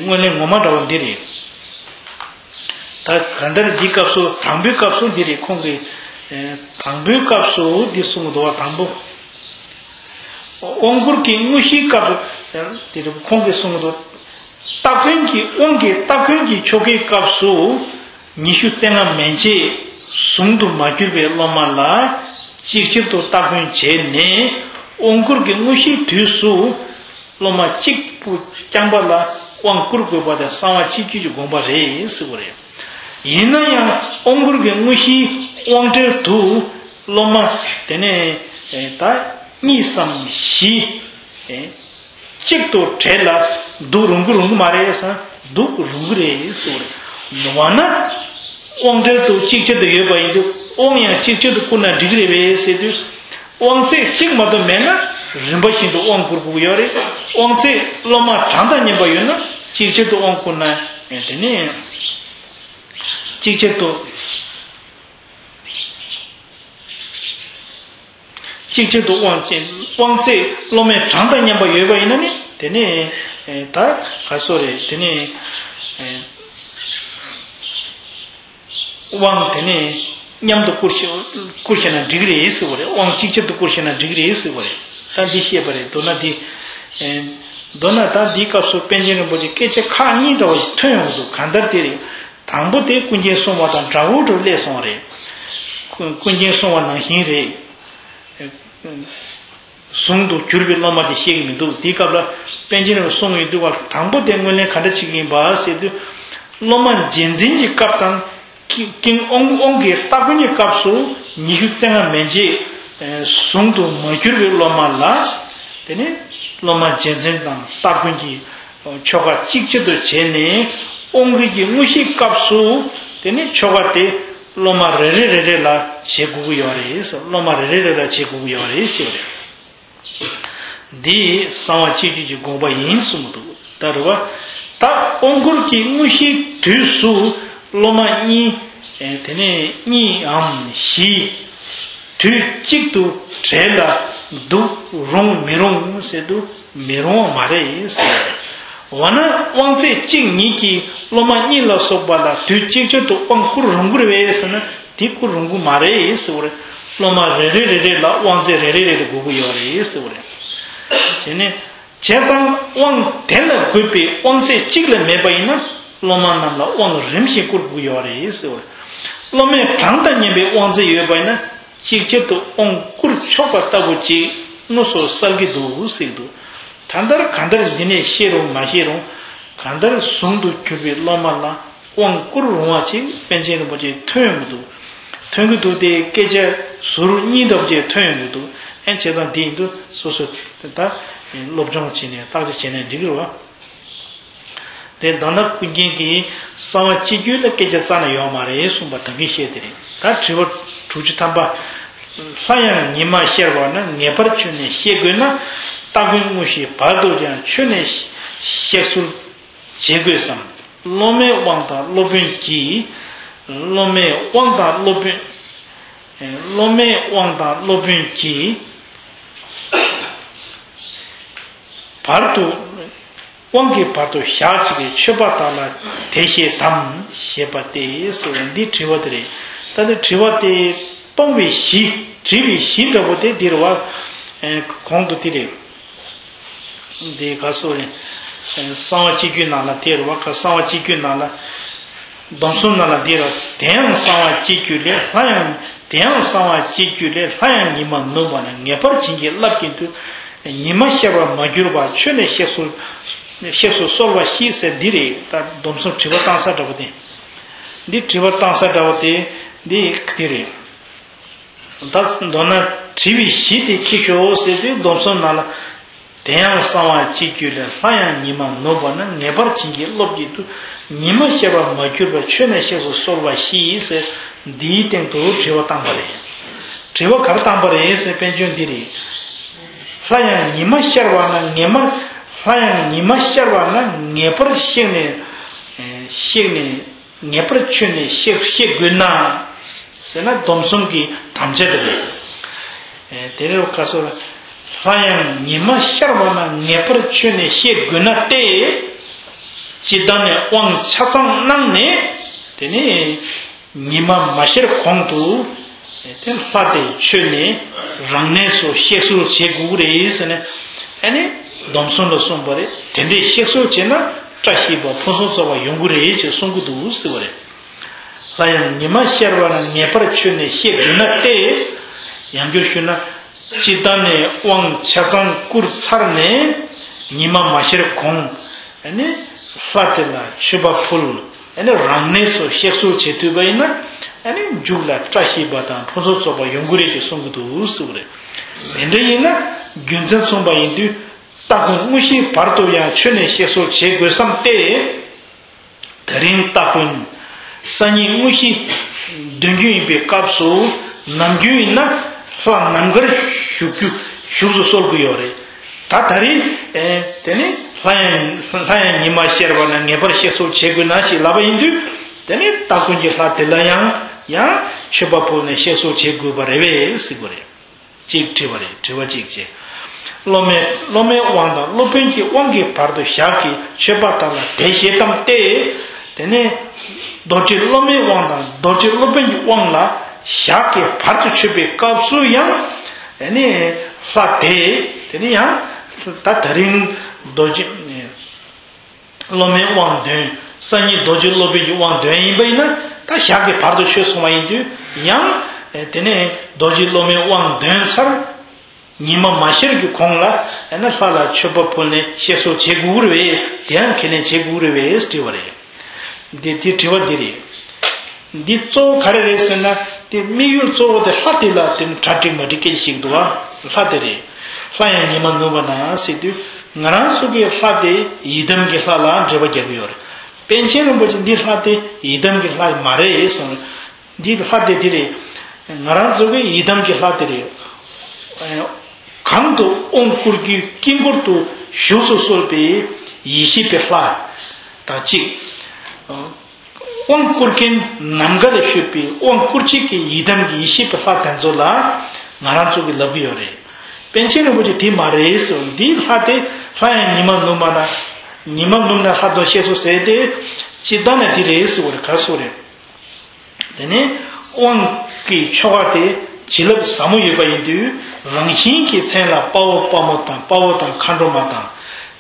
ངོས་ལེན་ངོ་མ་འདྲ་བ་འདི་རེད། ད་གང་ལྟར་འདི་སྐབས་སུ་དང་པོའི་སྐབས་སུ་འདི་རེད། ཁོང་གིས་དང་པོའི་སྐབས་སུ་འདི་གསུངས་འདུག་བ། དང་པོ། དབང་བསྐུར་གྱི་དངོས་གཞིའི་སྐབས་སུ་དེ་རེད། ཁོང་གིས་གསུངས་འདུག་སྟ་གོན་གྱི། དབང་གི་སྟ་གོན་གྱི་ཆོ་གའི་སྐབས་སུ་ཉི་ཤུ་རྩ་ལྔ་མན་ཆད་ཟུང་དུ་མ་གྱུར་པའི་སློབ་མ་ལ་གཅིག་ཆར་དུ་སྟ་གོན་བྱས་ནས། དབང་བསྐུར་གྱི་དངོས་གཞིའི་དུས་སུ་སློབ་མ་གཅིག་པུ་རྐྱང་པ་ལ་དབང་བསྐུར་དགོས་པ་དེ་གསང་བ་སྤྱི་རྒྱུད་ཀྱི་དགོངས་པ་རེད་ཟེར་བ་རེད། ཡིན་ན་ཡང་དབང་བསྐུར་གྱི་དངོས་གཞིའི་དབང་གྲལ་དུ་སློབ་མ་དེ་ནས་ད་གཉིས་སམ་བཞི། གཅིག་ཏུ་བྲལ་ལ་འདུག་རུང་གི་རུང་གི་མ་རེད་ཟེར་ན་འདུག་རུང་གི་རེད་ཟེར་བ་རེད། འོ་ན་དབང་གྲལ་དུ་གཅིག་ཆར་དུ་ཡོད་པ་ཡིན་དུས་དབང་ཡང་གཅིག་ཆར་དུ་བསྐུར་ན་འགྲིག་གི་རེད་པས་ཟེར་དུས། དབང་ཚད་གཅིག་མ་གཏོགས་མེད་ན་རིམ་པ་བཞིན་དུ་དབང་བསྐུར་དགོས་ཀྱི་ཡོད་རེད། དབང་ཚད་སློབ་མ་གྲངས་དང་མཉམ་པ་ཡོད་ན་གཅིག་ཆར་དུ་དབང་བསྐུར་ན་དེ་ནས་གཅིག་ཆར་དུ། གཅིག་ཆར་དུ་དབང་ཅན་དབང་ཚད་སློབ་མའི་གྲངས་དང་མཉམ་པ་ཡོད་པ་ཡིན་ན་ནི་དེ་ནི་ད་ག་སོ་རེད། དེ་ནི་དབང་དེ་ནི་མཉམ་དུ་བསྐུར་ཤེས་བསྐུར་ཤེས་ན་འགྲིག་རེད་ཟེར་བ་རེད། དབང་གཅིག་ཆར་དུ་བསྐུར་ཤེས་ན་འགྲིག་རེད་ཟེར་བ་རེད། ད་འདི་བཤད་པ་རེད། མདོར་ན་འདི་མདོར་ན་ད་འདིའི་སྐབས་སུ་པཎ་ཆེན་རིན་པོ་ཆེ་སྐད་ཆ་ཁག་གཉིས་འདྲ་བ་ཞིག་ཐོན་ཡོང་གི་འདུག་གང་ལྟར་དེ་རེད། དང་པོ་དེ་ཀུན་མཁྱེན་གསུང་བ་དང་འདྲ་བོ་འདྲ་བོ་སླེབས་སོང་བ་རེད། ཀུན་ཀུན་མཁྱེན་གསུང་བ་ནང་བཞིན་རེད། ཟུང་དུ་གྱུར་པའི་སློབ་མ་དེ་ཤེས་ཀྱི་མི་འདུག་དེའི་སྐབས་ལ་པཎ་ཆེན་རིན་པོ་ཆེ་གསུང་ཡོང་དུས་བར་དང་པོ་དེ་སྔོན་ལན་ག་འདྲ་བྱེད་ཀྱི་ཡིན་པ་ཟེར་དུས། སློབ་མ་རྗེས་འཛིན་གྱི་སྐབས་དང་ཀིང་ཀིང་དབང་དབང་གི་སྟ་གོན་གྱི་སྐབས་སུ་ཉི་ཤུ་རྩ་ལྔ་མན་ཆད་ཟུང་དུ་མ་གྱུར་པའི་སློབ་མ་ལ་དེ་ནི་སློབ་མ་རྗེས་འཛིན་དང་སྟ་གོན་གྱི་ཆོ་ག་གཅིག་ཆར་དུ་བྱས་ནས། དབང་རིས་ཀྱི་དངོས་གཞིའི་སྐབས་སུ་དེ་ནི་ཆོ་ག་དེ་སློབ་མ་རེ་རེ་རེ་རེ་ལ་བྱེད་དགོས་ཀྱི་ཡོད་རེད། སློབ་མ་རེ་རེ་རེ་ལ་བྱེད་དགོས་ཀྱི་ཡོད་རེད་ཞེས་པ་རེད། འདི་གསང་བ་སྤྱི་རྒྱུད་ཀྱི་དགོངས་པ་ཡིན་གསུངས་འདུག་ད་རེད་བ། ད་དབང་བསྐུར་གྱི་དངོས་གཞིའི་དུས་སུ་སློབ་མ་གཉིས། དེ་ནས་གཉིས་འམ་བཞི། དུས་གཅིག་ཏུ་གྲལ་ལ་འདུག་རུང་མི་རུང་ཟེར་དུས་མི་རུང་བ་མ་རེད་ཟེར། འོ་ན་དབང་ཚད་གཅིག་ཉིད་ཀྱིས་སློབ་མ་གཉིས་ལ་སོགས་པ་ལ་དུས་གཅིག་ཆར་དུ་དབང་བསྐུར་རུང་གི་རེད་པས་ཟེར་ན་དེ་བསྐུར་རུང་གི་མ་རེད་ཟེར་བ་རེད། སློབ་མ་རེ་རེ་རེ་རེ་ལ་དབང་ཚད་རེ་རེ་རེ་རེ་དགོས་ཀྱི་ཡོད་རེད་ཟེར་བ་རེད། བྱས་ནས་བྱས་ཙང་དབང་དེ་ལ་དགོས་པའི་དབང་ཚད་གཅིག་ལས་མེད་པ་ཡིན་ན་སློབ་མ་རྣམས་ལ་དབང་རིམ་བཞིན་བསྐུར་དགོས་ཀྱི་ཡོད་རེད་ཟེར་བ་རེད། སློབ་མའི་གྲངས་དང་མཉམ་པའི་དབང་ཚད་ཡོད་པ་ཡིན་ན། གཅིག་ཆར་དུ་དབང་བསྐུར་ཆོག་པ་ལྟ་བུ་ཅིག་དངོས་སུ་གསལ་གྱི་འདུག་ཟེར་འདུག་ད་ལྟར་གང་ལྟར་འདི་ནས་ཤེས་རུང་མ་ཤེས་རུང་། གང་ལྟར་ཟུང་དུ་གྱུར་པའི་སློབ་མ་ལ་དབང་བསྐུར་རུང་བ་ཅིག་པཎ་ཆེན་རིན་པོ་ཆེ་ཐོན་ཡོང་གི་འདུག་ཐོན་གྱི་འདུག་སྟེ་སྐད་ཆ་ཟུར་གཉིས་འདྲ་བོ་ཅིག་ཐོན་ཡོང་གི་འདུག་ཨེ་བྱས་ཙང་འདི་ཡིན་དུས་སོ་སོ་ད་སློབ་སྦྱོང་བྱས་ནས་བརྟག་དཔྱད་བྱས་ནས་འགྲིག་གི་རེད་བ། དེ་ལྟ་ན་ཀུན་མཁྱེན་གྱིས་གསང་བ་སྤྱི་རྒྱུད་ལ་སྐད་ཆ་རྩ་ནས་ཡོད་མ་རེད་གསུངས་པ་ད་གིན་བཤད་དེ་རེད། ད་དྲི་བ་དྲུག་ཅུ་ཐམ་པ། སླར་ཡང་ཉི་མ་ཤར་བ་ན་ངེས་པར་ཆོས་ནས་བཤད་དགོས་ན། སྟ་གོན་དངོས་གཞི་བར་དུ་ཀྱང་ཆོས་ནས་བཤད་སྲོལ་བྱེད་དགོས་སམ། སློབ་མའི་དབང་དང་སློབ་དཔོན་གྱིས། སློབ་མའི་དབང་དང་སློབ་དཔོན། སློབ་མའི་དབང་དང་སློབ་དཔོན་གྱིས། བར་དུ། དབང་གི་བར་དུ་བཞག་བྱེད་ཀྱི་མཆོད་པ་དག་ལ་དེ་བཞེད་དམ་ཞེས་པ་སྟེ་ཟེར་བ་འདི་དྲི་བ་དེ་རེད། ད་ནི་དྲི་བ་དེ་སྟོང་པའི་གཞི་དྲི་བའི་གཞི་འདྲ་པོ་དེ་འདིར་བ། གོང་དུ་དེ་རེད། འདི་ག་སོ་རེད། གསང་བ་སྤྱི་རྒྱུད་ནང་ལ་དེ་རེད་བ། ག་གསང་བ་སྤྱི་རྒྱུད་ནང་ལ། སྡོམ་གསུམ་ནང་ལ་འདི་ར། དེ་ཡང་གསང་བ་སྤྱི་རྒྱུད་ལས་སླར་ཡང་། དེ་ཡང་གསང་བ་སྤྱི་རྒྱུད་ལས་སླར་ཡང་ཉི་མ་ནུབ་པ་ན་ངེས་པར་བྱིན་གྱིས་བརླབས་ཀྱིན་དུ། ཉི་མ་ཤར་བར་མ་གྱུར་པ་ཆོས་ནས་གཤེགས་སུ། གཤེགས་སུ་གསོལ་བ་བཞེས་ཟེར་འདི་རེད། ད་སྡོམ་གསུམ་དྲི་བ་བཏང་ས་འདྲ་བོ་དེ། འདི་དྲི་བ་བཏང་ས་འདྲ་བོ་དེ་འདི་འདི་རེད། ད་མདོར་ན་དྲི་བའི་གཞི་དེ་ཁྱེར་ཤོག་ཟེར་དུས་སྡོམ་གསུམ་ནང་ལ། དེ་ཡང་གསང་བ་སྤྱི་རྒྱུད་ལས་སླར་ཡང་ཉི་མ་ནུབ་པ་ན་ངེས་པར་བྱིན་གྱིས་རློབས་ཀྱིན་དུ། ཉི་མ་ཤར་བར་མ་གྱུར་པ་ཆོས་ནས་གཤེགས་སུ་གསོལ་བ་བཞེས་ཟེར་འདིའི་སྟེང་དུ་དྲི་བ་བཏང་པ་རེད། དྲི་བ་ག་རེ་བཏང་པ་རེད་ཟེར་དཔལ་འབྱོར་འདི་རེད། སླར་ཡང་ཉི་མ་ཤར་བ་ན་ངེས་མ། སླར་ཡང་ཉི་མ་ཤར་བ་ན་ངེས་པར་གཤེགས་ནས། གཤེགས་ནས། ངེས་པར་ཆོས་ནས་བཤད་བཤད་དགོས་ན། ཟེར་ན་སྡོམ་གསུམ་གྱི་དམ་བཅའ་དེ་རེད། དེ་རེད་བ། ག་སོ་ར། སླར་ཡང་ཉི་མ་ཤར་བ་ན་ངེས་པར་ཆོས་ནས་བཤད་དགོས་ན་སྟེ། ཇི་ལྟར་ནས་དབང་ཆ་ཚང་གནང་ནས། དེ་ནས་ཉི་མ་མ་ཤར་གོང་དུ། དེ་ལྷ་དེ་ཆོས་ནས་རང་གནས་སུ་གཤེགས་གསོལ་བྱེད་དགོས་རེད་ཟེར་ནས། ཨ་ནི་སྡོམ་གསུམ་ལ་གསུངས་པ་རེད། དེ་འདྲའི་གཤེགས་གསོལ་བྱས་ན་བཀྲ་ཤིས་པ་ཕུན་སུམ་ཚོགས་པ་ཡོང་གི་རེད་ཅེས་གསུང་གི་འདུག་ཟེར་བ་རེད། སླར་ཡང་ཉི་མ་ཤར་བ་ན་ངེས་པར་ཆོས་ནས་བཤད་དགོས་ན་སྟེ། ཡང་བསྐྱར་ཞུས་ན། སྤྱིར་བཏང་ནས་དབང་ཆ་ཚང་བསྐུར་ཚར་ནས་ཉི་མ་མ་ཤར་གོང་ཨ་ནི་ལྷ་དེ་ལ་མཆོད་པ་ཕུལ། ཨ་ནི་རང་གནས་སུ་གཤེགས་གསོལ་བྱེད་ཐུབ་པ་ཡིན་ན། ཨ་ནི་མཇུག་ལ་བཀྲ་ཤིས་པ་དང་ཕུན་སུམ་ཚོགས་པ་ཡོང་གི་རེད་ཅེས་གསུང་གི་འདུག་ཟེར་བ་རེད། དེ་འདྲ་ཡིན་ན་རྒྱུ་མཚན་མཚུངས་པ་ཡིན་དུས། སྟ་གོན་དངོས་གཞིའི་བར་དུ་ཡང་མཆོད་གནས་གཤེགས་གསོལ་བྱེད་དགོས་བསམ་སྟེ། དེ་རིང་སྟ་གོན་སང་ཉིན་དངོས་གཞི་འདོན་རྒྱུ་ཡིན་པའི་སྐབས་སུ། ནམ་རྒྱུན་ཡིན་ན་ལྷ་ནམ་མཁར་བཞུགས་རྒྱུ་བཞུགས་སུ་གསོལ་གྱི་ཡོད་རེད། ད་ད་རེས་ཨེ་དེ་ནི་ལྷ་ཡང་ལྷ་ཡང་ཉི་མ་ཤར་བ་ན་ངེས་པར་གཤེགས་གསོལ་བྱེད་དགོས་ན་ཞེས་ལབ་པ་ཡིན་དུས། དེ་ནི་སྟ་གོན་གྱི་ལྷ་དེ་ལ་ཡང་ཡང་མཆོད་པ་ཕུལ་ནས་གཤེགས་གསོལ་བྱེད་དགོས་པ་རེད་པས་ཟེར་གྱི་རེད། གཅིག་དྲི་བ་རེད། དྲི་བ་གཅིག་བྱས། སློབ་མའི་སློབ་མའི་དབང་དང་སློབ་དཔོན་གྱི་དབང་གི་བར་དུ་ཞག་གི་མཆོད་པ་དག་ལ་དད་བཞེས་དམ་སྟེ། དེ་ནས་རྡོ་རྗེ་སློབ་མའི་དབང་དང་རྡོ་རྗེ་སློབ་དཔོན་གྱི་དབང་ལ་ཞག་གི་བར་དུ་མཆོད་པའི་སྐབས་སུ་ཡང་། དེ་ནས་ལྷ་དེ་དེ་ནས་ཡང་ད་ད་རིང་རྡོ་རྗེ། སློབ་མའི་དབང་འདོན། སང་ཉིན་རྡོ་རྗེ་སློབ་དཔོན་གྱི་དབང་འདོན་ཡིན་པ་ཡིན་ན། ད་ཞག་གི་བར་དུ་ཆོད་སོང་བ་ཡིན་དུས་ཡང་། དེ་ནས་རྡོ་རྗེ་སློབ་མའི་དབང་འདོན་ཚར། ཉི་མ་མ་ཤར་གྱི་གོང་ལ་ཨ་ནི་ལྷ་ལ་མཆོད་པ་ཕུལ་ནས་གཤེགས་གསོལ་བྱེད་དགོས་རེད་པས། དེ་ཡང་ཁས་ལེན་བྱེད་དགོས་རེད་པས་དྲི་བ་རེད། འདི་དེ་དྲི་བ་འདི་རེད། འདི་གཙོ་བོ་ག་རེ་རེད་ཟེར་ན། དེ་དམིགས་ཡུལ་གཙོ་བོ་དེ་ལྷ་དེ་ལ་དེ་ནི་གྲ་སྒྲིག་མ་སྒྲིག་སྐད་ཆ་ཞིག་འདུག་བ། ལྷ་དེ་རེད། ལྷ་ཡང་ཉི་མ་ནུབ་པ་ན་ཟེར་དུས། ང་རང་ཚོ་གི་ལྷ་དེ་ཡི་དམ་གྱི་ལྷ་ལ་འགྲེལ་པ་རྒྱག་གི་ཡོད་རེད། པཎ་ཆེན་རིན་པོ་ཆེ་འདི་ལྷ་དེ་ཡི་དམ་གྱི་ལྷ་མ་རེད་གསུངས་རེད། འདི་ལྷ་དེ་དེ་རེད། ང་རང་ཚོ་གི་ཡི་དམ་གྱི་ལྷ་དེ་རེད། གང་དུ་དབང་བསྐུར་རྒྱུའི་དཀྱིལ་འཁོར་དུ་བཞུགས་སུ་གསོལ་བའི་ཡེ་ཤེས་པའི་ལྷ་དང་གཅིག་དབང་བསྐུར་མཁན་ནམ་མཁའ་ལ་བཞུགས་པའི་དབང་བསྐུར་བྱེད་ཀྱི་ཡི་དམ་གྱི་ཡེ་ཤེས་པའི་ལྷ་དེ་ཚོ་ལ་ང་རང་ཚོ་གིས་ལབ་ཀྱི་ཡོད་རེད། པཎ་ཆེན་རིན་པོ་ཆེ་དེ་མ་རེད་ཟེར། འདིའི་ལྷ་དེ་ལྷ་ཡང་ཉི་མ་ནུབ་པ་ན། ཉི་མ་ནུབ་ན་ལྷ་དོན་ཤེས་སོ་ཟེར་ཏེ། སྤྱིར་བཏང་ནས་དེ་རེད་ཟེར་བ་རེད། ག་ཟེར་རེད། དེ་ནས་དབང་གི་ཆོ་ག་དེ་བྱིན་རླབས་ཟབ་མོ་ཡོད་པ་ཡིན་དུས། རང་བཞིན་གྱི་མཚན་ལ་དཔའ་བོ་དཔའ་མོ་དང་། དཔའ་བོ་དང་མཁའ་འགྲོ་མ་དང་།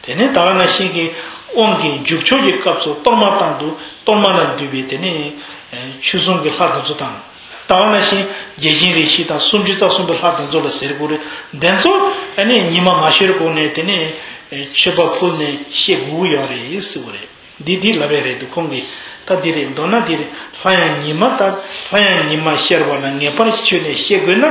དེ་ནས་ད་ག་ནང་བཞིན་གྱི་དབང་གི་འཇུག་ཕྱོགས་ཀྱི་སྐབས་སུ་གཏོར་མ་བཏང་དུས་གཏོར་མ་ལ་འདུས་པའི་དེ་ནས་ཆོས་སྲུང་གི་ལྷ་དེ་ཚོ་དང་། ད་ག་ནང་བཞིན་བརྒྱ་བྱིན་རེ་བཞི་དང་སུམ་ཅུ་རྩ་གསུམ་པའི་ལྷ་དེ་ཚོ་ལ་ཟེར་དགོས་རེད། དེ་ཚོ་ཨ་ནི་ཉི་མ་མ་ཤར་གོང་ནས་དེ་ནས་མཆོད་པ་ཕུལ་ནས་བཤད་དགོས་ཀྱི་ཡོད་རེད་ཟེར་བ་རེད། འདི་འདི་ལབ་པ་རེད་འདུག་ཁོང་གིས། ད་འདི་རེད། མདོར་ན་འདི་རེད། ལྷ་ཡང་ཉི་མ་ལྟར། ལྷ་ཡང་ཉི་མ་ཤར་བ་ན་ངེས་པར་མཆོད་གནས་གཤེགས་དགོས་ན།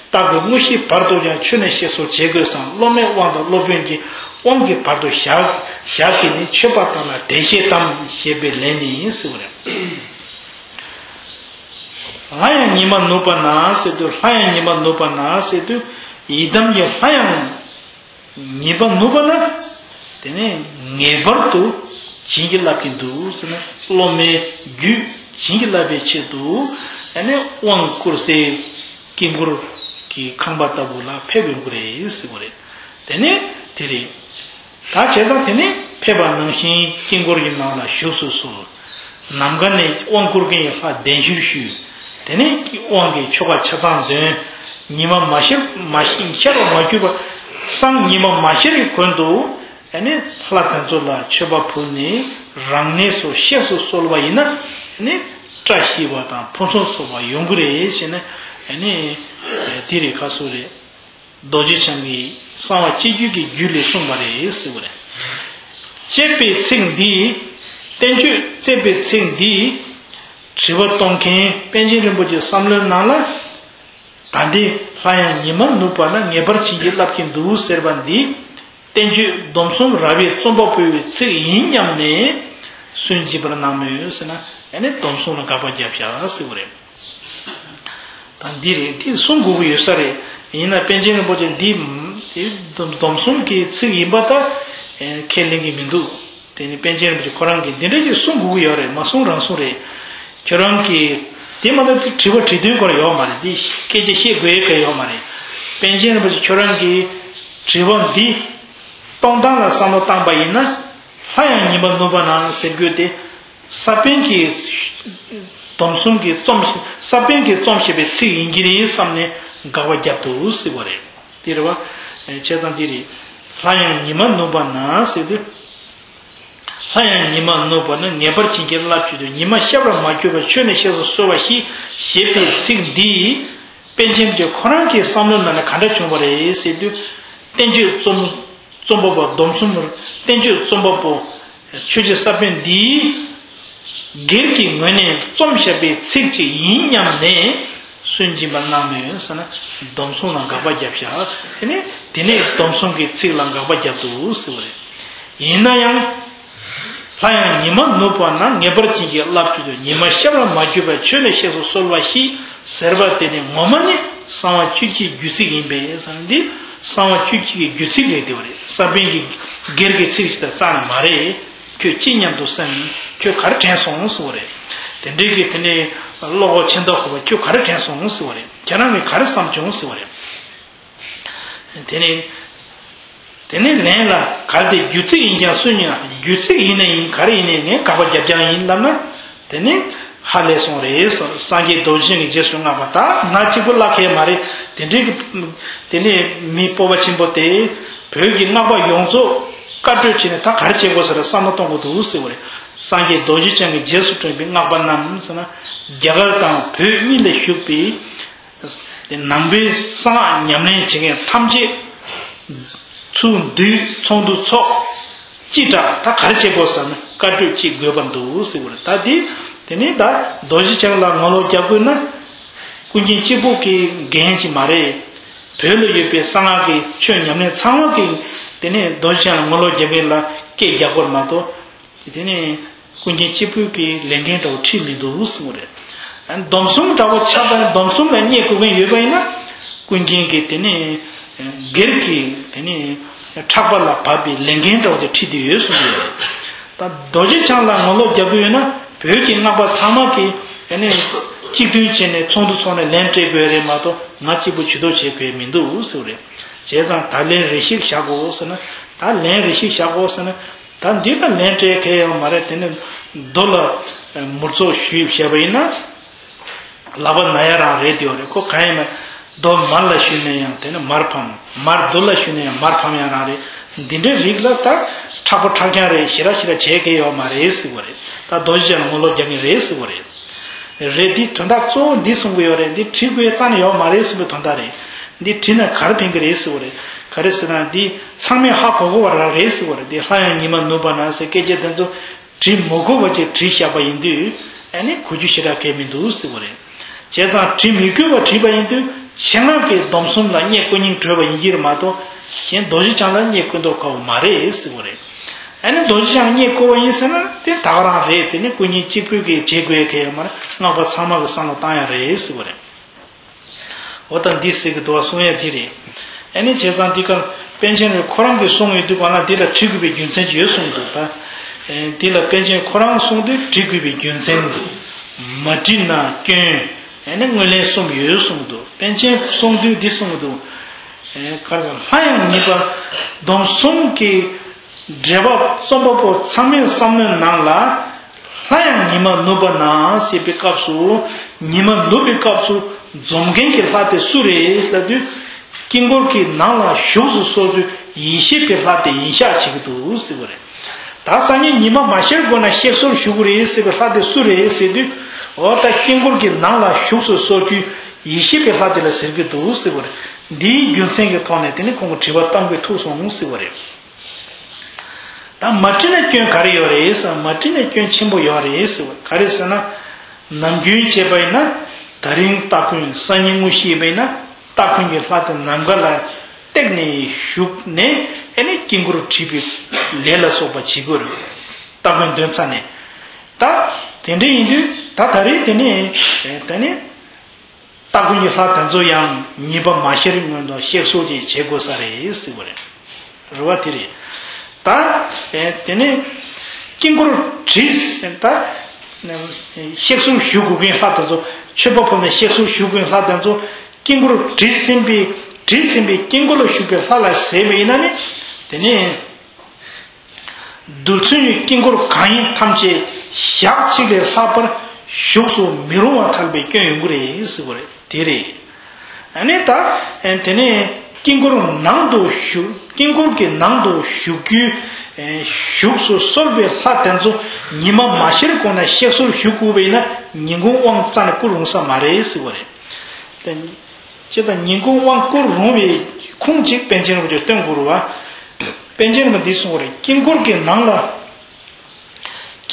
སྟ་གོན་དངོས་གཞིའི་བར་དུ་ཡང་མཆོད་གནས་གཤེགས་གསོལ་བྱེད་དགོས་སམ། སློབ་མའི་དབང་དང་སློབ་དཔོན་གྱི་དབང་གི་བར་དུ་ཞག་ཞག་གི་ནི་མཆོད་པ་དག་ལ་དད་བཞེས་དམ་ཞེས་པའི་ལན་ནི་ཟེར་བ་རེད། ལྷ་ཡང་ཉི་མ་ནུབ་པ་ན་ཟེར་དུས། ལྷ་ཡང་ཉི་མ་ནུབ་པ་ན་ཟེར་དུས། ཡི་དམ་གྱི་ལྷ་ཡང་ཉི་མ་ནུབ་པ་ན། དེ་ནས་ངེས་པར་དུ་བྱིན་གྱིས་བརླབ་ཀྱི་འདུག་ཟེར་ན། སློབ་མའི་རྒྱུད་བྱིན་གྱིས་བརླབ་པའི་ཆེད་དུ། དེ་ནས་དབང་བསྐུར་སའི་དཀྱིལ་འཁོར་གྱི་ཁང་པ་ལྟ་བུ་ལ་ཕེབས་ཡོང་གི་རེད་ཟེར་བ་རེད། དེ་ནས་དེ་རེད། ད་བྱས་ཙང་དེ་ནས་ཕེབས་པ་ནང་བཞིན་དཀྱིལ་འཁོར་གྱི་ནང་ལ་བཞུགས་སུ་གསོལ། ནམ་མཁའ་ནས་དབང་བསྐུར་མཁན་གྱི་ལྷ་གདན་ཞུ་ཞུས། དེ་ནས་དབང་གི་ཆོ་ག་ཆ་ཚང་འདོན། ཉི་མ་མ་ཤར་མ་ཤར་བ་མ་གྱུར་པ། སང་ཉི་མ་མ་ཤར་གྱི་གོང་དུ་ཨ་ནི་ལྷ་དེ་ཚོ་ལ་མཆོད་པ་ཕུལ་ནས་རང་གནས་སུ་གཤེགས་སུ་གསོལ་བ་ཡིན་ན། ཨ་ནི་བཀྲ་ཤིས་པ་དང་ཕུན་སུམ་ཚོགས་པ་ཡོང་གི་རེད་ཟེར་ནས། ཨ་ནི་དེ་རེད། ག་ཟེར་རེད། རྡོ་རྗེ་འཆང་གིས་གསང་བ་སྤྱོད་བརྒྱུད་ཀྱི་རྒྱུད་ལས་གསུངས་པ་རེད་ཟེར་བ་རེད། བཅས་པའི་ཚིག་འདིས། བསྟན་བཅོས་བཅས་པའི་ཚིག་འདིས་དྲི་བ་གཏོང་མཁན་པཎ་ཆེན་རིན་པོ་ཆེའི་བསམ་བློའི་ནང་ལ། ད་འདི་ལྷ་ཡང་ཉི་མ་ནུབ་པ་ན་ངེས་པར་བྱིན་གྱིས་བརླབ་ཀྱི་འདུག་ཟེར་བ་འདི། བསྟན་བཅོས་སྡོམ་གསུམ་རབ་དབྱེ་རྩོམ་པ་པོའི་ཚིག་ཡིན་སྙམ་ནས་སུན་འབྱིན་པར་སྣང་མོད་ཟེར་ན། ཨ་ནི་སྡོམ་གསུམ་ལ་དགག་པ་རྒྱབ་བཞག་ཟེར་བ་རེད། ད་འདི་རེད། འདི་གསུང་དགོས་ཀྱི་ཡོད་ས་རེད། ཡིན་ན་པཎ་ཆེན་རིན་པོ་ཆེ་འདི་འདི་སྡོམ་གསུམ་གྱི་ཚིག་ཡིན་པ་ད་ཁས་ལེན་གྱི་མི་འདུག་དེ་ནི་པཎ་ཆེན་རིན་པོ་ཆེ་ཁོ་རང་གིས་འདི་འདྲ་ཞིག་གསུང་དགོས་ཀྱི་ཡོད་རེད། མ་གསུང་རང་གསུང་རེད། ཁྱོད་རང་གིས་དེ་མ་གཏོགས་དྲི་བ་དྲི་དོན་ཁོ་རང་ཡོད་མ་རེད། འདི་སྐད་ཆ་བཤད་དགོས་ཡ་ག་ཡོད་མ་རེད། པཎ་ཆེན་རིན་པོ་ཆེ་ཁྱོད་རང་གིས་དྲི་བ་འདི་གཏོང་སྟངས་ལ་བསམ་བློ་བཏང་པ་ཡིན་ན། ལྷ་ཡང་ཉི་མ་ནུབ་པ་ན་ཟེར་དགོས་ཏེ། ས་པཎ་གྱིས་སྡོམ་གསུམ་གྱི་རྩོམ། ས་པཎ་གྱིས་རྩོམ་བཞག་པའི་ཚིག་ཡིན་གྱི་རེད་བསམ་ནས་དགག་པ་རྒྱབ་འདུག་ཟེར་བ་རེད། དེ་རེད་བ། བྱས་ཙང་འདི་རེད། ལྷ་ཡང་ཉི་མ་ནུབ་པ་ན་ཟེར་དུས། ལྷ་ཡང་ཉི་མ་ནུབ་པ་ན་ངེས་པར་བྱིན་གྱིས་བརླབ་ཀྱི་འདུག་ཉི་མ་ཤར་བར་མ་གྱུར་པར་མཆོད་གནས་གཤེགས་སུ་གསོལ་བ་ཞིག་ཞེས་པའི་ཚིག་འདིས། པཎ་ཆེན་གྱིས་ཁོ་རང་གི་བསམ་བློའི་ནང་ནས་ག་འདྲ་བྱུང་བ་རེད་ཟེར་དུས། བསྟན་བཅོས་རྩོམ་རྩོམ་པ་པོ་སྡོམ་གསུམ། བསྟན་བཅོས་རྩོམ་པ་པོ་ཆོས་རྗེ་ས་པཎ་འདིས། སྒེར་གྱི་ངོས་ནས་རྩོམ་བཞག་པའི་ཚིག་ཅིག་ཡིན་སྙམ་ནས་སུན་འབྱིན་པ་གནང་མོད་ཟེར་ན། སྡོམ་གསུམ་ལ་དགག་པ་བརྒྱབ་བཞག་དེ་ནས་དེ་ནས་སྡོམ་གསུམ་གྱི་ཚིག་ལ་དགག་པ་བརྒྱབ་འདུག་ཟེར་བ་རེད། ཡིན་ན་ཡང་། སླར་ཡང་ཉི་མ་ནུབ་པ་ན་ངེས་པར་འབྱིན་གྱི་བསླབ་བྱ་དུ། ཉི་མ་ཤར་བར་མ་གྱུར་པའི་ཆོས་ནི་གཤེགས་སུ་གསོལ་བ་ཞེས་ཟེར་བ་དེ་ནི་ངོ་མ་ནི་གསང་བ་བཅུ་གཅིག་རྒྱུད་ཚིག་ཡིན་པས་ཟེར་ན། འདི་གསང་བ་བཅུ་གཅིག་གི་རྒྱུད་ཚིག་རེད་དེ་བ་རེད། ས་པཎ་གྱི་སྒེར་གྱི་ཚིག་ཞིག་དང་རྩ་ནས་མ་རེད། ཁྱོད་ཅི་སྙམ་དུ་སེམས། ཁྱོད་ག་རེ་དྲན་སོང་ཟེར་བ་རེད། དེ་འདྲའི་གི་དེ་ནས་བློ་ཁོག་ཆེ་མདོག་ཁ་པོ་ཁྱོད་ག་རེ་དྲན་སོང་ཟེར་བ་རེད། ཁྱེད་རང་གིས་ག་རེ་བསམ་བྱུང་ཟེར་བ་རེད། དེ་ནས་དེ་ནས་ལན་ལ། གལ་ཏེ་རྒྱུད་ཚིག་ཡིན་ཀྱང་སུ་ཉིད་ལ། རྒྱུད་ཚིག་ཡིན་ན་ཡིན། ག་རེ་ཡིན་ནའི་ངས་དགག་པ་བརྒྱབ་རྐྱང་ཡིན་ལབ་ན། དེ་ནས་ཧ་ལས་སོང་རེད་ཟེར། སངས་རྒྱས་རྡོ་རྗེ་འཆང་གིས་རྗེས་སུ་བསྔགས་པ། ད་ང་གཅིག་པུ་བརླག་གི་མ་རེད། དེ་འདྲའི་གི་དེ་ནས་མི་སྤོབས་པ་ཆེན་པོ་དེ་བོད་ཀྱི་སྔགས་པ་ཡོངས་རྫོགས་བཀའ་བགྲོས་བྱས་ནས་ད་ག་རེ་བྱེད་དགོས་ཟེར་བསམ་བློ་གཏོང་དགོས་འདུག་ཟེར་བ་རེད། སངས་རྒྱས་རྡོ་རྗེ་འཆང་གིས་རྗེས་སུ་དྲན་པའི་སྔགས་པ་རྣམས་ཟེར་ན། རྒྱ་གར་དང་བོད་གཉིས་ལ་བཞུགས་པའི། དེ་ནང་པའི་གསང་སྔགས་ཉམས་ལེན་བྱེད་མཁན་ཐམས་ཅད་ཚུར་འདུས། ཚོགས་འདུ་ཚོགས། སྤྱི་བསྒྲགས། ད་ག་རེ་བྱེད་དགོས་ཟེར་ན་བཀའ་གྲོས་གཅིག་དགོས་པ་འདུག་ཟེར་བ་རེད། ད་དེ་དེ་ནས་ད་རྡོ་རྗེ་འཆང་ལ་ངོ་ལོག་རྒྱག་དགོས་ན། ཀུན་མཁྱེན་གཅིག་པུ་གི་འགན་ཅིག་མ་རེད། བོད་ལ་ཡོད་པའི་གསང་སྔགས་ཀྱི་ཆོས་ཉམས་ལེན་ཚང་མ་གིས་དེ་ནས་རྡོ་རྗེ་འཆང་ལ་ངོ་ལོག་རྒྱག་མཁན་ལ་སྐད་རྒྱག་དགོས་མ་གཏོགས། དེ་ནས་ཀུན་མཁྱེན་གཅིག་པུ་གི་ལས་འགན་འདྲ་བོ་ཁྲིད་མི་འདུག་གསུངས་པ་རེད། སྡོམ་གསུམ་འདྲ་བོ་ཆགས་པ་ཡིན། སྡོམ་གསུམ་ལ་བསྙད་བཀུར་མཁན་ཡོད་པ་ཡིན་ན། ཀུན་མཁྱེན་གྱིས་དེ་ནས་སྒེར་གྱི་དེ་ནས་ཕྲག་པ་ལ་བབས་པའི་ལས་འགན་འདྲ་བོ་དེ་ཁྲིད་དེ་ཡོད་གསུངས་ཡོད་རེད། ད་རྡོ་རྗེ་འཆང་ལ་ངོ་ལོག་རྒྱག་གི་ཡོད་ན། བོད་ཀྱི་སྔགས་པ་ཚང་མ་གིས་དེ་ནས་གཅིག་མཐུན་བྱས་ནས་ཚོགས་འདུ་ཚོགས་ནས་ལན་སྤྲད་དགོས་རེད་མ་གཏོགས། ང་གཅིག་པུ་ཇུས་གཏོགས་བྱེད་དགོས་མི་འདུག་ཟེར་བ་རེད། བྱས་ཙང་ད་ལན་རེ་ཞིག་བཞག་དགོས་ཟེར་ན། ད་ལན་རེ་ཞིག་བཞག་དགོས་ཟེར་ན། ད་འདི་ལ་ལན་སྤྲད་མཁན་ཡོད་མ་རེད། དེ་ནི་རྡོ་ལ་མུར་ཙོག་གཞུས་བྱས་པ་ཡིན་ན། ལག་པ་ན་ཡ་རང་རེད་དེ་ཡོད་རེད། ཁོ་གང་ཡིན་ན། རྡོ་མར་ལ་གཞུས་ན་ཡང་དེ་ནི་མར་ཕམ། མར་རྡོ་ལ་གཞུས་ན་ཡང་མར་ཕམ་ཡ་རང་རེད། འདི་འདྲའི་རིགས་ལ་ད་མཁྲེགས་པོ་མཁྲེགས་རྐྱང་རེད། ཞེ་དྲག་ཞེ་དྲག་བྱེད་མཁན་ཡོད་མ་རེད་ཟེར་བ་རེད། ད་རྡོ་རྗེ་འཆང་ངོ་ལོག་རྒྱག་མཁན་རེད་ཟེར་བ་རེད། རེད། འདི་དོན་དག་གཙོ་བོ་འདི་གསུང་གི་ཡོད་རེད། འདི་ཁྲིད་དགོས་རྩ་ནས་ཡོད་མ་རེད་ཟེར་བའི་དོན་དག་རེད། འདི་བྲིས་ན་ག་རེ་ཕན་གི་རེད་ཟེར་བ་རེད། ག་རེ་ཟེར་ན་འདི་ཚང་མས་ཧ་གོ་གོ་བ་རང་རེད་ཟེར་བ་རེད། འདི་སླར་ཡང་ཉི་མ་ནུབ་པ་ན་ཟེར་སྐད་ཆ་དེ་ཚོ་བྲིས་མི་དགོས་པ་ཅིག་བྲིས་བཞག་པ་ཡིན་དུས། ཨ་ནི་གོ་རྒྱུ་ཞེ་དྲག་གལ་མི་འདུག་ཟེར་བ་རེད། བྱས་ཙང་བྲིས་མི་དགོས་པ་བྲིས་པ་ཡིན་དུས་ཆེད་མངགས་ཀྱིས་སྡོམ་གསུམ་ལ་བསྙད་བཀུར་སྙིང་བྲོས་པ་ཡིན་གྱི་རེད་མ་གཏོགས། གཞན་རྡོ་རྗེ་འཆང་ལ་བསྙད་བཀུར་མདོག་ཁ་པོ་མ་རེད་ཟེར་བ་རེད། ཨ་ནི་རྡོ་རྗེ་འཆང་ལ་བསྙད་བཀུར་བ་ཡིན་ཟེར་ན་དེ་ད་ག་རང་རེད། དེ་ནི་ཀུན་མཁྱེན་གཅིག་པུས་ཀྱིས་བྱེད་དགོས་གལ་ཡོད་མ་རེད། སྔགས་པ་ཚང་མ་གིས་བསམ་བློ་བཏང་ཡ་རེད་ཟེར་བ་རེད། འོ་ད་འདི་ཟེར་གི་འདུག་བ། གསུང་ཡ་འདི་རེད། ཨ་ནི་བྱས་ཙང་འདི་ག་པཎ་ཆེན་རེད། ཁོ་རང་གིས་གསུངས་ཡོད་དུས་གང་ལ་འདི་ལ་བྲི་དགོས་པའི་རྒྱུ་མཚན་ཅིག་ཡོད་གསུངས་འདུག་ད་ཨེ་འདི་ལ་པཎ་ཆེན་ཁོ་རང་གསུངས་དུས་བྲི་དགོས་པའི་རྒྱུ་མཚན་འདུག་མ་བྲིས་ན་སྐྱོན། ཨ་ནི་ངོས་ལེན་གསུམ་ཡོད་གསུངས་འདུག་པཎ་ཆེན་གསུངས་དུས་འདི་གསུངས་འདུག་ཨེ་ག་རེ་ཟེར། སླར་ཡང་ཉེས་པ་སྡོམ་གསུམ་གྱི་འགྲེལ་པ་རྩོམ་པ་པོ་ཚང་མའི་བསམ་བློའི་ནང་ལ། སླར་ཡང་ཉི་མ་ནུབ་པ་ན་ཞེས་པའི་སྐབས་སུ། ཉི་མ་ནུབ་པའི་སྐབས་སུ་འཛོམས་མཁན་གྱི་ལྷ་དེ་སུ་རེད་ལབ་དུས། དཀྱིལ་འཁོར་གྱི་ནང་ལ་བཞུགས་སུ་གསོལ་དུས་ཡེ་ཤེས་པའི་ལྷ་དེ་ཡིན་ཤག་བྱེད་ཀྱི་འདུག་ཟེར་བ་རེད། ད་སང་ཉིན་ཉི་མ་མ་ཤར་གོང་ན་གཤེགས་གསོལ་ཞུ་གི་རེད་ཟེར་བའི་ལྷ་དེ་སུ་རེད་ཟེར་དུས། འོ་ད་དཀྱིལ་འཁོར་གྱི་ནང་ལ་བཞུགས་སུ་གསོལ་རྒྱུ་ཡེ་ཤེས་པའི་ལྷ་དེ་ལ་ཟེར་གྱི་འདུག་ཟེར་བ་རེད། འདིའི་རྒྱུ་མཚན་གྱི་ཐོག་ནས་དེ་ནི་ཁོང་གི་དྲི་བ་གཏམ་གྱི་ཐུག་སོང་ཟེར་བ་རེད། ད་མ་བྲིས་ན་སྐྱོན་ག་རེ་ཡོད་རེད་ཟེར། མ་བྲིས་ན་སྐྱོན་ཆེན་པོ་ཡོད་རེད་ཟེར་བ། ག་རེ་ཟེར་ན། ནམ་རྒྱུན་བྱས་པ་ཡིན་ན། ད་རིང་སྟ་གོན་སང་ཉིན་དངོས་གཞི་ཡིན་པ་ཡིན་ན། སྟ་གོན་གྱི་ལྷ་དེ་ནམ་མཁའ་ལ་བཏེགས་ནས་བཞུགས་ནས། ཨ་ནི་དཀྱིལ་འཁོར་བྲིས་པའི་ལས་ལ་སོགས་པ་བྱེད་དགོས་རེད། སྟ་གོན་འདོན་ཚར་ནས། ད་དེ་འདྲ་ཡིན་དུས་ད་ད་རེས་དེ་ནས་ད་ནི། སྟ་གོན་གྱི་ལྷ་དེ་ཚོ་ཡང་ཉི་མ་མ་ཤར་སྔོན་དུ་གཤེགས་གསོལ་ཅིག་བྱེད་དགོས་ས་རེད་ཟེར་བ་རེད། རེད་བ། དེ་རེད། ད་དེ་ནས་དཀྱིལ་འཁོར་བྲིས་ཟིན། ད་གཤེགས་གསོལ་ཞུ་དགོས་མཁན་ལྷ་དེ་ཚོ། མཆོད་པ་ཕུལ་ནས་གཤེགས་གསོལ་ཞུ་དགོས་མཁན་ལྷ་དེ་ཚོ་དཀྱིལ་འཁོར་བྲིས་ཟིན་པའི་བྲིས་ཟིན་པའི་དཀྱིལ་འཁོར་ལ་བཞུགས་པའི་ལྷ་ལ་ཟེར་བ་ཡིན་ན་ནི། དེ་ནས། རྡུལ་ཚོན་གྱི་དཀྱིལ་འཁོར་གང་ཡིན་ཐམས་ཅད་ཞག་གཅིག་ལས་ལྷག་པར་བཞུགས་སུ་མི་རུང་བ་ཐལ་བའི་སྐྱོན་ཡོང་གི་རེད་ཟེར་བ་རེད། དེ་རེད། ཨ་ནི་ད་དེ་ནས་དཀྱིལ་འཁོར་ནང་དུ་བཞུགས། དཀྱིལ་འཁོར་གྱི་ནང་དུ་བཞུགས་རྒྱུའི་བཞུགས་སུ་གསོལ་བའི་ལྷ་དེ་ཚོ་ཉི་མ་མ་ཤར་གོང་ན་གཤེགས་གསོལ་ཞུ་དགོས་པ་ཡིན་ན། ཉིན་གུང་དབང་རྩ་ནས་བསྐུར་རུང་ས་མ་རེད་ཟེར་བ་རེད། དེ་ ཅེས་དང་། ཉིན་གུང་དབང་བསྐུར་རུང་བའི་ཁུངས་གཅིག་པཎ་ཆེན་རིན་པོ་ཆེས་སྟོན་དགོས་རེད་བ། པཎ་ཆེན་རིན་པོ་ཆེས་འདི་གསུངས་པ་རེད། དཀྱིལ་འཁོར་གྱི་ནང་ལ།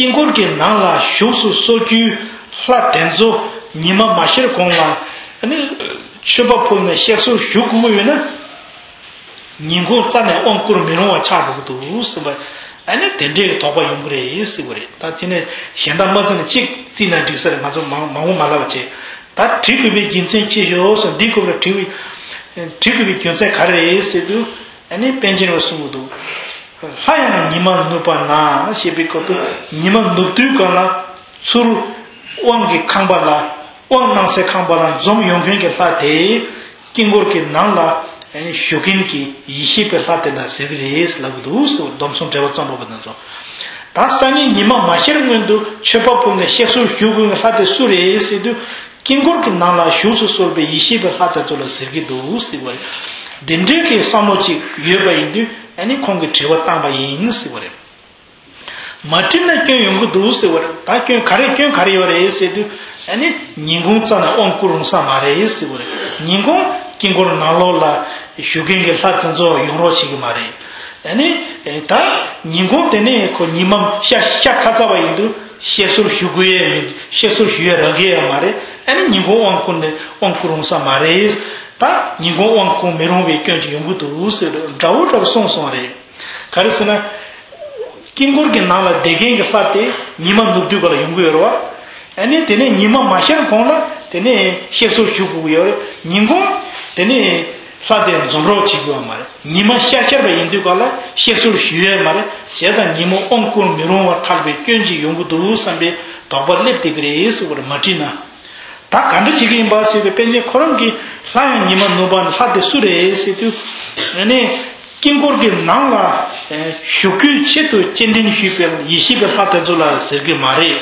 དཀྱིལ་འཁོར་གྱི་ནང་ལ་བཞུགས་སུ་གསོལ་རྒྱུའི་ལྷ་དེ་ཚོ་ཉི་མ་མ་ཤར་གོང་ལ་ཨ་ནི་མཆོད་པ་ཕུལ་ནས་གཤེགས་གསོལ་ཞུ་དགོས་ཀྱི་ཡོད་ན། ཉིན་གུང་རྩ་ནས་དབང་བསྐུར་མི་རུང་བ་ཆགས་འགྲོ་གི་འདུག་ཟེར་བ། ཨ་ནི་དེ་འདྲའི་དོགས་པ་ཡོང་གི་རེད་ཟེར་བ་རེད། ད་དེ་ནས་གཞན་དག་མ་ཟེར་ན་གཅིག་བརྩིས་ན་འགྲིག་ས་རེད། ང་ཚོ་མང་མང་པོ་མ་ལབ་པ་བྱས། ད་བྲི་དགོས་པའི་རྒྱུ་མཚན་ཅི་ཡོད་ཟེར་འདི་སྐོར་ལ་དྲི་བའི་དྲི་དགོས་པའི་རྒྱུ་མཚན་ག་རེ་རེད་ཟེར་དུས། ཨ་ནི་པཎ་ཆེན་པས་གསུངས་འདུག་ལྷ་ཡང་ཉི་མ་ནུབ་པ་ན་ཞེས་པའི་སྐབས་སུ་ཉི་མ་ནུབ་དུས་སྒང་ལ་ཚུར་དབང་གི་ཁང་པ་ལ་དབང་གནང་སའི་ཁང་པ་ལ་འཛོམས་ཡོང་མཁན་གྱི་ལྷ་དེ་དཀྱིལ་འཁོར་གྱི་ནང་ལ་ཨ་ནི་བཞུགས་མཁན་གྱི་ཡེ་ཤེས་པའི་ལྷ་དེ་ལ་ཟེར་གྱི་རེད་ལབ་ཀྱི་འདུག་ཟེར་བ། སྡོམ་གསུམ་འགྲེལ་པ་རྩོམ་པ་པོ་དེ་ཚོ། ད་སང་ཉིན་ཉི་མ་མ་ཤར་སྔོན་དུ་མཆོད་པ་ཕུལ་ནས་གཤེགས་གསོལ་ཞུ་དགོས་པའི་ལྷ་དེ་སུ་རེད་ཟེར་དུས། དཀྱིལ་འཁོར་གྱི་ནང་ལ་བཞུགས་སུ་གསོལ་བའི་ཡེ་ཤེས་པའི་ལྷ་དེ་ཚོ་ལ་ཟེར་གྱི་འདུག་ཟེར་བ་རེད། འདི་འདྲའི་གི་བསམ་བློ་ཅིག་ཡོད་པ་ཡིན་དུས་ཨ་ནི་ཁོང་གིས་དྲི་བ་བཏང་པ་ཡིན་ཟེར་བ་རེད། མ་དྲིས་ན་སྐྱོན་ཡོང་གི་འདུག་ཟེར་བ་རེད། ད་སྐྱོན་ག་རེ་སྐྱོན་ག་རེ་ཡོད་རེད་ཟེར་དུས། ཨ་ནི་ཉིན་གུང་རྩ་ནས་དབང་བསྐུར་རུང་ས་མ་རེད་ཟེར་བ་རེད། ཉིན་གུང་དཀྱིལ་འཁོར་ནང་ལོགས་ལ་བཞུགས་མཁན་གྱི་ལྷ་དེ་ཚོ་ཡོང་རོགས་བྱེད་ཀྱི་མ་རེད། ཨ་ནི་ད་ཉིན་གུང་དེ་ནས་ཁོ་ཉི་མ་ཤར་ཤར་ཚར་ཚར་བ་ཡིན་དུས་གཤེགས་གསོལ་ཞུ་དགོས་ཡས་མེད། གཤེགས་གསོལ་ཞུ་ཡས་རག་གི་ཡོད་མ་རེད། ཨ་ནི་ཉིན་གུང་དབང་བསྐུར་ནས་དབང་བསྐུར་རུང་ས་མ་རེད། ད་ཉིན་གུང་དབང་བསྐུར་མི་རུང་བའི་སྐྱོན་ཅིག་ཡོང་གི་འདུག་ཟེར་འདྲ་བོ་འདྲ་བོ་གསུངས་སོང་བ་རེད། ག་རེ་ཟེར་ན། དཀྱིལ་འཁོར་གྱི་ནང་ལ་བསྡད་མཁན་གྱི་ལྷ་དེ་ཉི་མ་ནུབ་དུས་སྒང་ལ་ཡོང་གི་ཡོད་རེད་བ། ཨ་ནི་དེ་ནས་ཉི་མ་མ་ཤར་གོང་ལ་དེ་ནས་གཤེགས་གསོལ་ཞུ་དགོས་ཀྱི་ཡོད་རེད། ཉིན་གུང་དེ་ནས་ལྷ་དེ་འཛོམས་རོགས་བྱེད་དགོས་པ་མ་རེད། ཉི་མ་ཤར་ཤར་བ་ཡིན་དུས་སྒང་ལ་གཤེགས་གསོལ་ཞུ་ཡས་མ་རེད། བྱས་ཙང་ཉིན་མོ་དབང་བསྐུར་མི་རུང་བར་ཐལ་བའི་སྐྱོན་ཅིག་ཡོང་གི་འདུག་བསམ་པའི་དོགས་པ་སླེབས་བསྡད་ཀྱི་རེད་ཟེར་བ་རེད། མ་དྲིས་ན། ད་ག་འདྲ་བྱེད་ཀྱི་ཡིན་པ་ཟེར་དུས། པཎ་ཆེན་ཁོ་རང་གིས་ལྷ་ཡང་ཉི་མ་ནུབ་པ་ན་ལྷ་དེ་སུ་རེད་ཟེར་དུས། ཨ་ནི་དཀྱིལ་འཁོར་གྱི་ནང་ལ་བཞུགས་རྒྱུའི་ཆེད་དུ་སྤྱན་འདྲེན་ཞུས་པའི་ཡེ་ཤེས་པའི་ལྷ་དེ་ཚོ་ལ་ཟེར་གྱི་མ་རེད།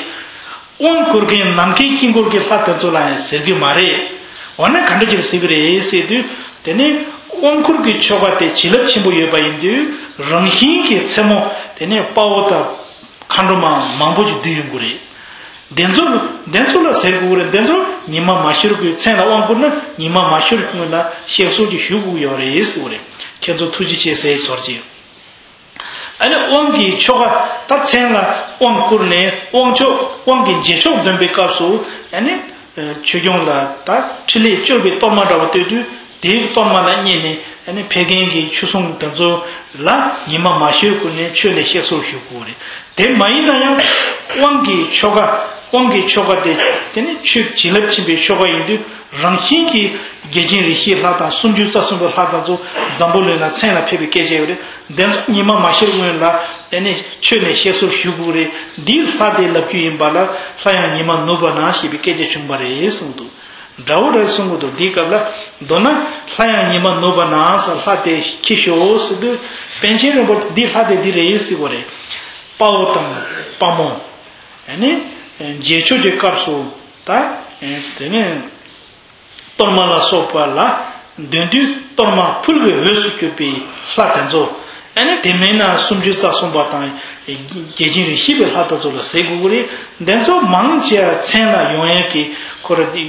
དབང་བསྐུར་མཁན་ནམ་མཁའི་དཀྱིལ་འཁོར་གྱི་ལྷ་དེ་ཚོ་ལ་ཡང་ཟེར་གྱི་མ་རེད། འོ་ན་ག་འདྲ་ཅིག་ཟེར་གྱི་རེད་ཟེར་དུས། དེ་ནི་དབང་བསྐུར་གྱི་ཆོ་ག་དེ་བྱིན་རླབས་ཆེན་པོ་ཡོད་པ་ཡིན་དུས། རང་བཞིན་གྱིས་མཚན་མོ་དེ་ནི་དཔའ་བོ་དང་། མཁའ་འགྲོ་མ་མང་པོ་ཞིག་འདུས་ཡོང་གི་རེད། དེ་ཚོ་དེ་ཚོ་ལ་ཟེར་དགོས་ཀྱི་རེད། དེ་ཚོ་ཉི་མ་མ་ཤར་གྱི་མཚན་ལ་དབང་བསྐུར་ན། ཉི་མ་མ་ཤར་སྔོན་ལ་གཤེགས་གསོལ་ཅིག་ཞུ་དགོས་ཀྱི་ཡོད་རེད་ཟེར་བ་རེད། ཁྱེད་ཚོ་ཐུགས་རྗེ་ཆེ་ཟེར་ཚོར་གྱི། ཨ་ནི་དབང་གི་ཆོ་ག་ད་མཚན་ལ་དབང་བསྐུར་ནས་དབང་ཆོག་དབང་གི་རྗེས་ཆོག་འདོན་པའི་སྐབས་སུ། ཨ་ནི་ཆོས་སྐྱོང་ལ་ད་ཕྲིན་ལས་བཅོལ་བའི་གཏོར་མ་འདྲ་བ་གཏོད་དུས། དེའི་གཏོར་མ་ལ་བསྙེན་ནས། ཨ་ནི་ཕེབས་མཁན་གྱི་ཆོས་སྲུང་དེ་ཚོ་ལ་ཉི་མ་མ་ཤར་གོང་ནས་མཆོད་ནས་གཤེགས་གསོལ་ཞུ་དགོས་རེད། དེ་མ་ཡིན་ན་ཡང་དབང་གི་ཆོ་ག། དབང་གི་ཆོ་ག་དེ་དེ་ནི་ཆོས་བྱིན་རླབས་ཆེན་པོའི་ཆོ་ག་ཡིན་དུས། རང་བཞིན་གྱིས་རྒྱལ་ཆེན་རིགས་བཞིའི་ལྷ་དང་། སུམ་ཅུ་རྩ་གསུམ་པའི་ལྷ་དེ་ཚོ་འཛམ་བུ་གླིང་ལ་མཚན་ལ་ཕེབས་པའི་སྐད་ཆ་ཡོད་རེད། དེ་ཚོ་ཉི་མ་མ་ཤར་སྔོན་ལ་དེ་ནི་མཆོད་ནས་གཤེགས་གསོལ་ཞུ་དགོས་རེད། འདིའི་ལྷ་དེ་ལབ་རྒྱུ་ཡིན་པ་ལ། ལྷ་ཡང་ཉི་མ་ནུབ་པ་ན་ཞེས་པའི་སྐད་ཆ་བྱུང་བ་རེད་གསུངས་འདུག་འདྲ་བོ་འདྲ་གསུང་གི་འདུག་འདིའི་སྐབས་ལ། མདོར་ན་ལྷ་ཡང་ཉི་མ་ནུབ་པ་ན་ཟེར་ལྷ་དེ་ཁྱེར་ཤོག་ཟེར་དུས། པཎ་ཆེན་རིན་པོ་ཆེས་འདི་ལྷ་དེ་འདི་རེད་ཟེར་བ་རེད། དཔའ་བོ་དང་དཔའ་མོ། ཨ་ནི་རྗེས་ཆོག་གི་སྐབས་སུ་ད་དེ་ནས་གཏོར་མ་ལ་སོགས་པ་ལ་འདོན་དུས། གཏོར་མ་ཕུལ་བའི་འོས་སུ་གྱུར་པའི་ལྷ་དེ་ཚོ། ཨ་ནི་དེ་མིན་ན་སུམ་ཅུ་རྩ་གསུམ་པ་དང་རྒྱལ་ཆེན་རིགས་བཞི་པའི་ལྷ་དེ་ཚོ་ལ་ཟེར་དགོས་ཀྱི་རེད། དེ་ཚོ་མང་ཆེ་བ་མཚན་ལ་ཡོང་ཡས་ཀྱི་ཁོ་ར་དེ་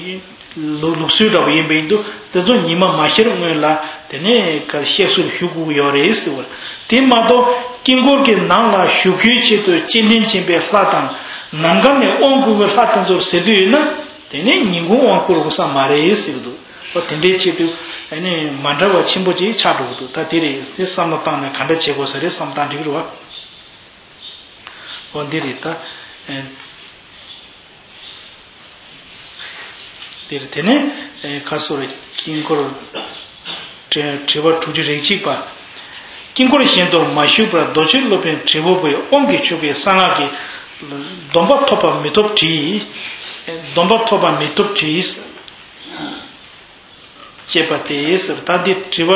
ལུགས་ལུགས་སྲོལ་འདྲ་པོ་ཡིན་པ་ཡིན་དུས། དེ་ཚོ་ཉི་མ་མ་ཤར་སྔོན་ལ་དེ་ནས་ག་གཤེགས་གསོལ་ཞུ་དགོས་ཀྱི་ཡོད་རེད་ཟེར་བ། དེ་མ་གཏོགས་དཀྱིལ་འཁོར་གྱི་ནང་ལ་བཞུགས་རྒྱུའི་ཆེད་དུ་སྤྱན་འདྲེན་བྱེད་པའི་ལྷ་དང་། ནམ་མཁའ་ནས་དབང་བསྐུར་བའི་ལྷ་དེ་ཚོར་ཟེར་གྱི་ཡོད་ན། དེ་ནས་ཉིན་གུང་དབང་བསྐུར་རུང་ས་མ་རེད་ཟེར་གྱི་འདུག་འོ་དེ་འདྲའི་ཆེད་དུ་ཨ་ནི་མ་འདྲ་བ་ཆེན་པོ་ཅིག་ཆགས་འགྲོ་གི་འདུག་ད་དེ་རེད། དེ་བསམ་བློ་བཏང་ནས་ག་འདྲ་བྱེད་དགོས་ས་རེད་བསམ་བཏང་འགྲིག་རེད་བ། འོ་འདི་རེད་ད། ཨེ། འདིར་དེ་ནས་ཨེ་ཁ་སོར་དཀྱིལ་འཁོར་དྲི་དྲི་བ་དྲུག་ཅུ་རེ་གཅིག་པ། དཀྱིལ་འཁོར་གཞན་དུ་མ་བཞུགས་པར་རྡོ་རྗེ་སློབ་དཔོན་དྲིལ་བུ་པོའི་དབང་གིས་ཕྱུག་པའི་གསང་སྔགས་ཀྱི་སྡོམ་པ་ཐོབ་པ་མི་ཐོབ་དྲིས། སྡོམ་པ་ཐོབ་པ་མི་ཐོབ་དྲིས། ཅེས་པ་སྟེ་ཟེར། ད་འདི་དྲི་བ་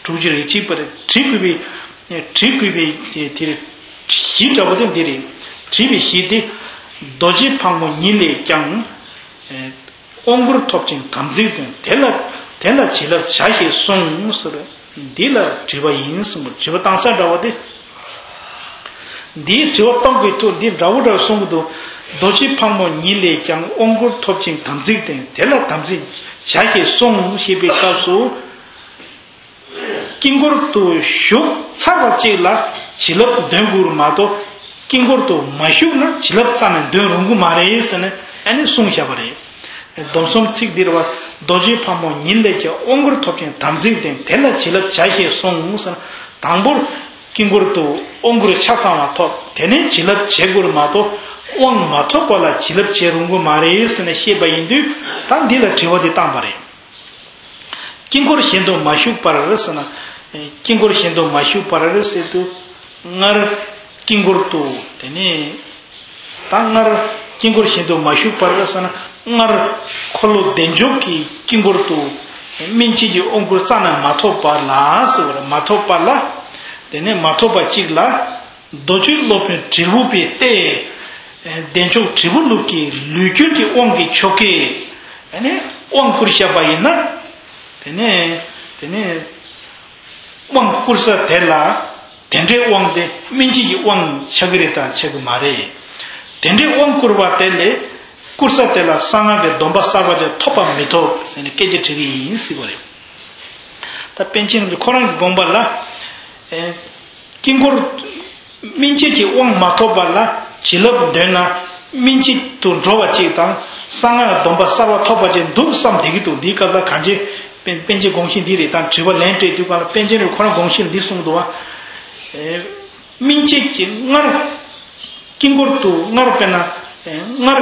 དྲུག་ཅུ་རེ་གཅིག་པ་རེད། དྲི་དགོས་པའི་དྲི་དགོས་པའི་དེ་རེད། གཞི་འདྲ་པོ་དེ་འདི་རེད། དྲི་བའི་གཞི་དེ། རྡོ་རྗེ་ཕག་མོ་ཉིད་ལས་ཀྱང་། དབང་བསྐུར་ཐོབ་ཅིང་དམ་ཚིག་ལྡན། དེ་ལ་དེ་ལ་བྱིན་རླབས་བྱ་ཞེས་གསུངས་ཟེར། འདི་ལ་དྲི་བ་ཡིན་གསུངས། དྲི་བ་བཏང་ས་འདྲ་བ་དེ། འདིའི་དྲི་བ་གཏོང་དགོས་ཐུག་འདི་འདྲ་བོ་འདྲ་བོ་གསུང་གི་འདུག་རྡོ་རྗེ་ཕག་མོ་ཉིད་ལས་ཀྱང་དབང་བསྐུར་ཐོབ་ཅིང་དམ་ཚིག་ལྡན། དེ་ལ་དམ་ཚིག་བྱ་ཞེས་གསུངས་ཞེས་པའི་སྐབས་སུ། དཀྱིལ་འཁོར་དུ་བཞུགས་ཚར་བ་གཅིག་ལ་བྱིན་རླབས་འདོན་དགོས་མ་གཏོགས། དཀྱིལ་འཁོར་དུ་མ་བཞུགས་ན་བྱིན་རླབས་རྩ་ནས་འདོན་རུང་གི་མ་རེད་ཟེར་ནས་ཨ་ནི་གསུངས་བཞག་པ་རེད། སྡོམ་གསུམ་ཚིག་འདིར་བ། རྡོ་རྗེ་ཕག་མོ་ཉིད་ལས་ཀྱང་དབང་བསྐུར་ཐོབ་ཅིང་དམ་ཚིག་ལྡན། དེ་ལ་བྱིན་རླབས་བྱ་ཞེས་གསུངས་ཟེར་ན། དང་པོར་དཀྱིལ་འཁོར་དུ་དབང་བསྐུར་ཆ་ཚང་བ་ཐོབ། དེ་ནས་བྱིན་རླབས་བྱེད་དགོས་མ་གཏོགས། དབང་མ་ཐོབ་པ་ལ་བྱིན་རླབས་བྱེད་རུང་གི་མ་རེད་ཟེར་ནས་བཤད་པ་ཡིན་དུས། ད་འདི་ལ་དྲི་བ་འདི་བཏང་པ་རེད། དཀྱིལ་འཁོར་གཞན་དུ་མ་བཞུགས་པར་ཟེར་ན། དཀྱིལ་འཁོར་གཞན་དུ་མ་བཞུགས་པར་ཟེར་དུས། སྔར་དཀྱིལ་འཁོར་དུ། དེ་ནས་ད་སྔར་དཀྱིལ་འཁོར་གཞན་དུ་མ་བཞུགས་པར་ཟེར་ན། སྔར་འཁོར་ལོ་བདེ་མཆོག་གི་དཀྱིལ་འཁོར་དུ་སྨིན་བྱེད་ཀྱི་དབང་བསྐུར་རྩ་ནས་མ་ཐོབ་པ་ལ་ཟེར་བ་རེད། མ་ཐོབ་པ་ལ། དེ་ནས་མ་ཐོབ་པ་གཅིག་ལ། རྡོ་རྗེ་སློབ་དཔོན་དྲིལ་བུ་པའི་ལྟས། བདེ་མཆོག་དྲིལ་བུ་ལུགས་ཀྱི་ལུས་འགུལ་གྱི་དབང་གི་ཆོ་གས། དེ་ནས་དབང་བསྐུར་བཞག་པ་ཡིན་ན། དེ་ནས་དེ་ནས་དབང་བསྐུར་ས་དེ་ལ། དེ་འདྲའི་དབང་དེ་སྨིན་བྱེད་ཀྱི་དབང་ཆགས་ཀྱི་རེད་དང་ཆགས་ཀྱི་མ་རེད། དེ་འདྲའི་དབང་བསྐུར་བ་དེ་ལས། བསྐུར་ས་དེ་ལ་གསང་སྔགས་ཀྱི་སྡོམ་པ་གསར་པ་ཅིག་ཐོབ་པ་མི་ཐོབ་ཟེར་ནས་སྐད་ཆ་དྲི་གི་ཡིན་ཟེར་བ་རེད། ད་པཎ་ཆེན་རིན་པོ་ཆེ་ཁོ་རང་གི་དགོངས་པ་ལ། ཨེ། དཀྱིལ་འཁོར། སྨིན་བྱེད་ཀྱི་དབང་མ་ཐོབ་པ་ལ་བྱིན་རླབས་འདོན་ན། སྨིན་བྱེད་དུ་འགྲོ་བ་གཅིག་དང་། གསང་སྔགས་སྡོམ་པ་གསར་པ་ཐོབ་པ་ཅིག་འདུག་བསམ་བསྡད་ཀྱི་འདུག་འདིའི་སྐབས་ལ་གང་ཅི། པཎ་པཎ་ཆེན་དགོངས་གཞི་འདི་རེད། དང་དྲི་བ་ལན་སྤྲད་དུས་སྒང་ལ་པཎ་ཆེན་རིན་པོ་ཆེ་ཁོ་རང་དགོངས་གཞི་འདི་གསུངས་འདུག་བ། ཨེ། སྨིན་བྱེད་ཀྱི་སྔར། དཀྱིལ་འཁོར་དུ་སྔར་དཔེར་ན། ཨེ། སྔར།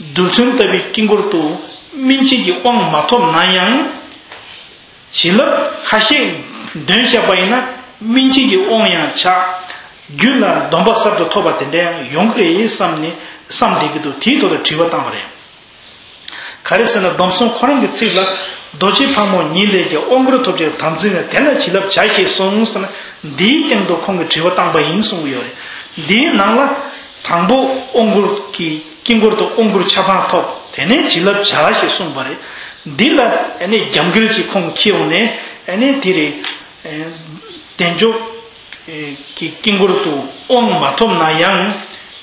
རྡུལ་ཚོན་ལྟ་བུའི་དཀྱིལ་འཁོར་དུ་སྨིན་བྱེད་ཀྱི་དབང་མ་ཐོབ་ན་ཡང་། བྱིན་རླབས་ཁ་ཤས་འདོན་བཞག་པ་ཡིན་ན་སྨིན་བྱེད་ཀྱི་དབང་ཡང་ཆགས། རྒྱུད་ལ་སྡོམ་པ་གསར་དུ་ཐོབ་པ་དེ་འདྲ་ཡང་ཡོང་གི་རེད་བསམ་ནས་བསམ་བསྡད་ཀྱི་འདུག་དེའི་ཐོག་ལ་དྲི་བ་བཏང་བ་རེད། ག་རེ་ཟེར་ན་སྡོམ་གསུམ་ཁོ་རང་གི་ཚིག་ལ། རྡོ་རྗེ་ཕག་མོ་ཉིད་ལས་ཀྱང་དབང་བསྐུར་ཐོབ་ཅིང་དམ་ཚིག་ལྡན། དེ་ལ་བྱིན་རླབས་བྱ་ཞེས་གསུངས་ཟེར་ན་འདིའི་སྟེང་དུ་ཁོང་གིས་དྲི་བ་བཏང་པ་ཡིན་གསུང་གི་ཡོད་རེད། འདིའི་ནང་ལ། དང་པོ་དབང་བསྐུར་གྱི་དཀྱིལ་འཁོར་དུ་དབང་བསྐུར་ཆ་ཚང་ཐོབ། དེ་ནས་བྱིན་རླབས་བྱ་ཞེས་གསུངས་པ་རེད། འདི་ལ་ཨ་ནི་རྒྱབ་འགལ་གྱི་ཁུངས་འཁྱེར་ཡོང་ནས་ཨ་ནི་དེ་རེད། བདེ་མཆོག་གི་དཀྱིལ་འཁོར་དུ་དབང་མ་ཐོབ་ན་ཡང་།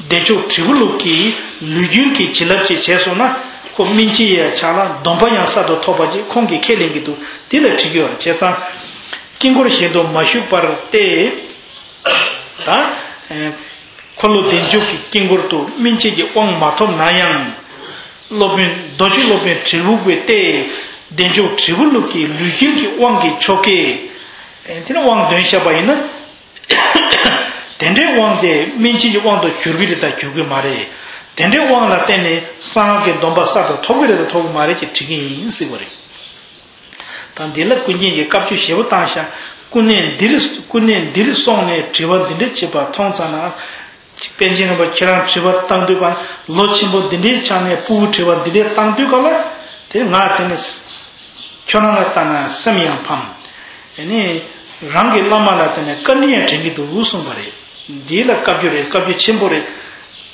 བདེ་མཆོག་དྲིལ་བུ་ལུགས་ཀྱི་ལུས་རྒྱུད་ཀྱི་བྱིན་རླབས་ཅིག་བྱས་སོང་ན་ཁོ་སྨིན་བྱེད་ཡང་ཆགས་ལ་སྡོམ་པ་ཡང་གསར་དུ་ཐོབ་པ་ཅིག་ཁོང་གིས་ཁས་ལེན་གྱི་འདུག་དེ་ལ་དྲི་གི་ཡོད་རེད། བྱས་ཙང་། དཀྱིལ་འཁོར་གཞན་དུ་མ་བཞུགས་པར་ཏེ། ད། འཁོར་ལོ་བདེ་མཆོག་གི་དཀྱིལ་འཁོར་དུ་སྨིན་བྱེད་ཀྱི་དབང་མ་ཐོབ་ན་ཡང་། སློབ་དཔོན་རྡོ་རྗེ་སློབ་དཔོན་དྲིལ་བུ་པའི་ལྟས། བདེ་མཆོག་དྲིལ་བུ་ལུགས་ཀྱི་ལུས་རྒྱུད་ཀྱི་དབང་གི་ཆོ་གས། དེ་ནི་དབང་འདོན་བཞག་པ་ཡིན་ན། དེ་འདྲའི་དབང་དེ་སྨིན་བྱེད་ཀྱི་དབང་དུ་འགྱུར་གྱི་རེད་དང་འགྱུར་གྱི་མ་རེད། དེ་འདྲའི་དབང་ལ་བརྟེན་ནས་གསང་སྔགས་ཀྱི་སྡོམ་པ་གསར་དུ་ཐོབ་ཀྱི་རེད་དང་ཐོབ་ཀྱི་མ་རེད་ཅེས་དྲི་གི་ཡིན་ཟེར་བ་རེད། ད་འདི་ལ་ཀུན་མཁྱེན་གྱིས་བཀའ་བརྒྱུད་ཞེ་པོ་བཏང་ཤག་ཀུན་ནས་འདིར་ཀུན་ནས་འདིར་སོང་ནས་དྲི་བ་འདི་འདྲ་བྱེད་པ་མཐོང་ཙ་ན། པཎ་ཆེན་རིན་པོ་ཆེ་ཁྱེད་རང་དྲི་བ་བཏང་དུས་ག་ལོ་ཆེན་པོ་འདི་འདྲའི་ཆ་ནས་ཕྲུ་གུ་དྲི་བ་འདི་འདྲའི་བཏང་དུས་ག་ལ། དེ་ང་དེ་ནས། ཁྱོད་རང་ལ་ལྟ་ན་སེམས་ཡང་ཕམ། ཨ་ནི། རང་གི་བླ་མ་ལ་བརྟེན་ནས་བཀའ་དྲིན་ཡང་དྲན་གྱི་འདུག་གསུངས་པ་རེད། འདི་ལ་བཀའ་བརྒྱུད་རེད། བཀའ་བརྒྱུད་ཆེན་པོ་རེད།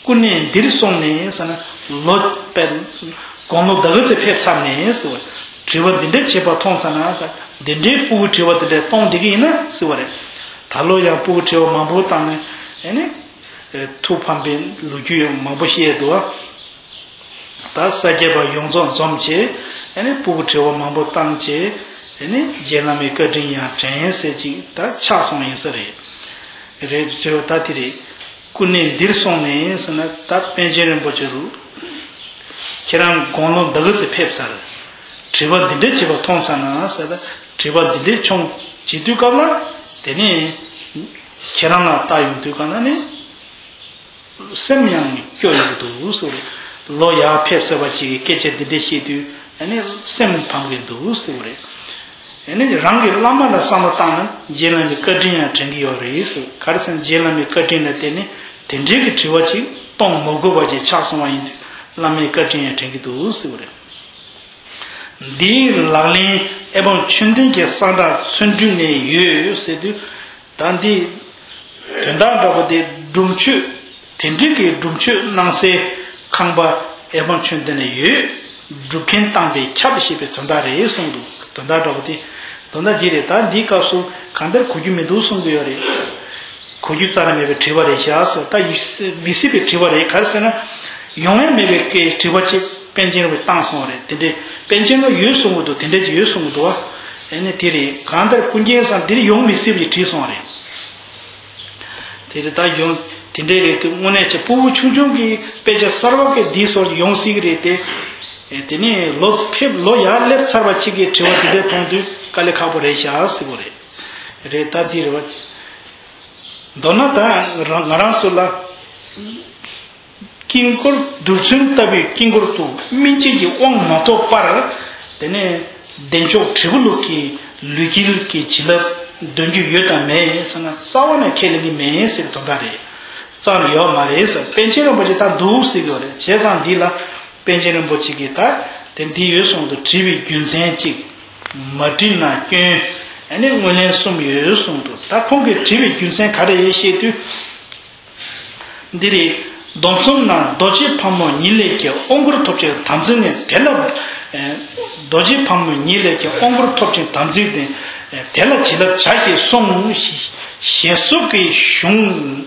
ཀུན་ནས་འདིར་སོང་ནས་ཟེར་ན་ལོ་དཔེ། དགུང་ལོ་ད་ག་ཚོད་ཕེབས་ཚར་ནས་ཟེར་བ། དྲི་བ་འདི་འདྲ་བྱེད་པ་མཐོང་ཙ་ན་འདི་འདྲའི་ཕྲུ་གུ་དྲི་བ་འདི་འདྲ་གཏོང་བསྡད་ཀྱི་ཡིན་ན་ཟེར་བ་རེད། ད་ལོ་ཡང་ཕྲུ་གུ་དྲི་བ་མང་པོ་བཏང་ནས་ཨ་ནི། ཐུགས་ཕམ་པའི་ལོ་རྒྱུས་ཡང་མང་པོ་བཤད་འདུག་ད་ས་སྐྱ་པ་ཡོངས་རྫོགས་འཛོམས་བྱས་ཨ་ནི་ཕྲུ་གུ་དྲི་བ་མང་པོ་བཏང་བྱས་ཨ་ནི་རྗེ་བླ་མའི་བཀའ་དྲིན་ཡང་དྲན་ཟེར་ཅིག་ད་ཆགས་སོང་ཡིན་ས་རེད། རེད་ཟེར་བ་ད་དེ་རེད། ཀུན་ནས་འདིར་སོང་ནས་ཟེར་ན་ད་པཎ་ཆེན་རིན་པོ་ཆེ་རུ། ཁྱེད་རང་དགུང་ལོ་འདི་ག་ཚོད་ཕེབས་ཚར། དྲི་བ་འདི་འདྲ་བྱེད་པ་མཐོང་ཙ་ན་ཟེར་ད་དྲི་བ་འདི་འདྲ་བྱུང་བྱེད་དུས་སྐབས་ལ་དེ་ནས་ཁྱེད་རང་ལ་ལྟ་ཡོང་དུས་ག་ན་ནི། སེམས་ཡང་སྐྱོ་ཡོང་གི་འདུག་ཟེར་བ་རེད། ལོ་ཡར་ཕེབས་ཟེར་བ་ཅིག་གི་སྐད་ཆ་འདི་འདྲ་བཤད་དུས་ཨ་ནི་སེམས་ཕམ་གྱི་འདུག་ཟེར་བ་རེད། ཨ་ནི་རང་གི་བླ་མ་ལ་བསམ་བློ་བཏང་ན་རྗེ་བླ་མའི་བཀའ་དྲིན་ཡང་དྲན་གྱི་ཡོད་རེད་ཟེར། ག་རེ་ཟེར་ན་རྗེ་བླ་མའི་བཀའ་དྲིན་ལ་བརྟེན་ནས་དེ་འདྲའི་གི་དྲི་བ་ཅིག་གཏོང་མ་དགོས་པ་ཅིག་ཆགས་སོང་བ་ཡིན་དུས་བླ་མའི་བཀའ་དྲིན་ཡང་དྲན་གྱི་འདུག་ཟེར་བ་རེད། འདིའི་ལག་ལེན་ཨེ་བམ་ཆོས་ལྡན་གྱི་གསང་བསྒྲགས་ཚུལ་ཁྲིམས་ནས་ཡོད་ཟེར་དུས། ད་འདི། དོན་དག་འདྲ་པོ་དེ་སྒྲུབ་མཆོད། དེ་འདྲའི་གི་སྒྲུབ་མཆོད་གནང་སའི་ཁང་པ་ཨེ་བམ་ཆོས་ལྡན་ནས་ཡོད། སྒྲུབ་མཁན་བཏང་པས་ཁྱབ་ཞེས་པའི་དོན་དག་རེད་གསུངས་འདུག་དོན་དག་འདྲ་པོ་དེ། དོན་དག་འདི་རེད། ད་འདིའི་སྐབས་སུ་གང་ལྟར་གོ་རྒྱུ་མི་འདུག་གསུང་གི་ཡོད་རེད། གོ་རྒྱུ་རྩ་ནས་མེད་པའི་དྲི་བ་རེད་ཤག་ཟེར། ད་ཡིད་མི་སྲིད་པའི་དྲི་བ་རེད། ག་རེ་ཟེར་ན། ཡོང་ཡ་མེད་པའི་སྐད་དྲི་བ་ཅིག་པཎ་ཆེན་རིན་པོ་ཆེས་བཏང་སོང་བ་རེད། དེ་འདྲའི་པཎ་ཆེན་རིན་པོ་ཆེས་ཡོད་གསུང་གི་འདུག་དེ་འདྲའི་ཅིག་ཡོད་གསུང་གི་འདུག་བ། ཨ་ནི་དེ་རེད། གང་ལྟར་ཀུན་མཁྱེན་ཚང་འདིར་ཡོང་མི་སྲིད་པ་ཅིག་བྲིས་སོང་བ་རེད། དེ་རེད། ད་ཡོང་དེ་འདྲའི་རེད་དེ། དངོས་གནས་ཀྱི་སྤུ་གུ་ཆུང་ཆུང་གི་དཔེ་ཆ་གསར་པ་གི་འདི་སོགས་ཡོང་སྲིད་ཀྱི་རེད་དེ། དེ་ནས་ལོ་ཕེབས་ལོ་ཡར་སླེབས་ཚར་བ་གཅིག་གི་དྲི་བ་དེ་འདྲ་མཐོང་དུས་དཀའ་ལས་ཁག་པོ་རེད་ཤག་ཟེར་བ་རེད། རེད། ད་འདི་རེད་བ། མདོར་ན་ད་རང་ང་རང་ཚོ་ལ། དཀྱིལ་འཁོར་རྡུལ་ཚོན་ལྟ་བུའི་དཀྱིལ་འཁོར་དུ་སྨིན་བྱེད་ཀྱི་དབང་མ་ཐོབ་པར། དེ་ནས་བདེ་མཆོག་དྲིལ་བུ་ལུགས་ཀྱི་ལུས་དཀྱིལ་གྱི་བྱིན་རླབས་འདོན་རྒྱུ་ཡོད་དམ་མེད་ཟེར་ན། རྩ་བ་ནས་ཁས་ལེན་གྱི་མེད་ཟེར་བའི་དོན་དག་རེད། རྩ་བ་ནས་ཡོད་མ་རེད་ཟེར། པཎ་ཆེན་རིན་པོ་ཆེས་ད་འདུག་ཟེར་གྱི་ཡོད་རེད། བྱས་ཙང་འདི་ལ་པཎ་ཆེན་རིན་པོ་ཆེ་གིས་ད་དེ་འདི་ཡོད་གསུངས་འདུག་བྲིས་པའི་རྒྱུ་མཚན་གཅིག་མ་བྲིས་ན་སྐྱོན། ཨ་ནི་ངོས་ལེན་གསུམ་ཡོད་གསུངས་འདུག་ད་ཁོང་གིས་བྲིས་པའི་རྒྱུ་མཚན་ག་རེ་ཡོད་བཤད་དུས། འདི་རེད། སྡོམ་གསུམ་ན་རྡོ་རྗེ་ཕག་མོ་ཉིད་ལས་ཀྱི་དབང་བསྐུར་ཐོབ་ཕྱིར་དམ་ཚིག་ནི། དེ་ལ། ཨེ། རྡོ་རྗེ་ཕག་མོ་ཉིད་ལས་ཀྱི་དབང་བསྐུར་ཐོབ་ཕྱིར་དམ་ཚིག་ནི། ཨེ། དེ་ལ་བྱིན་རླབས་བྱ་ཞེས་གསུངས། ཞེས་གསུངས་པའི་གཞུང་།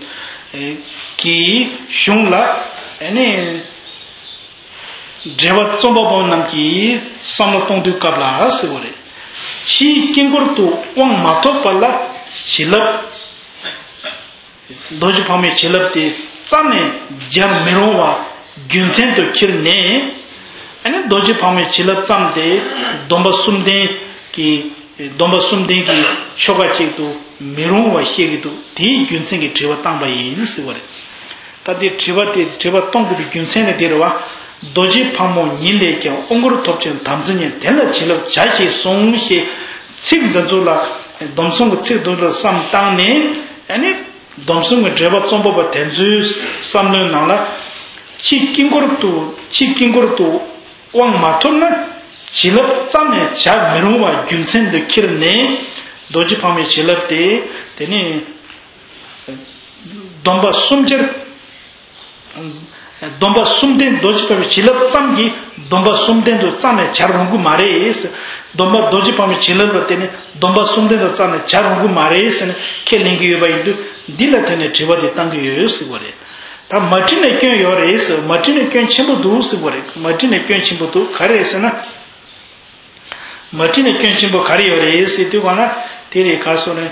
ཨེ། གི་གཞུང་ལ། ཨེ་ནི། འགྲེལ་པ་རྩོམ་པ་པོ་རྣམས་ཀྱིས་བསམ་བློ་གཏོང་དུས་སྐབས་ལ་ཟེར་བ་རེད། ཕྱིའི་དཀྱིལ་འཁོར་དུ་དབང་མ་ཐོབ་པ་ལ་བྱིན་རླབས། རྡོ་རྗེ་ཕག་མོའི་བྱིན་རླབས་དེ་རྩ་ནས་སྦྱར་མི་རུང་བ་རྒྱུ་མཚན་དུ་ཁྱེར་ནས། ཨ་ནི་རྡོ་རྗེ་ཕག་མོའི་བྱིན་རླབས་ཙམ་དེ་སྡོམ་པ་གསུམ་ལྡན་གྱི་སྡོམ་པ་གསུམ་ལྡན་གྱི་ཆོ་ག་ཅིག་ཏུ་མི་རུང་བ་བཤད་ཀྱི་འདུག་དེའི་རྒྱུ་མཚན་གྱིས་དྲི་བ་བཏང་པ་ཡིན་ཟེར་བ་རེད། ད་དེ་དྲི་བ་དེ་དྲི་བ་གཏོང་དགོས་པའི་རྒྱུ་མཚན་ནི་དེ་རེད་བ། རྡོ་རྗེ་ཕག་མོ་ཉིད་ལས་ཀྱང་དབང་བསྐུར་ཐོབ་ཕྱིར་དམ་ཚིག་ཉིད་དེ་ལ་བྱིན་རླབས་བྱ་ཞེས་གསུངས་ཞེས་ཚིག་འདི་ཚོ་ལ། སྡོམ་གསུམ་གྱི་ཚིག་འདི་ཚོ་ལ་བསམ་བཏང་ནས། ཨ་ནི་སྡོམ་གསུམ་གྱི་འགྲེལ་པ་རྩོམ་པ་པོ་དེ་ཚོའི་བསམ་བློའི་ནང་ལ། ཕྱི་དཀྱིལ་འཁོར་དུ་ཕྱི་དཀྱིལ་འཁོར་དུ་དབང་མ་ཐོབ་ན། བྱིན་རླབས་རྩ་ནས་བྱ་མི་རུང་བ་རྒྱུ་མཚན་དུ་ཁྱེར་ནས། རྡོ་རྗེ་ཕག་མོའི་བྱིན་རླབས་དེ། དེ་ནི་སྡོམ་པ་གསུམ་སྦྱར། སྡོམ་པ་གསུམ་ལྡན་རྡོ་རྗེ་ཕག་མོའི་བྱིན་རླབས་ཙམ་གྱིས་སྡོམ་པ་གསུམ་ལྡན་དུ་རྩ་ནས་སྦྱར་རུང་གི་མ་རེད། སྡོམ་པ་རྡོ་རྗེ་ཕག་མོའི་བྱིན་རླབས་ལ་བརྟེན་ནས་སྡོམ་པ་གསུམ་ལྡན་དུ་རྩ་ནས་སྦྱར་རུང་གི་མ་རེད་ཟེར་ནས་ཁས་ལེན་གྱི་ཡོད་པ་ཡིན་དུས། འདི་ལ་བརྟེན་ནས་དྲི་བ་དེ་བཏང་གི་ཡོད་ཟེར་བ་རེད། ད་མ་བྲིས་ནས་སྐྱོན་ཡོད་རེད་ཟེར། མ་བྲིས་ནས་སྐྱོན་ཆེན་པོ་འདུག་ཟེར་བ་རེད། མ་བྲིས་ནས་སྐྱོན་ཆེན་པོ་འདུག་ག་རེ་ཟེར་ན། མ་བྲིས་ནས་སྐྱོན་ཆེན་པོ་ག་རེ་ཡོད་རེད་ཟེར་དུས་ག་ན། དེ་རེད། ག་སོ་ནས།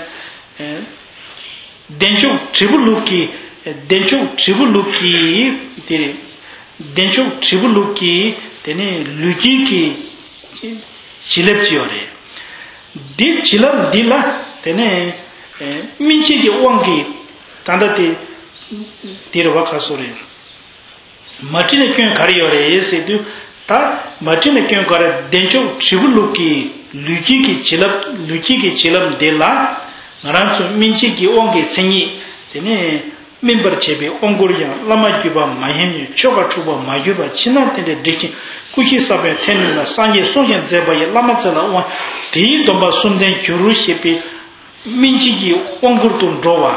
བདེ་མཆོག་དྲིལ་བུ་ལུགས་ཀྱི། བདེ་མཆོག་དྲིལ་བུ་ལུགས་ཀྱི། དེ་རེད། བདེ་མཆོག་དྲིལ་བུ་ལུགས་ཀྱི། དེ་ནས་ལུས་དཀྱིལ་གྱི་བྱིན་རླབས་ཅིག་ཡོད་རེད། འདི་བྱིན་རླབས་འདི་ལ། དེ་ནས་སྨིན་བྱེད་ཀྱི་དབང་གིས་ད་ལྟ་དེ། དེ་རེད་བ། ག་སོ་རེད། མ་བྲིས་ན་སྐྱོན་ག་རེ་ཡོད་རེད་ཟེར་དུས། ད་མ་བྲིས་ན་སྐྱོན་ག་རེ། བདེ་མཆོག་དྲིལ་བུ་ལུགས་ཀྱི་ལུས་དཀྱིལ་གྱི་བྱིན་རླབས། ལུས་དཀྱིལ་གྱི་བྱིན་རླབས་འདི་ལ། ང་རང་ཚོ་སྨིན་བྱེད་ཀྱི་དབང་གི་མཚན་ཉིད། དེ་ནས་སྨིན་པར་བྱེད་པའི་དབང་བསྐུར་ཡང་བླ་མ་བརྒྱུད་པ་མ་ཡིན་ནས། ཆོ་ག་འཁྲུགས་པ་མ་གྱུར་པ། ཕྱི་ནང་རྟེན་འབྲེལ་འགྲིག་ཅིང་སྐུ་བཞིའི་ས་བོན་ཐལ་མེད་ལ། སངས་རྒྱས་གསུང་བཞིན་མཛད་པ་ཡི། བླ་མ་ཚེ་ལ་དབང་དེ་ཡི་སྡོམ་པ་གསུམ་ལྡན་གྱུར་ཞེས་པའི། སྨིན་བྱེད་ཀྱི་དབང་བསྐུར་དུ་འགྲོ་བ།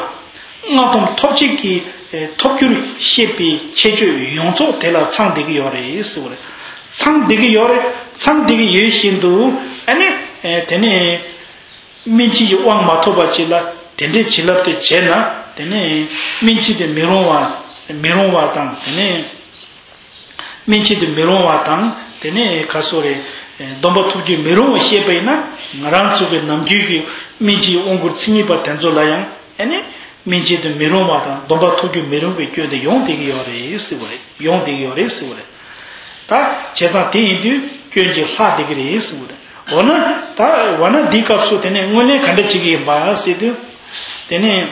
སྔགས་སྡོམ་ཐོབ་བྱེད་ཀྱི། ཨེ། ཐོབ་རྒྱུར་བཤད་པའི་ཁྱད་ཆོས་ཡོངས་རྫོགས་དེ་ལ་ཚང་བསྡད་ཀྱི་ཡོད་རེད་ཟེར་བ་རེད། ཚང་བསྡད་ཀྱི་ཡོད་རེད། ཚང་བསྡད་ཀྱི་ཡོད་བཞིན་དུ། ཨ་ནི། ཨེ། དེ་ནས་སྨིན་བྱེད་ཀྱི་དབང་མ་ཐོབ་པ་ཅིག་ལ་དེ་འདྲའི་བྱིན་རླབས་དེ་བྱས་ན། དེ་ནས་སྨིན་བྱེད་དེ་མི་རུང་བ། མི་རུང་བ་དང་། དེ་ནས། སྨིན་བྱེད་དུ་མི་རུང་བ་དང་། དེ་ནས་ག་སོ་རེ། སྡོམ་པ་ཐོབ་རྒྱུ་མི་རུང་བ་བཤད་པ་ཡིན་ན། ང་རང་ཚོ་གི་ནམ་རྒྱུན་གྱི་སྨིན་བྱེད་དབང་བསྐུར་མཚན་ཉིད་པ་དེ་ཚོ་ལ་ཡང་། ཨ་ནི། སྨིན་བྱེད་དུ་མི་རུང་བ་དང་སྡོམ་པ་ཐོབ་རྒྱུ་མི་རུང་བའི་སྐྱོན་དེ་ཡོང་བསྡད་ཀྱི་ཡོད་རེད་ཟེར་བ་རེད། ཡོང་བསྡད་ཀྱི་ཡོད་རེད་ཟེར་བ་རེད། ད་བྱས་ཙང་དེ་ཡིན་དུས་སྐྱོན་གྱིས་ལྷག་བསྡད་ཀྱི་རེད་ཟེར་བ་རེད། འོ་ན་ད་འོ་ན་འདིའི་སྐབས་སུ་དེ་ནས་ངོས་ལེན་ག་འདྲ་བྱེད་ཀྱི་ཡིན་པ་ཟེར་དུས། དེ་ནས།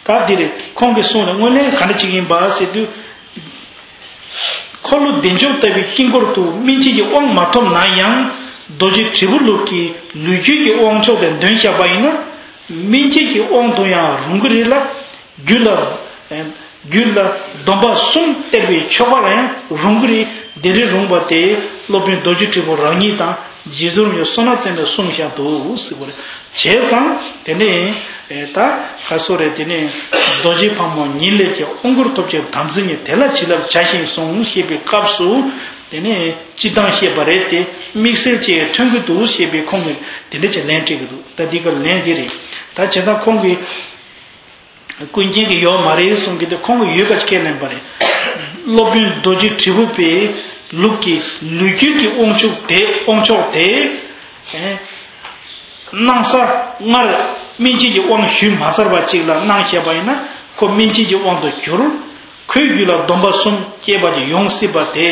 ད་འདི་རེད། ཁོང་གིས་གསུངས་ནས་ངོས་ལེན་ག་འདྲ་བྱེད་ཀྱི་ཡིན་པ་ཟེར་དུས། འཁོར་ལོ་བདེ་མཆོག་ལྟ་བུའི་དཀྱིལ་འཁོར་དུ་སྨིན་བྱེད་ཀྱི་དབང་མ་ཐོབ་ན་ཡང་། རྡོ་རྗེ་དྲིལ་བུ་ལུགས་ཀྱི་ལུས་དཀྱིལ་གྱི་དབང་མཆོག་དེ་འདོན་བཞག་པ་ཡིན་ན། སྨིན་བྱེད་ཀྱི་དབང་དུ་ཡང་རུང་གི་རེད་ལ། རྒྱུད་ལ། རྒྱུད་ལ་སྡོམ་པ་གསུམ་སྟེར་བའི་ཆོ་ག་ལ་ཡང་རུང་གི་རེད། དེ་རིང་རུང་བ་དེ་སློབ་དཔོན་རྡོ་རྗེ་དྲིལ་བུ་རང་ཉིད་དང་རྗེ་བཙུན་རིན་པོ་ཆེ་བསོད་ནམས་བརྩེ་བས་གསུངས་བཞག་འདུག་ཟེར་བ་རེད། བྱས་ཙང་དེ་ནས་ད་ག་སོ་རེད། དེ་ནས་རྡོ་རྗེ་ཕག་མོ་ཉིད་ལས་ཀྱི་དབང་བསྐུར་ཐོབ་ཕྱིར་དམ་ཚིག་ཉིད་དེ་ལ་བྱིན་རླབས་བྱ་ཞིང་གསུངས་ཞེས་པའི་སྐབས་སུ། དེ་ནས་སྤྱིར་བཏང་བཤད་པ་རེད་དེ། དམིགས་བསལ་ཅིག་ཐོན་གྱི་འདུག་ཞེས་པའི་ཁོང་གིས་དེ་འདྲ་ཅིག་ལན་སྤྲད་ཀྱི་འདུག་ད་འདི་ག་ལན་འདི་རེད། ད་བྱས་ཙང་ཁོང་གིས་ཀུན་མཁྱེན་གྱི་ཡོད་མ་རེད་གསུང་གི་དེ། ཁོང་གི་ཡོད་པ་ཁས་ལེན་པ་རེད། སློབ་དཔོན་རྡོ་རྗེ་དྲིལ་བུ་པའི་ལུགས་ཀྱི་ལུས་རྒྱུད་ཀྱི་དབང་ཕྱུག་དེ། དབང་ཕྱུག་དེ། ཨེ། གནང་ས་སྔར་སྨིན་བྱེད་ཀྱི་དབང་ཞུས་མ་ཚར་བ་ཅིག་ལ་གནང་བཞག་པ་ཡིན་ན་ཁོ་སྨིན་བྱེད་ཀྱི་དབང་དུ་གྱུར། ཁོའི་རྒྱུད་ལ་སྡོམ་པ་གསུམ་སྐྱེས་པ་ཅིག་ཡོང་སྲིད་པ་དེ།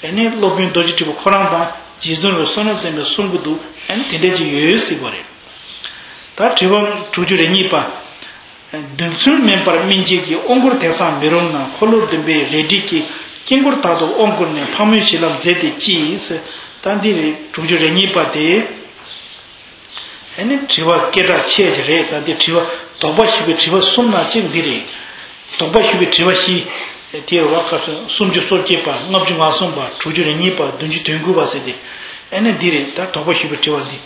ཨེ་ནི་སློབ་དཔོན་རྡོ་རྗེ་དྲིལ་བུ་ཁོ་རང་དང་རྗེ་བཙུན་རིན་པོ་ཆེ་བསོད་ནམས་བརྩེ་བས་གསུང་གི་འདུག་ཨེ་ནི་དེ་འདྲ་ཅིག་ཡོད་སྲིད་པ་རེད། ད་དྲི་བ་དྲུག་ཅུ་རེ་གཉིས་པ། རྡུལ་ཚོན་མིན་པར་སྨིན་བྱེད་ཀྱི་དབང་བསྐུར་དེང་སང་མི་རུང་ན། འཁོར་ལོ་བདུན་པའི་རལ་གྲི་གིས་དཀྱིལ་འཁོར་དག་ཏུ་དབང་བསྐུར་ནས་ཕག་མོའི་བྱིན་རླབས་མཛད་དེ་ཅི་ཟེར། ད་འདི་རེད། དྲུག་ཅུ་རེ་གཉིས་པ་དེ། ཨེ་ནི་དྲི་བ་སྐད་གྲགས་ཆེ་ཞིག་རེད། ད་འདི་དྲི་བ་དོགས་པ་ཞུ་བའི་དྲི་བ་གསུམ་ནང་གཅིག་འདི་རེད། དོགས་པ་ཞུ་བའི་དྲི་བ་བཞི། དེ་རུ་བ་སྐབས་སུ་སུམ་ཅུ་སོ་གཅིག་པ། ལྔ་བཅུ་ང་གསུམ་པ། དྲུག་ཅུ་རེ་གཉིས་པ། བདུན་ཅུ་དོན་དགུ་པ་ཟེར་ཏེ། ཨེ་ནི་འདི་རེད། ད་དོགས་པ་ཞུ་བའི་དྲི་བ་འདི།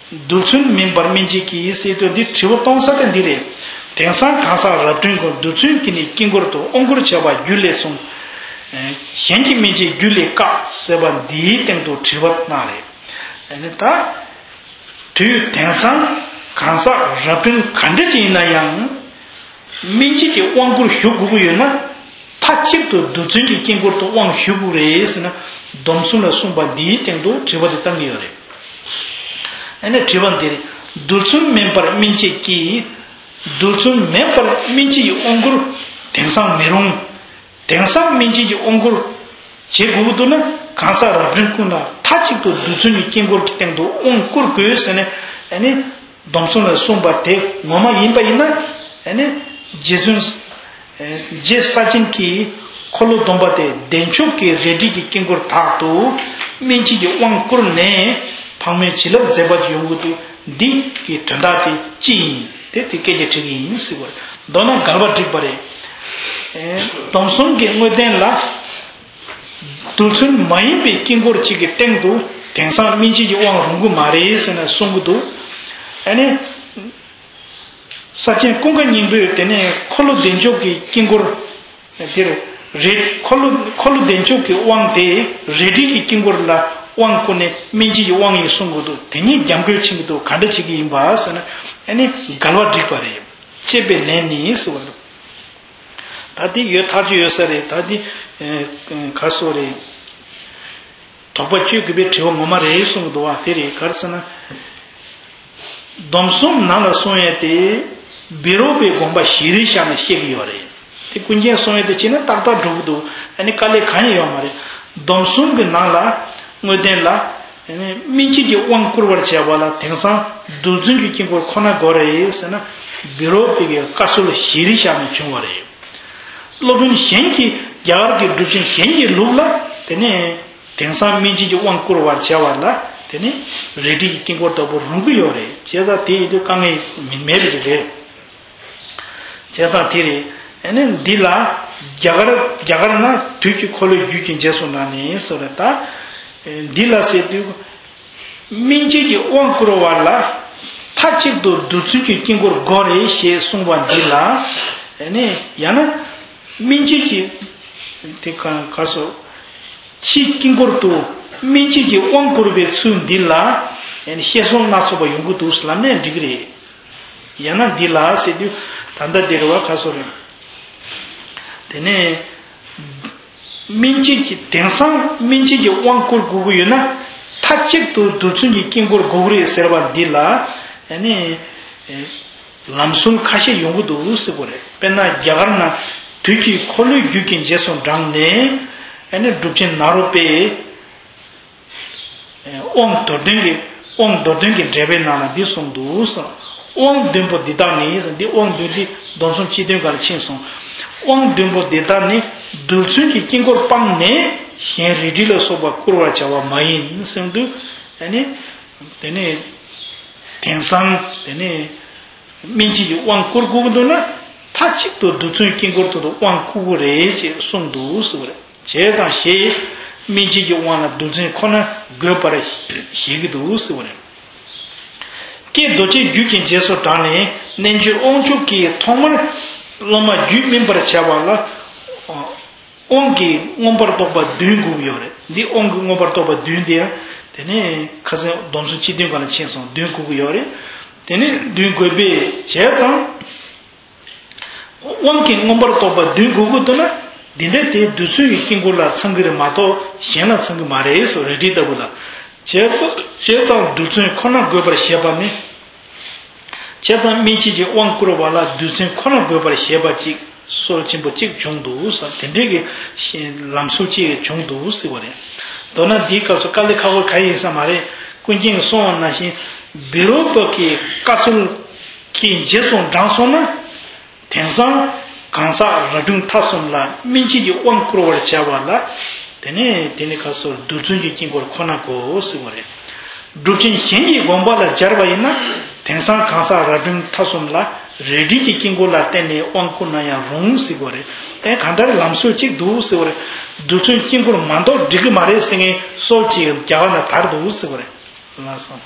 རྡུལ་ཚོན་མིན་པར་སྨིན་བྱེད་ཀྱི་ཟེར་དུས་འདི་དྲི་བ་གཏོང་ས་དེ་འདི་རེད། དེང་སང་གང་ཟག་རབ་བརྟན་ཀུན་རྡུལ་ཚོན་གྱིས་ནི་དཀྱིལ་འཁོར་དུ་དབང་བསྐུར་བྱ་བ་རྒྱུད་ལས་གསུངས། གཞན་གྱིས་སྨིན་བྱེད་རྒྱུད་ལས་བཀག་ཟེར་བ་འདིའི་སྟེང་དུ་དྲི་བ་གནང་རེད། ཨ་ནི་ད། དུས་དེང་སང་གང་ཟག་རབ་བརྟན་ག་འདྲ་ཅིག་ཡིན་ན་ཡང་། སྨིན་བྱེད་ཀྱི་དབང་བསྐུར་ཞུ་དགོས་ཀྱི་ཡོད་ན། མཐའ་གཅིག་ཏུ་རྡུལ་ཚོན་གྱི་དཀྱིལ་འཁོར་དུ་དབང་ཞུ་དགོས་རེད་ཟེར་ན། སྡོམ་གསུམ་ལ་གསུངས་པ་འདིའི་སྟེང་དུ་དྲི་བ་དེ་བཏང་གི་ཡོད་རེད། ཨ་ནི་དྲི་བ་འདི་རེད། རྡུལ་ཚོན་མིན་པར་སྨིན་བྱེད་ཀྱི། རྡུལ་ཚོན་མེད་པར་སྨིན་བྱེད་ཀྱི་དབང་བསྐུར་དེང་སང་མི་རུང་། དེང་སང་སྨིན་བྱེད་ཀྱི་དབང་བསྐུར་བྱེད་དགོས་ཀྱི་འདུག་ན། གང་ཟག་རབ་བརྟན་ཀུན་ལ་མཐའ་གཅིག་ཏུ་རྡུལ་ཚོན་གྱི་དཀྱིལ་འཁོར་གྱི་སྟེང་དུ་དབང་བསྐུར་དགོས་ཟེར་ནས། ཨ་ནི་སྡོམ་གསུམ་ལ་གསུངས་པ་དེ་ངོ་མ་ཡིན་པ་ཡིན་ན། ཨ་ནི་རྗེ་བཙུན། རྗེ་ས་ཆེན་གྱིས་འཁོར་ལོ་སྡོམ་པ་དེ་བདེ་མཆོག་གི་རལ་གྲི་གི་དཀྱིལ་འཁོར་དག་ཏུ་སྨིན་བྱེད་ཀྱི་དབང་བསྐུར་ནས་ཕག་མོའི་བྱིན་རླབས་མཛད་པ་ཅིག་ཡོང་གི་འདུག་འདི་གི་དོན་དག་དེ་ཅི་ཡིན། དེ་དེ་སྐད་ཆ་དྲི་གི་ཡིན་ཟེར་བ་རེད། མདོར་ན་འགལ་བ་འགྲིག་པ་རེད། ཨེ། སྡོམ་གསུམ་གྱི་དངོས་བསྟན་ལ། རྡུལ་ཚོན་མ་ཡིན་པའི་དཀྱིལ་འཁོར་གཅིག་གི་སྟེང་དུ་དེང་སང་སྨིན་བྱེད་ཀྱི་དབང་རུང་གི་མ་རེད་ཟེར་ནས་གསུང་གི་འདུག་ཨ་ནི། ས་ཆེན་ཀུན་དགའ་སྙིང་པོས་དེ་ནས་འཁོར་ལོ་བདེ་མཆོག་གི་དཀྱིལ་འཁོར། དེར་རེད། འཁོར་ལོ་འཁོར་ལོ་བདེ་མཆོག་གི་དབང་དེ་རལ་གྲི་གི་དཀྱིལ་འཁོར་ལ་དབང་བསྐུར་ནས་སྨིན་བྱེད་ཀྱི་དབང་ཡིན་གསུང་གི་འདུག་དེ་ཉིད་རྒྱབ་འགལ་ཕྱིན་གྱི་འདུག་ག་འདྲ་བྱེད་ཀྱི་ཡིན་པ་ཟེར་ན། ཨ་ནི་འགལ་བ་འགྲིག་པ་རེད། ཅེས་པའི་ལན་ནི་ཟེར་བ་རེད། ད་འདི་ཡོད་ཐག་ཆོད་ཡོད་ས་རེད། ད་འདི་ཨེ་ག་སོ་རེད། དོགས་པ་གཅོད་དགོས་པའི་དྲི་བ་ངོ་མ་རེད་གསུང་གི་འདུག་བ། དེ་རེད། ག་རེ་ཟེར་ན། སྡོམ་གསུམ་ནང་ལ་གསུངས་ཡས་དེ། བཻ་རོ་པའི་དགོངས་པ་གཞིར་བཞག་ནས་བཤད་ཀྱི་ཡོད་རེད། དེ་ཀུན་མཁྱེན་གསུངས་ཡས་དེ་བྱས་ན་ཏག་ཏག་འགྲོ་གི་འདུག་ཨ་ནི་དཀའ་ལས་གང་ཡང་ཡོད་མ་རེད། སྡོམ་གསུམ་གྱི་ནང་ལ་དངོས་བསྟན་ལ། ཨ་ནི་སྨིན་བྱེད་ཀྱི་དབང་བསྐུར་བར་བྱ་བ་ལ་དེང་སང་རྡུལ་ཚོན་གྱི་དཀྱིལ་འཁོར་ཁོ་ན་དགོས་རེད་ཟེར་ན། བཻ་རོ་པའི་གི་བཀའ་སྲོལ་གཞིར་བཞག་ནས་བྱུང་བ་རེད། སློབ་དཔོན་གཞན་གྱི་རྒྱ་གར་གྱི་སྒྲུབ་ཆེན་གཞན་གྱི་ལུགས་ལ་དེ་ནས་དེང་སང་སྨིན་བྱེད་ཀྱི་དབང་བསྐུར་བར་བྱ་བ་ལ་དེ་ནས་རལ་གྲི་གི་དཀྱིལ་འཁོར་ལྟ་བུ་རུང་གི་ཡོད་རེད། བྱས་ཙང་དེ་ཡིན་དུས་དཀའ་ངལ་མེད་པ་ཞིག་རེད། བྱས་ཙང་དེ་རེད། ཨ་ནི་འདི་ལ་རྒྱ་གར་རྒྱ་གར་ན་དུས་ཀྱི་འཁོར་ལོའི་རྒྱུད་ཀྱི་རྗེས་སུ་འབྲངས་ནས་ཟེར་བ་རེད། ད་འདི་ལ་ཟེར་དུས། སྨིན་བྱེད་ཀྱི་དབང་བསྐུར་བ་ལ་མཐའ་གཅིག་ཏུ་རྡུལ་ཚོན་གྱི་དཀྱིལ་འཁོར་དགོས་རེད་ཞེས་གསུངས་པ་འདི་ལ། ཨ་ནི་ཡང་ན་སྨིན་བྱེད་ཀྱི་དེ་ག་ག་སོ། ཕྱིའི་དཀྱིལ་འཁོར་དུ་སྨིན་བྱེད་ཀྱི་དབང་བསྐུར་བའི་ཚུལ་འདི་ལ། ཨ་ནི་བཤད་སྲོལ་སྣ་ཚོགས་པ་ཡོང་གི་འདུག་ལབ་ནས་འགྲིག་གི་རེད། ཡང་ན་འདི་ལ་ཟེར་དུས་ད་ལྟ་འདི་རེད་བ། ག་སོ་རེད། དེ་ནས། སྨིན་བྱེད་ཀྱི་དེང་སང་སྨིན་བྱེད་ཀྱི་དབང་བསྐུར་དགོས་ཀྱི་ཡོད་ན། མཐའ་གཅིག་ཏུ་རྡུལ་ཚོན་གྱི་དཀྱིལ་འཁོར་དགོས་ཀྱི་རེད་ཟེར་བ་འདི་ལ། ཨ་ནི། ལམ་སྲོལ་ཁ་ཤས་ཡོང་གི་འདུག་ཟེར་གྱི་རེད། དཔེར་ན་རྒྱ་གར་ན་དུས་ཀྱི་འཁོར་ལོའི་རྒྱུད་ཀྱི་རྗེས་སུ་འབྲངས་ནས། ཨ་ནི་སྒྲུབ་ཆེན་ནཱ་རོ་པའི། དབང་མདོར་བསྡུས་ཀྱི་དབང་མདོར་བསྡུས་ཀྱི་འགྲེལ་པའི་ནང་ལ་འདི་གསུངས་འདུག་གསུངས། དབང་བདུན་པོ་འདི་དག་ནི། འདི་དབང་བདུན་འདི་སྡོམ་གསུམ་སྤྱི་དོན་སྒང་ལ་ཕྱིན་སོང་། དབང་བདུན་པོ་འདི་དག་ནི་རྡུལ་ཚོན་གྱི་དཀྱིལ་འཁོར་སྤངས་ནས་གཞན་རལ་གྲི་ལ་སོགས་པ་བསྐུར་བར་བྱ་བ་མ་ཡིན་གསུངས་དུས། ཨ་ནི་དེ་ནི་དེང་སང་དེ་ནི། སྨིན་བྱེད་ཀྱི་དབང་བསྐུར་དགོས་ཀྱི་འདུག་ན། མཐའ་གཅིག་ཏུ་རྡུལ་ཚོན་དཀྱིལ་འཁོར་དུ་དབང་བསྐུར་དགོས་རེད་ཅེས་གསུངས་འདུག་ཟེར་བ་རེད། བྱས་ཙང་ཞེས། སྨིན་བྱེད་ཀྱི་དབང་ལ་རྡུལ་ཚོན་ཁོ་ན་དགོས་པར་བཞེད་ཀྱི་འདུག་ཟེར་བ་རེད། ཀྱེ་རྡོ་རྗེ་རྒྱུད་ཀྱི་རྗེས་སུ་འབྲངས་ནས་རྣལ་འབྱོར་དབང་ཕྱུག་གིས་ཐོག་མར་སློབ་མ་རྒྱུད་སྨིན་པར་བྱ་བ་ལ། དབང་གི་མངོན་པར་རྟོགས་པ་བདུན་དགོས་ཀྱི་ཡོད་རེད། འདི་དབང་གི་མངོན་པར་རྟོགས་པ་བདུན་དེ་ཡང་དེ་ནས་ཁ་སང་སྡོམ་གསུམ་སྤྱི་དོན་སྒང་ལ་ཕྱིན་སོང་། བདུན་དགོས་ཀྱི་ཡོད་རེད། དེ་ནས་བདུན་དགོས་པས་བྱས་ཙང་། དབང་གི་མངོན་པར་རྟོགས་པ་བདུན་དགོས་ཀྱི་འདུག་ན། འདི་འདྲ་དེ་རྡུལ་ཚོན་གྱི་དཀྱིལ་འཁོར་ལ་ཚང་གི་རེད་མ་གཏོགས་གཞན་ལ་ཚང་གི་མ་རེད་ཟེར། རལ་གྲི་ལྟ་བུ་ལ། བྱས་ཙང་བྱས་ཙང་རྡུལ་ཚོན་ཁོ་ན་དགོས་པར་བཞེད་པ་ནི། བྱས་ཙང་སྨིན་བྱེད་ཀྱི་དབང་བསྐུར་བ་ལ་རྡུལ་ཚོན་ཁོ་ན་དགོས་པར་བཞེད་པ་ཅིག་སྲོལ་ཆེན་པོ་གཅིག་བྱུང་འདུག་ཟེར། དེ་འདྲའི་གི་ལམ་སྲོལ་གཅིག་བྱུང་འདུག་ཟེར་བ་རེད། མདོར་ན་འདིའི་སྐབས་སུ་དཀའ་ལས་ཁག་པོ་ག་ཡིན་ས་མ་རེད། ཀུན་མཁྱེན་གྱིས་གསུངས་པ་ནང་བཞིན། བཻ་རོ་ཙ་གི་བཀའ་སྲོལ་གྱི་རྗེས་སུ་འབྲངས་སོང་ན། དེང་སང་གང་ཟག་རབ་བརྟན་ཐ་གསུམ་ལ་སྨིན་བྱེད་ཀྱི་དབང་བསྐུར་བར་བྱ་བ་ལ། དེ་ནས་དེ་ནི་ཁ་སོར་རྡུལ་ཚོན་གྱི་དཀྱིལ་འཁོར་ཁོ་ན་དགོས་ཟེར་བ་རེད། སྒྲུབ་ཆེན་གཞན་གྱི་དགོངས་པ་ལ་སྦྱར་བ་ཡིན་ན། དེང་སང་གང་ཟག་རབ་བརྟན་ཐ་གསུམ་ལ་རལ་གྲི་གི་དཀྱིལ་འཁོར་ལ་བརྟེན་ནས་དབང་བསྐུར་ན་ཡང་རུང་ཟེར་བ་རེད། དེ་གང་ལྟར་ལམ་སྲོལ་གཅིག་འདུག་ཟེར་བ་རེད། རྡུལ་ཚོན་དཀྱིལ་འཁོར་མ་གཏོགས་འགྲིག་གི་མ་རེད་ཟེར་མཁན་སྲོལ་གཅིག་རྒྱ་གར་ན་དར་འདུག་ཟེར་བ་རེད། ལགས་སོ།